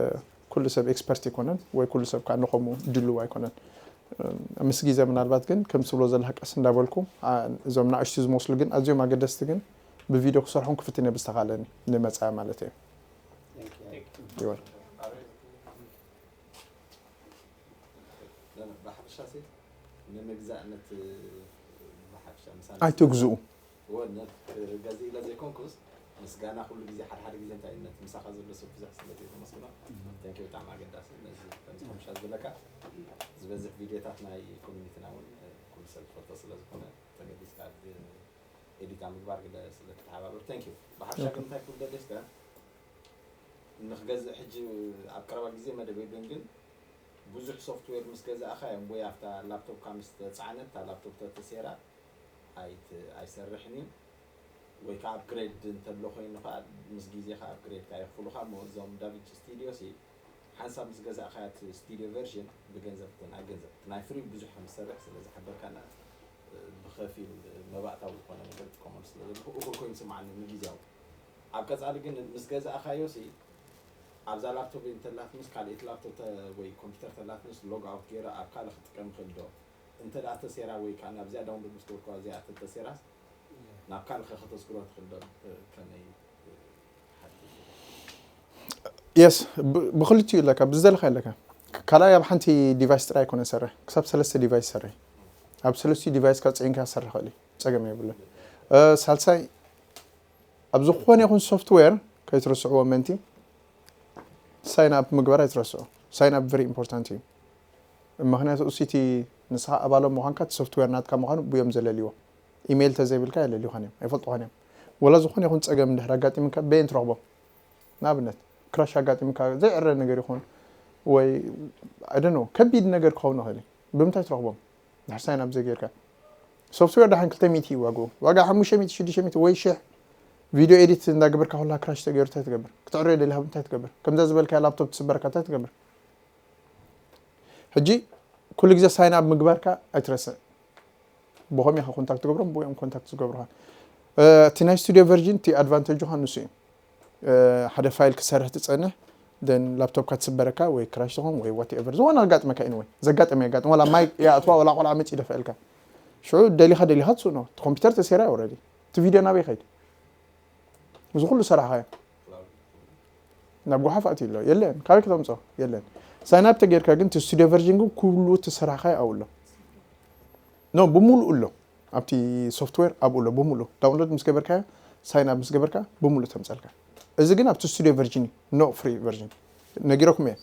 ኩሉ ሰብ ኤክስፐርት ኣይኮነን ወይ ኩሉ ሰብ ከዓ ንኸምኡ ድልው ኣይኮነን። እ፣ ምስ ግዜ ምናልባት ግን ከም ትብሎ ዘለኻ ቀስ እንዳበልኩ፣ ኣ፣ እዞም ንኣሽቱ ዝመስሉ ግን ኣዝዮም ኣገደስቲ ግን ብቪድዮ ክሰርሖም ክፍትን እየ ብዝተኻለኒ ንመጻኢ ማለት እዩ። ይወል። ብሓፈሻ ሲ ንምግዛእ ነት ብሓፈሻ ምሳሌ ኣይትግዝኡ። ወነት ገዚ ኢለ ዘይኮንኩስ ምስጋና ኩሉ ግዜ ሓደ ሓደ ግዜ እንታይ ነት ምሳኻ ዘሎ ሰብ ብዙሕ ስለ ዘይተመስግኖ። Thank you፣ ብጣዕሚ ኣገዳሲ። ነዚ ከምዚ ከምሻ ዝበለካ ዝበዝሕ ቪድዮታት ናይ ኮሚኒቲና እውን ኩሉ ሰብ ዝፈልጦ ስለ ዝኾነ ተገዲስካ ኤዲት ኣብ ምግባር ግለ ስለ ተተሓባበር። Thank you። ብሓፈሻ ግን እንታይ ክብል ደሊስካ ንክገዝእ ሕጂ ኣብ ቀረባ ግዜ መደብ የብሉን፣ ግን ብዙሕ ሶፍትዌር ምስ ገዛእኻ እዮም ወይ ኣብታ ላፕቶፕካ ምስ ተፃዕነት እታ ላፕቶፕ ተተሴራ ኣይት- ኣይሰርሕን እዩ። ወይ ከዓ ኣፕግሬድ እንተሎ ኮይኑ ከዓ ምስ ግዜኻ ኣፕግሬድካ የኽፍሉኻ እሞ እዞም ዳቪንቺ ስቱዲዮ ሲ ሓንሳብ ምስ ገዛእኻያ እቲ ስቱዲዮ ቨርዥን ብገንዘብ ናይ ገንዘብ ናይ ፍሪ ብዙሕ ከም ዝሰርሕ ስለ ዝሓበርካና ብኸፊል መባእታዊ ዝኾነ ነገር ጥቀመሉ ስለ ዘለኹ እኹል ኮይኑ ስምዓኒ ንግዜያዊ። ኣብ ቀፃሊ ግን ምስ ገዛእኻዮ ሲ ኣብዛ ላፕቶፕ እንተላትንስ ካልኦት ላፕቶፕ ተ- ወይ ኮምፒውተር ተላትንስ ሎግ ኣውት ገይረ ኣብ ካልእ ክጥቀም ይኽእል ዶ? እንተ ደኣ ተሴራ ወይ ከዓ ናብዚኣ ዳውንሎድ ምስ ገበርኩዋ እዚኣ ተተሴራስ ናብ ካልእ ከ ከተዝክሮ ትኽእል ዶ? ከመይ ሓድሽ የስ፣ ብክልቲኡ ኣለካ፣ ብዝደለካ ኣለካ። ካልኣይ ኣብ ሓንቲ ዲቫይስ ጥራይ ኣይኮነ ሰርሕ፣ ክሳብ ሰለስተ ዲቫይስ ሰርሕ። ኣብ ሰለስቲኡ ዲቫይስካ ፅዒንካ ክሰርሕ ይኽእል እዩ፣ ፀገም የብሉን። እ፣ ሳልሳይ ኣብ ዝኾነ ይኹን ሶፍትዌር ከይትርስዕዎ ምእንቲ ሳይን ኣፕ ምግባር ኣይትረስዑ። ሳይን ኣፕ ቨሪ ኢምፖርታንት እዩ። ምኽንያቱ እሱቲ ንስኻ ኣባሎም ምዃንካ እቲ ሶፍትዌር ናትካ ምዃኑ ብዮም ዘለልዎ። ኢሜይል ተዘይብልካ የለልዩኻን እዮም፣ ኣይፈልጡኻን እዮም። ወላ ዝኾነ ይኹን ፀገም እንድሕር ኣጋጢምካ በየን ትረኽቦም? ንኣብነት ክራሽ ኣጋጢምካ ዘይዕረ ነገር ይኹን ወይ ኣደኖ ከቢድ ነገር ክኸውን ይኽእል እዩ። ብምንታይ ትረኽቦም? ድሕር ሳይን ኣፕ ዘይጌርካ ሶፍትዌር ደሓን ክልተ ሚእቲ እዩ ዋግኡ። ዋጋ ሓሙሽተ ሚእቲ ሽዱሽተ ሚእቲ ወይ ሽሕ። ቪድዮ ኤዲት እንዳገበርካ ኩላ ክራሽ ተገይሩ እንታይ ትገብር? ክትዕረዮ ደሊኻ እንታይ ትገብር? ከምዛ ዝበልካያ ላፕቶፕ ትስበረካ እንታይ ትገብር? ሕጂ ኩሉ ግዜ ሳይን ኣፕ ምግባርካ ኣይትረስዕ። ብኸም ኢኻ ኮንታክት ትገብሮም ብኦም ኮንታክት ዝገብሩኻ። እቲ ናይ ስቱዲዮ ቨርዥን እቲ ኣድቫንቴጅ ኻ ንሱ እዩ። ሓደ ፋይል ክሰርሕ ትፀንሕ ደን ላፕቶፕካ ትስበረካ ወይ ክራሽ ትኾን ወይ ዋትኤቨር ዝኾነ ኣጋጥመካ ኢንወይ ዘጋጠመ የጋጥም ዋላ ማይ ይኣትዋ ዋላ ቆልዓ መፂ ይደፍአልካ ሽዑ ደሊኻ ደሊኻ ትስእኖ እቲ ኮምፒውተር ተሰይራ ወረዲ እቲ ቪድዮ ናበይ ይኸይድ እዚ ኩሉ ሰራሕኻዮ ናብ ጓሓፍ ኣትዩ ኣሎ የለን ካበይ ክተምፆ የለን ሳይናፕ ተጌርካ ግን እቲ ስቱዲዮ ቨርዥን ግን ኩሉ እቲ ሰራሕኻዮ ኣብኡ ኣሎ ኖ ብምሉኡ ኣሎ ኣብቲ ሶፍትዌር ኣብኡ ኣሎ ብምሉኡ ዳውንሎድ ምስ ገበርካዮ ሳይን ኣፕ ምስ ገበርካ ብምሉእ ተምፀልካ እዚ ግን ኣብቲ ስቱዲዮ ቨርዥን እዩ ኖ ፍሪ ቨርዥን ነጊረኩም እየ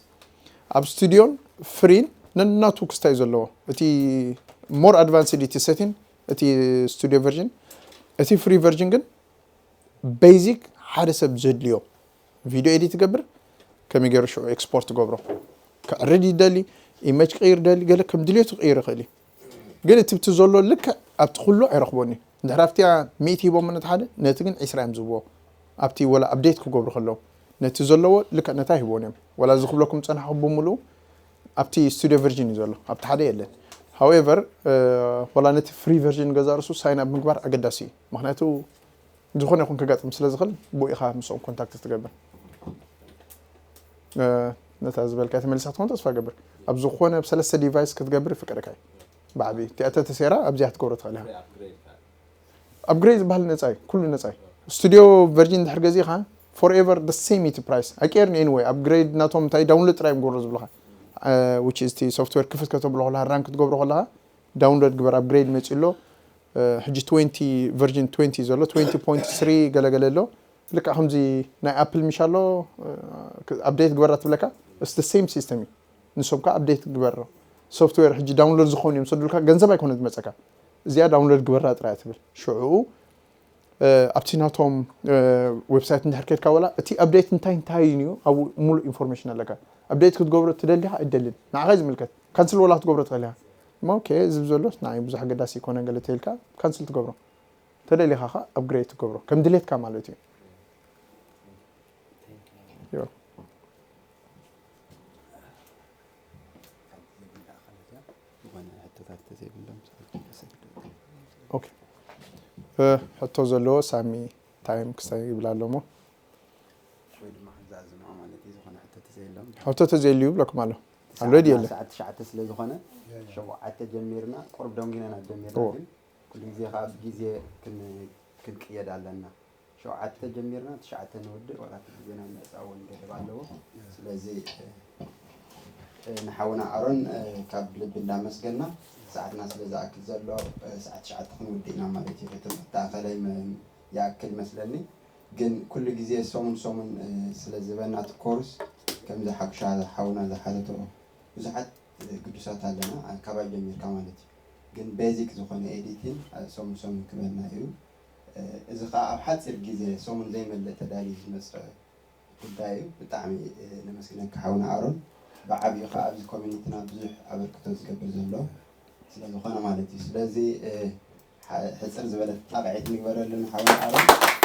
ኣብ ስቱዲዮን ፍሪን ነናቱ ክስታይ ዘለዎ እቲ ሞር ኣድቫንስድ እቲ ሴቲን እቲ ስቱዲዮ ቨርዥን እቲ ፍሪ ቨርዥን ግን ቤዚክ ሓደ ሰብ ዘድልዮ ቪድዮ ኤዲት ትገብር ከመይ ገይሩ ሽዑ ኤክስፖርት ትገብሮ ክዕርድ ይደሊ ኢመጅ ክቅይር ደሊ ገለ ከም ድልየቱ ክቅይር ይኽእል እዩ ግን እቲ ብቲ ዘሎ ልክዕ ኣብቲ ኩሉ ኣይረኽቦን እዩ እንድሕር ኣብቲያ ሚእቲ ሂቦም ነቲ ሓደ ነቲ ግን ዒስራ እዮም ዝብዎ ኣብቲ ወላ ኣፕዴት ክገብሩ ከለዉ ነቲ ዘለዎ ልክዕ ነታ ሂቦን እዮም ወላ እዚ ክብለኩም ዝፀናሕኩ ብምሉኡ ኣብቲ ስቱዲዮ ቨርዥን እዩ ዘሎ ኣብቲ ሓደ የለን ሃውኤቨር ወላ ነቲ ፍሪ ቨርዥን ገዛ ርሱ ሳይን ኣብ ምግባር ኣገዳሲ እዩ ምክንያቱ ዝኾነ ይኹን ከጋጥም ስለ ዝኽእል ብኡ ኢኻ ምስኦም ኮንታክት ትገብር ነታ ዝበልካ ተመሊሳ ክትኾን ተስፋ ገብር ኣብ ዝኾነ ኣብ ሰለስተ ዲቫይስ ክትገብር ይፍቀደካ እዩ ብዓብዩ እቲኣ ተተሴራ ኣብዚኣ ክትገብሮ ትኽእል ኢኻ ኣፕግሬድ ዝበሃል ነፃ እዩ ኩሉ ነፃ እዩ ስቱዲዮ ቨርጂን እንድሕር ገዚእኻ ፎርኤቨር ደ ሴም እቲ ፕራይስ ኣይቀየርን ኤኒወይ ኣፕግሬድ ናቶም እንታይ ዳውንሎድ ጥራይ እዮም ገብሮ ዝብልኻ which is እቲ ሶፍትዌር ክፍት ከተብሎ ከለኻ ራን ክትገብሮ ከለኻ ዳውንሎድ ግበር ኣፕግሬድ መፂ ኣሎ ሕጂ ትዌንቲ ቨርጂን ትዌንቲ ዘሎ ትዌንቲ ፖይንት ስሪ ገለገለ ኣሎ ልክዕ ከምዚ ናይ ኣፕል ምሽ ኣሎ ኣፕዴት ግበራ ትብለካ ስ ሴም ሲስተም እዩ ንሶም ከዓ ኣፕዴት ግበሮ ሶፍትዌር ሕጂ ዳውንሎድ ዝኾኑ እዮም ሰዱልካ ገንዘብ ኣይኮነ ዝመፀካ እዚኣ ዳውንሎድ ግበራ ጥራይ ትብል ሽዑ ኣብቲ ናቶም ዌብሳይት እንድሕር ከድካ ወላ እቲ ኣፕዴት እንታይ እንታይ እዩ ኣብኡ ሙሉእ ኢንፎርሜሽን ኣለካ ኣፕዴት ክትገብሮ ትደሊኻ ኣይደልን ንዓኻ ዝምልከት ካንስል ወላ ክትገብሮ ትኽእል ኢኻ ኦኬ እዚ ብዘሎ ንዓይ ብዙሕ ኣገዳሲ ይኮነ ገለ ተልካ ካንስል ትገብሮ ተደሊኻ ኸ ኣፕግሬድ ትገብሮ ከም ድሌትካ ማለት እዩ You're welcome. ሕቶ ዘለዎ ሳሚ ታይም ክሳይ ይብል ኣሎ እሞ ወይ ድማ ሕዛ ዝምዖ ማለት እዩ። ዝኾነ ሕቶ ተዘየሎም ሕቶ ተዘየልዩ ይብለኩም ኣሎ። ኣሎ ድዩ የለን? ሰዓት ትሽዓተ ስለ ዝኾነ ሸውዓተ ጀሚርና ቁርብ ደንጊና ኢና ጀሚርና። እዎ። ግን ኩሉ ግዜ ከዓ ብግዜ ክን- ክንቅየድ ኣለና። ሸውዓተ ጀሚርና ትሽዓተ ንውድእ ዋላ እቲ ግዜና ምዕፃ እውን ገደብ ኣለዎ። ስለዚ እ፣ እ፣ ንሓውና ኣሮን እ፣ ካብ ልቢ እንዳመስገና ሰዓትና ስለ ዝኣክል ዘሎ እ፣ ሰዓት ትሽዓተ ክንውድእ ኢና ማለት እዩ። እቲ ተኣኸላይ መ- ይኣክል ይመስለኒ። ግን ኩሉ ግዜ ሰሙን ሰሙን እ፣ ስለ ዝበና እቲ ኮርስ ከምዚ ሓኩሻ ሓውና ዝሓተቶ ብዙሓት እ፣ ግዱሳት ኣለና እ፣ ካባይ ጀሚርካ ማለት እዩ። ግን ቤዚክ ዝኾነ ኤዲቲን እ፣ ሰሙን ሰሙን ክበና እዩ። እ፣ እዚ ከዓ ኣብ ሓፂር ግዜ ሰሙን ዘይመልእ ተዳልዩ ዝመፅእ ጉዳይ እዩ። ብጣዕሚ እ፣ ነመስግነካ ሓውና ኣሮን። ብዓብዩ ከዓ ኣብዚ ኮሚኒቲና ብዙሕ ኣበርክቶ ዝገብር ዘሎ ስለዝኾነ ማለት እዩ። ስለዚ እ፣ ሓ- ሕፅር ዝበለት ጣቕዒት ንግበረሉ ንሓውና ኣሮን።